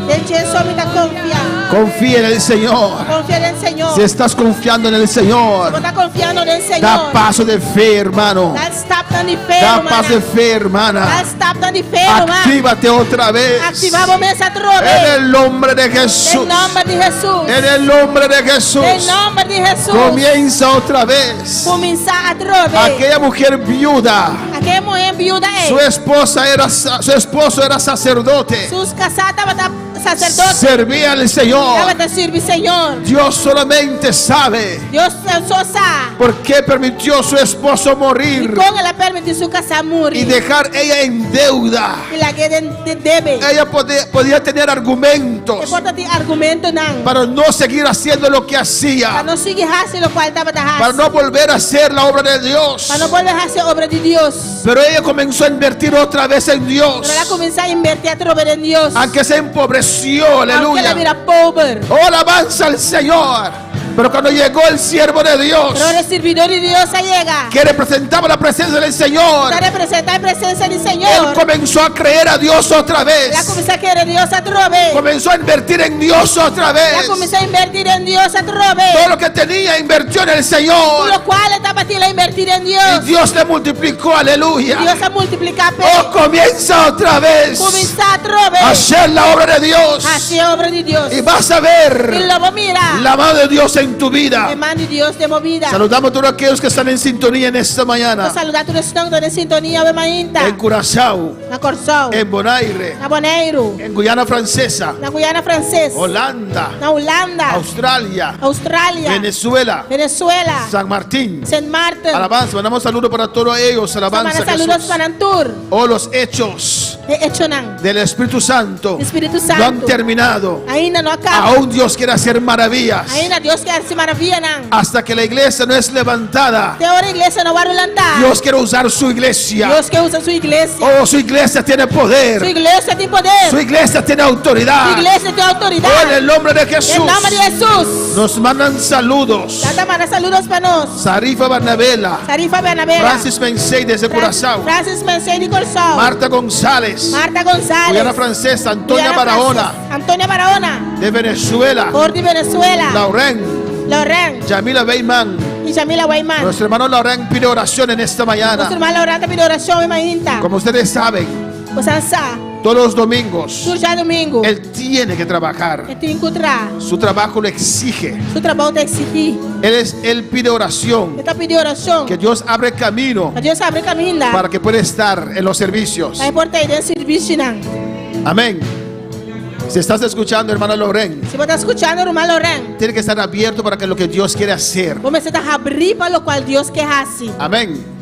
Den dje so mi ta konfia. Confía en el Señor. Konfia den Señor. Si estás confiando en el Señor, Bo ta konfiando den da Señor. paso de fe, hermano. Dal stapnan di fe, Da ruman. paso de fe, hermana. Dal stapnan di fe, ruman. Actívate otra vez. Aktivá bo mes atrobe. En el nombre de Jesús. Den nòmber di Hesus. En el nombre de Jesús. Den nòmber di Hesus. Comienza otra vez. Kuminsá atrobe. Aquella mujer viuda, Aquel muhé biuda ei. su esposa era su esposo era sacerdote. Su kasá tabata saserdote. Servía al Señor. Tabata sirbi Señor. Dios solamente sabe Dios so sa. por qué permitió a su esposo I morir kon el a permití su kasá muri. y dejar ella en deuda. I lag'é den debe. Ella podía tener argumentos E por tabatin argumentonan. para no seguir haciendo lo que Pa hacía, no sigui hasi lokual e tabata para hasi. no volver a hacer la obra de Dios. Pa no bolbe hasi obra di Dios. Pero ella comenzó a invertir otra vez en Dios, Pero el a kuminsá invertí atrobe den Dios. aunque se empobreció, Aunke el a aleluya. bira pober. Oh, alabanza al Señor. Pero cuando llegó el siervo de Dios, Pero ora e sirbidó di Dios a yega. que representaba la presencia del Señor, Ta representá e presensia di él Señor. comenzó a creer a Dios otra El a vez. kuminsá kere Dios atrobe. Comenzó a invertir en Dios otra El a vez. kuminsá invertí den Dios atrobe. Todo lo que tenía invirtió en el Señor. Lokual e tabatin el a invertí den Y Dios. Dios le multiplicó, aleluya. Dios a multipliká p'e. Oh, comienza otra vez Kuminsá atrobe. a hacer la obra de Dios. Hasi obra di Dios. Y vas a I ver lo bo mira. la mano de Dios en tu vida. E man di Dios den bo bida. Saludamos a todos aquellos que están en sintonía en esta mañana. Nos ta saludá tur esnan den sintonia awe mainta. En Curazao, Na Kòrsou. en Bonaire, Na Boneiru. en Guyana Francesa, Na Guyana Franses. Holanda, Na Hulanda. Australia, Australia. Venezuela, Venezuela. San Martín. Saint Martin. Alabanza, mandamos saludos para todos ellos. Alabanza. Manda saludos Jesús. pa nan tur. Oh, los hechos E echonan. del Espíritu Santo Spiritu no han Santu. terminado. Ainda no a kaba. Aún Dios quiere hacer maravillas. Ainda Dios ke hasi maravianan. Hasta que la iglesia no es levantada, Te ora iglesia no wòrdu lantá. Dios quiere usar su iglesia. Dios ke usa su iglesia. Oh, su iglesia tiene Su poder. iglesia tin poder. Su iglesia tiene autoridad. Su iglesia tin outoridat. Oh, en el nombre de Jesús. Den nòmber di Hesus. Nos mandan saludos. Nan ta manda saludo pa nos. Sarifa Barnabela, Sarifa Bernabela. Francis Mensei desde Curazao, Francis Mensei di Kòrsou. Marta González, Marta González. Guyana Francesa, Antonia Guyana Barahona Francesa. Antonia Barahona. de Venezuela, For di Venezuela. Lauren, Loren. Yamila Beyman. I Jamila Weyman. Nuestro hermano Lauren pide oración en esta mañana. Nos ruman Lauren ta pidi orashon awe mainta. Como ustedes saben, Boso sa. todos los domingos Tur djadumingu. él tiene que trabajar. E tin ku traha. Su trabajo lo exige. Su trabou ta eksigí. Él, es, él pide oración. E ta pidi orashon. Que Dios abre camino Pa Dios habri kaminda. para que pueda estar en los servicios. Pa e por ta den servisionan. Amén. Si estás escuchando, hermano Loren, Si bo ta skuchando, ruman Loren, tiene que estar abierto para que lo que Dios quiere hacer. Bo mester ta habrí pa lokual Dios ke hasi. Amén.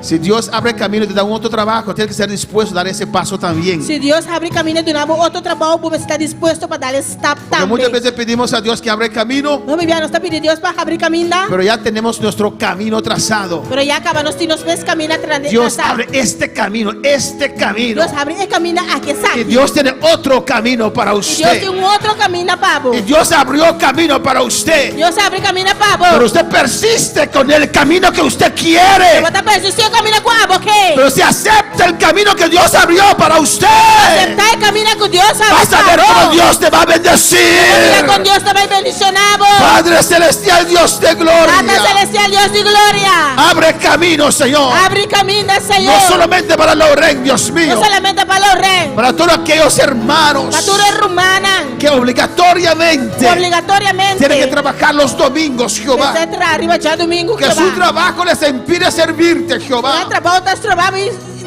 Si Dios abre camino y te da un otro trabajo, tienes que estar dispuesto a dar ese paso también. Si Dios habri kaminda i duna bo otro trabou, bo mester ta dispuesto pa dal e stap Porque muchas tambe. veces pedimos a Dios que abre camino, Hopi bia nos ta pidi Dios pa habri kaminda, pero ya tenemos nuestro camino trazado. pero ya kaba nos tin nos mes kaminda Dios trasá. abre este camino, este camino. Dios habri e kaminda aki Y esaki. Dios tiene otro camino para I Dios tin usted. un otro kaminda pa bo. Y Dios abrió camino para usted. Dios a habri kaminda pa bo. Pero usted persiste con el camino que usted quiere. Bo ta persistí e kaminda ku abo ke. Pero si acepta el camino que Dios abrió para usted, Aseptá e kaminda ku Dios a habri vas a ver pa bo. cómo Dios te va a Mira bendecir. kon Dios ta bai bendishoná bo. Padre Celestial, Dios de Tata gloria. Celestial, Dios di gloria. Abre camino, Señor. Habri kaminda, Señor. No solamente para Loren, Dios mío. No solamente pa Loren. Para todos aquellos hermanos Pa tur e rumannan. que obligatoriamente Obligatoriamente. tienen que trabajar los domingos, Jehová. Mester traha riba djadumingu, Que su Jehová. trabajo les impide servirte, Jehová. Nan trabou ta stroba bo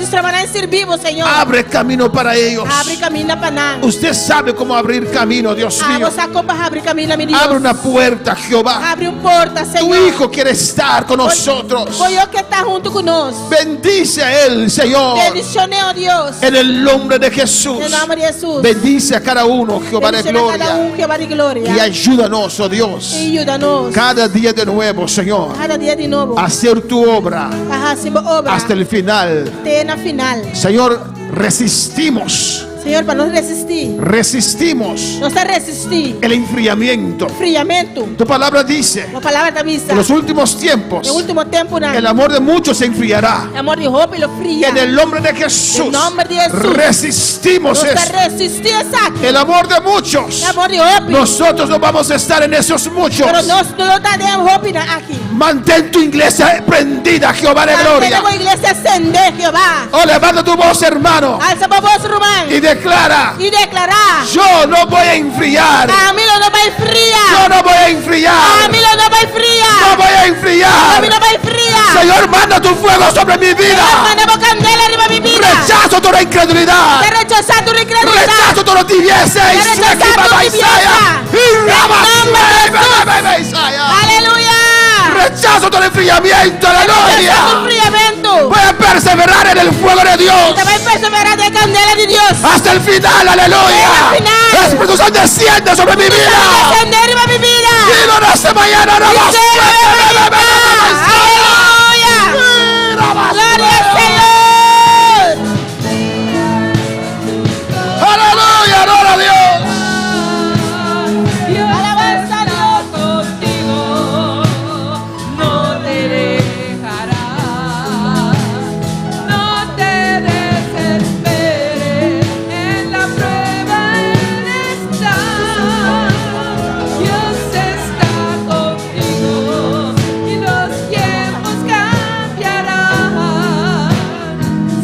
stroba nan sirbi bo, Señor. Abre camino para ellos. Habri kaminda pa nan. Usted sabe cómo abrir camino, Dios mío. Abo sa kon pa habri kaminda, mi Dios. Abre una puerta, Jehová. Habri un porta, Tu Señor. hijo quiere estar con nosotros. Bo yu ke ta huntu ku nos. Bendice a él, Señor. Bendishon'é, oh Dios. En el nombre de Jesús. Den nòmber di Hesus. Bendice a cada uno, Jehová de Bendishoná kada gloria. un, Jehová di gloria. Y ayúdanos, oh Dios. I yuda nos. Cada día de nuevo, Señor. Kada dia di nobo. a Hacer tu obra Pa hasi bo obra. hasta el final. Te na final. Señor, resistimos. Señor, pa nos resistí. Resistimos Nos ta resistí. el enfriamiento. Friamentu. Tu palabra dice Bo palabra ta bisa. en los últimos tiempos Den último tempunan. el amor de muchos se enfriará. Amor di hopi lo fria. En el nombre de Jesús En nombre de Jesús. resistimos Nos ta esto. resistí esaki. El amor de muchos. Amor di hopi. Nosotros no vamos a estar en esos muchos. Pero nos no lo ta den e hopinan aki. Mantén tu iglesia prendida, Jehová de gloria. Mantené bo iglesia sendé, Jehová. Oh, levanta tu voz, hermano, Alsa bo bos, ruman. y declara: I deklará. Yo no voy a enfriar. Ami lo no bai fria. Yo no voy a enfriar. Ami lo no bai fria. No voy a enfriar. Ami no bai fria. Señor, manda tu fuego sobre mi vida. Señor, manda bo kandela riba mi bida. Rechazo toda incredulidad. Ta rechasá tur inkredulidat. Rechazo toda tibieza. Te rechazá tur tibiesa. Y En nombre de Jesús. Aleluya. Rechazo todo enfriamiento. Aleluya. Rechasá tur enfriamentu. Voy a perseverar en el fuego de Dios. Ta bai perseverá den kandela di Dios. Hasta el final, aleluya. Hasta el final. El Espíritu Santo desciende sobre mi vida. Desendé riba mi bida. Dilo en esta mañana, Aleluya. Gloria al Señor. Aleluya, gloria a Dios. Dios Alabanza a está Dios. contigo, no te dejará. No te desesperes, en la prueba Él está. Dios está contigo y los tiempos cambiarán.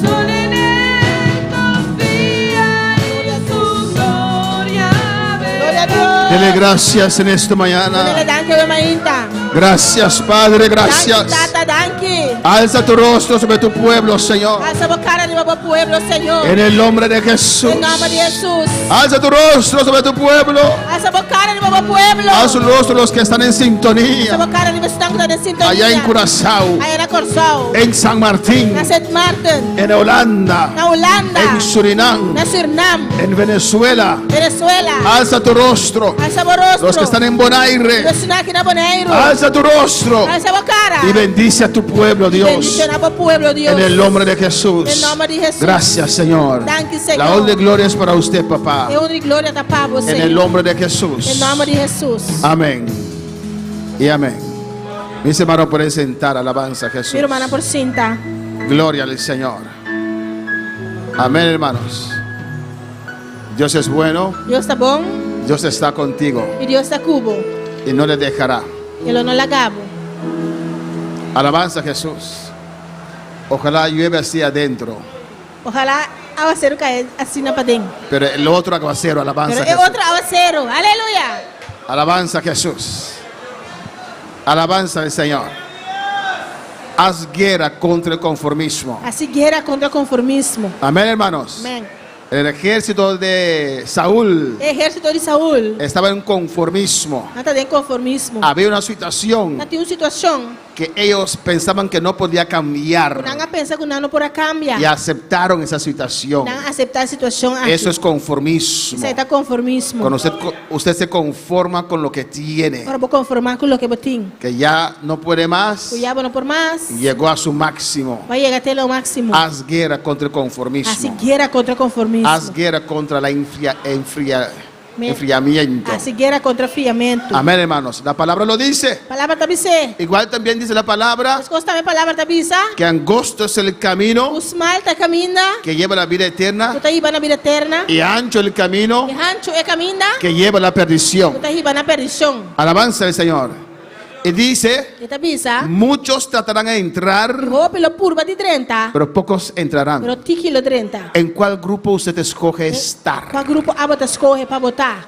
Solo en Él confía y su gloria Gloria a verás. Dios. Dele gracias en esta Dele mañana. danki awe mainta. Gracias, Padre, gracias. Danki, Tata, danki. Alza tu rostro sobre tu pueblo, Señor. Alsa bo kara riba bo pueblo, Señor. En el nombre de Jesús. Den nòmber di Hesus. Alza tu rostro sobre tu pueblo. Alsa bo kara riba bo pueblo. Alza tu rostro los que están en Alsa sintonía. bo kara riba esnan ku ta den sintonia. Allá en Curazao, Aya na Kòrsou. en San Martín, Na Sint Maarten. en Holanda, Na Hulanda. en Surinam, Na Surinam. en Venezuela. Venezuela. Alza tu rostro. Alsa bo rostro. Los que están en Bonaire, Esnan aki na Boneiru. alza tu rostro Alsa bo kara. y bendice a tu pueblo, Dios. Bendishoná bo pueblo, Dios. En el nombre de Jesús. Den nòmber di Hesus. Gracias, Señor. Danki, Señor. La honra y gloria es para usted, papá. E honra i gloria ta pa bo, En Señor. el nombre de Jesús. Den nòmber di Hesus. Amén. Y amén. Mis hermanos pueden sentar, alabanza a Jesús. Mi rumannan por sinta. Gloria al Señor. Amén, hermanos. Dios es bueno, Dios ta bon Dios está contigo i Dios ta ku bo. y no le dejará. E lo no laga bo. Alabanza a Jesús. Ojalá llueve así adentro, Ohalá áwaseru kai asina paden. pero el otro aguacero, alabanza Pero a e Jesús. otro áwaseru. Aleluya. Alabanza a Jesús. Alabanza al Señor. Haz guerra contra el conformismo. Hasi guera kontra konformismo. Amén, hermanos. Amèn. El ejército de Saúl E ehérsito di Saul estaba en conformismo. Nan ta den konformismo. Había una situación Nan tin un situashon que ellos pensaban que no podía ku nan cambiar a pensa ku nan no por a kambia. y aceptaron esa situación. Nan a aseptá e situashon aki. Eso es conformismo. Esei ta konformismo. Cuando usted, usted se conforma con lo que tiene, Ora bo konformá ku loke bo tin. que ya no puede más, Ku ya bo no por mas. llegó a su máximo. Bo a yega te lo máksimo. Haz guerra contra el Hasi conformismo. guera kontra konformismo. Haz guerra contra la enfriamiento. Hasi guera kontra friamentu. Amén, hermanos. La palabra lo dice. Palabra ta bis'é. Igual también dice la palabra Meskos tambe palabra ta bisa. que angosto es el camino Ku smal ta e kaminda que lleva a la vida ku eterna ta hiba na bida eterna. y ancho el camino I hanchu e kaminda que lleva a la ku perdición. ta hiba na perdishon. Alabanza al Señor. Y dice, E ta bisa, muchos tratarán de entrar, Hopi lo purba di drenta, pero pocos entrarán. pero tiki lo drenta. ¿En cuál grupo usted escoge estar? Kua grupo abo ta skohe pa bo ta?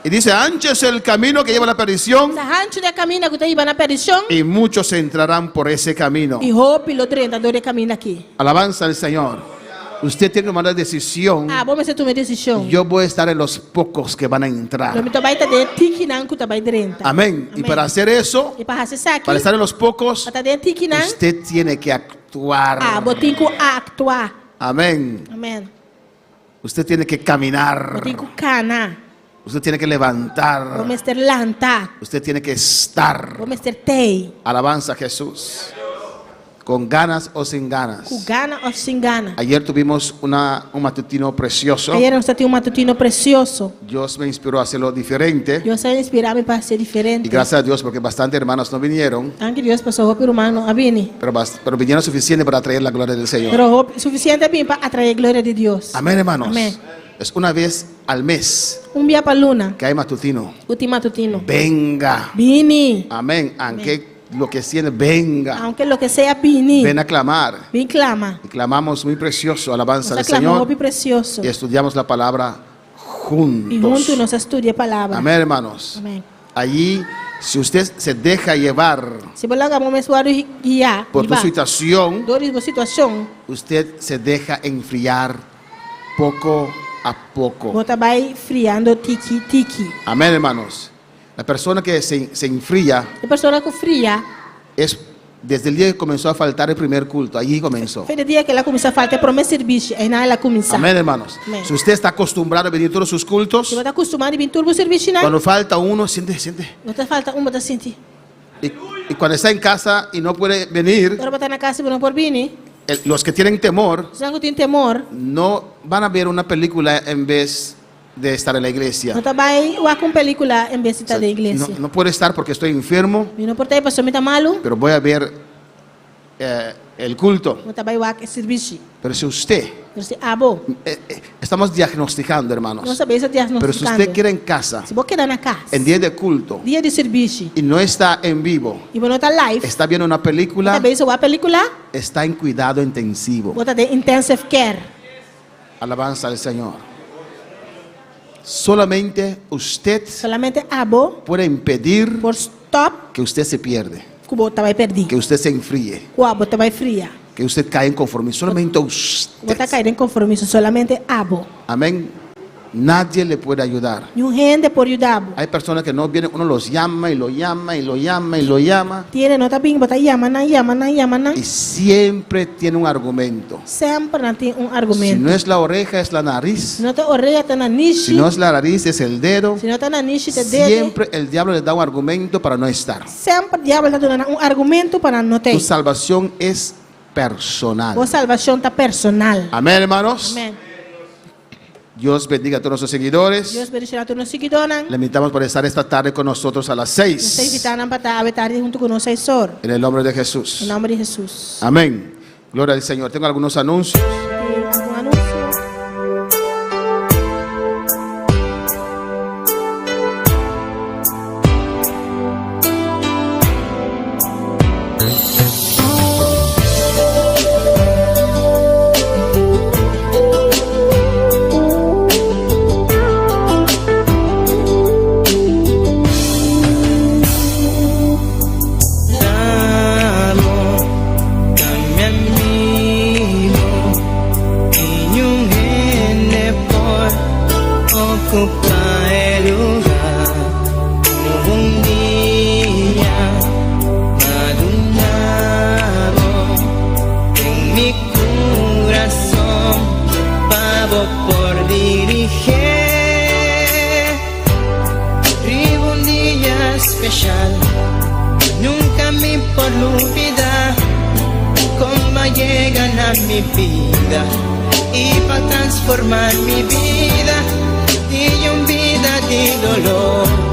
Y dice, ancho es el camino que lleva a la perdición Ta hanchu ta e kaminda ku ta hiba na perdishon, y muchos entrarán por ese camino. i hopi lo drenta dor di e kaminda aki. Alabanza al Señor. Usted tiene que tomar la decisión. Abo mester tuma e desishon. Yo voy a estar en los pocos que van a Lo entrar. mi ta bai ta den e tikinan ku ta bai drenta. Amén. Y Amén. para hacer eso, I pa hasi esaki, para estar en los pocos, pa ta den e tikinan, usted tiene que actuar. abo tin ku aktua. Amén. Amén. Usted tiene que caminar. Bo tin ku kana. Usted tiene que levantar. Bo mester lanta. Usted tiene que estar. Bo mester tei. Alabanza a Jesús. Con ganas o sin ganas. Ku gana òf sin gana. Ayer tuvimos un matutino precioso. Ayera nos tabatin un matutino presioso. Dios me inspiró a hacerlo diferente. Dios a inspirá mi pa hasié diferente. Y gracias a Dios porque bastantes hermanos no vinieron, Danki Dios pasobra hopi ruman no a bini. pero vinieron suficiente para traer la gloria del Señor. Pero hopi sufisiente a bini pa atraé gloria di Dios. Amén, hermanos. Amén. Es una vez al mes Un bia pa luna. que hay matutino. Ku tin matutino. Venga. Bini. Amén. Aunque lo que siente, venga. Aunke loke sea, bini. Ven a clamar. Bin klama. Y clamamos muy precioso, alabanza Nos al a klama Señor. hopi presioso. Y estudiamos la palabra I huntu juntos. nos a studia e palabra. Amén, hermanos. Amén. Allí, si usted se deja llevar Si bo laga bo mes wòrdu guiá, por tu hibá, situación, dor di bo situashon, usted se deja enfriar poco a poco. bo ta bai friando tiki tiki. Amén, hermanos. La persona que se enfría E persona ku fria, es desde el día que comenzó a faltar el primer culto. Allí comenzó. for di dia ku el a kuminsá falta e promé sirbishi, einan el a kuminsá. Amén, hermanos. Amén. Si usted está acostumbrado a venir todos sus cultos, Si bo ta kustumá di bin tur bo sirbishinan, cuando falta uno, siente, siente. no ta falta un bo ta sinti. Y cuando está en casa y no puede venir, Ora bo ta na kas i bo no por bini, los que tienen temor esnan ku tin temor, no van a ver una película en vez de estar en la iglesia. no ta bai wak un pelíkula en bes di ta den iglesia. No, no puedo estar porque estoy enfermo, Mi no por ta ei pasobra mi ta malu, pero voy a ver el culto. mi ta bai wak e sirbishi. Pero si usted, Pero si abo, estamos diagnosticando, hermanos. Nos ta bezig Pero si usted diagnostikando. queda en casa, Si bo keda na kas, en día de culto, dia di sirbishi, y no está en vivo, i bo no ta live, está viendo una película, ta bezig wak pelíkula, está en cuidado intensivo. bo ta den intensive care. Alabanza al Señor. Solamente usted Solamente abo puede impedir por stop que usted se pierde, ku bo ta bai pèrdí, que usted se enfríe, ku abo ta bai fria, que usted cae en conformismo. Solamente ku bo ta usted. kai den konformismo. Solamente abo. Amén. Nadie le puede ayudar. Niun hende por yuda bo. Hay personas que no vienen, uno los llama y lo llama y lo llama y lo llama. Tin hende no ta bin, bo ta yama nan, yama nan, yama nan. Y siempre tiene un argumento. Semper nan tin un Si argumento. no es la oreja, es la nariz. Si no ta orea, ta nanishi. Si no es la nariz, es el dedo. Si no ta nanishi, ta dede. Siempre el diablo le da un argumento para no estar. Semper diabel ta duna nan un argumento pa nan no Tu t'ei. salvación es personal. Bo salbashon ta personal. Amén, hermanos. Amén. Dios bendiga a todos nuestros seguidores. Dios bendiciona tur nos siguidónan. Le invitamos por estar esta tarde con nosotros a las Nos ta 6. invitá nan pa ta awe tardi huntu ku nos seis or. En el nombre de Jesús. En nomber di Hesus. Amén. Gloria al Señor. Tengo algunos anuncios. Tin algun anunsio. Amo, ta mi amigo. Ocupa e lugar un dia M'a dunabo Den mi curason Pa bo por dirigi. Riba un dia special, nunca mi por lubida con b'a yega na mi bida y pa transforma mi bida di un bida di dolor.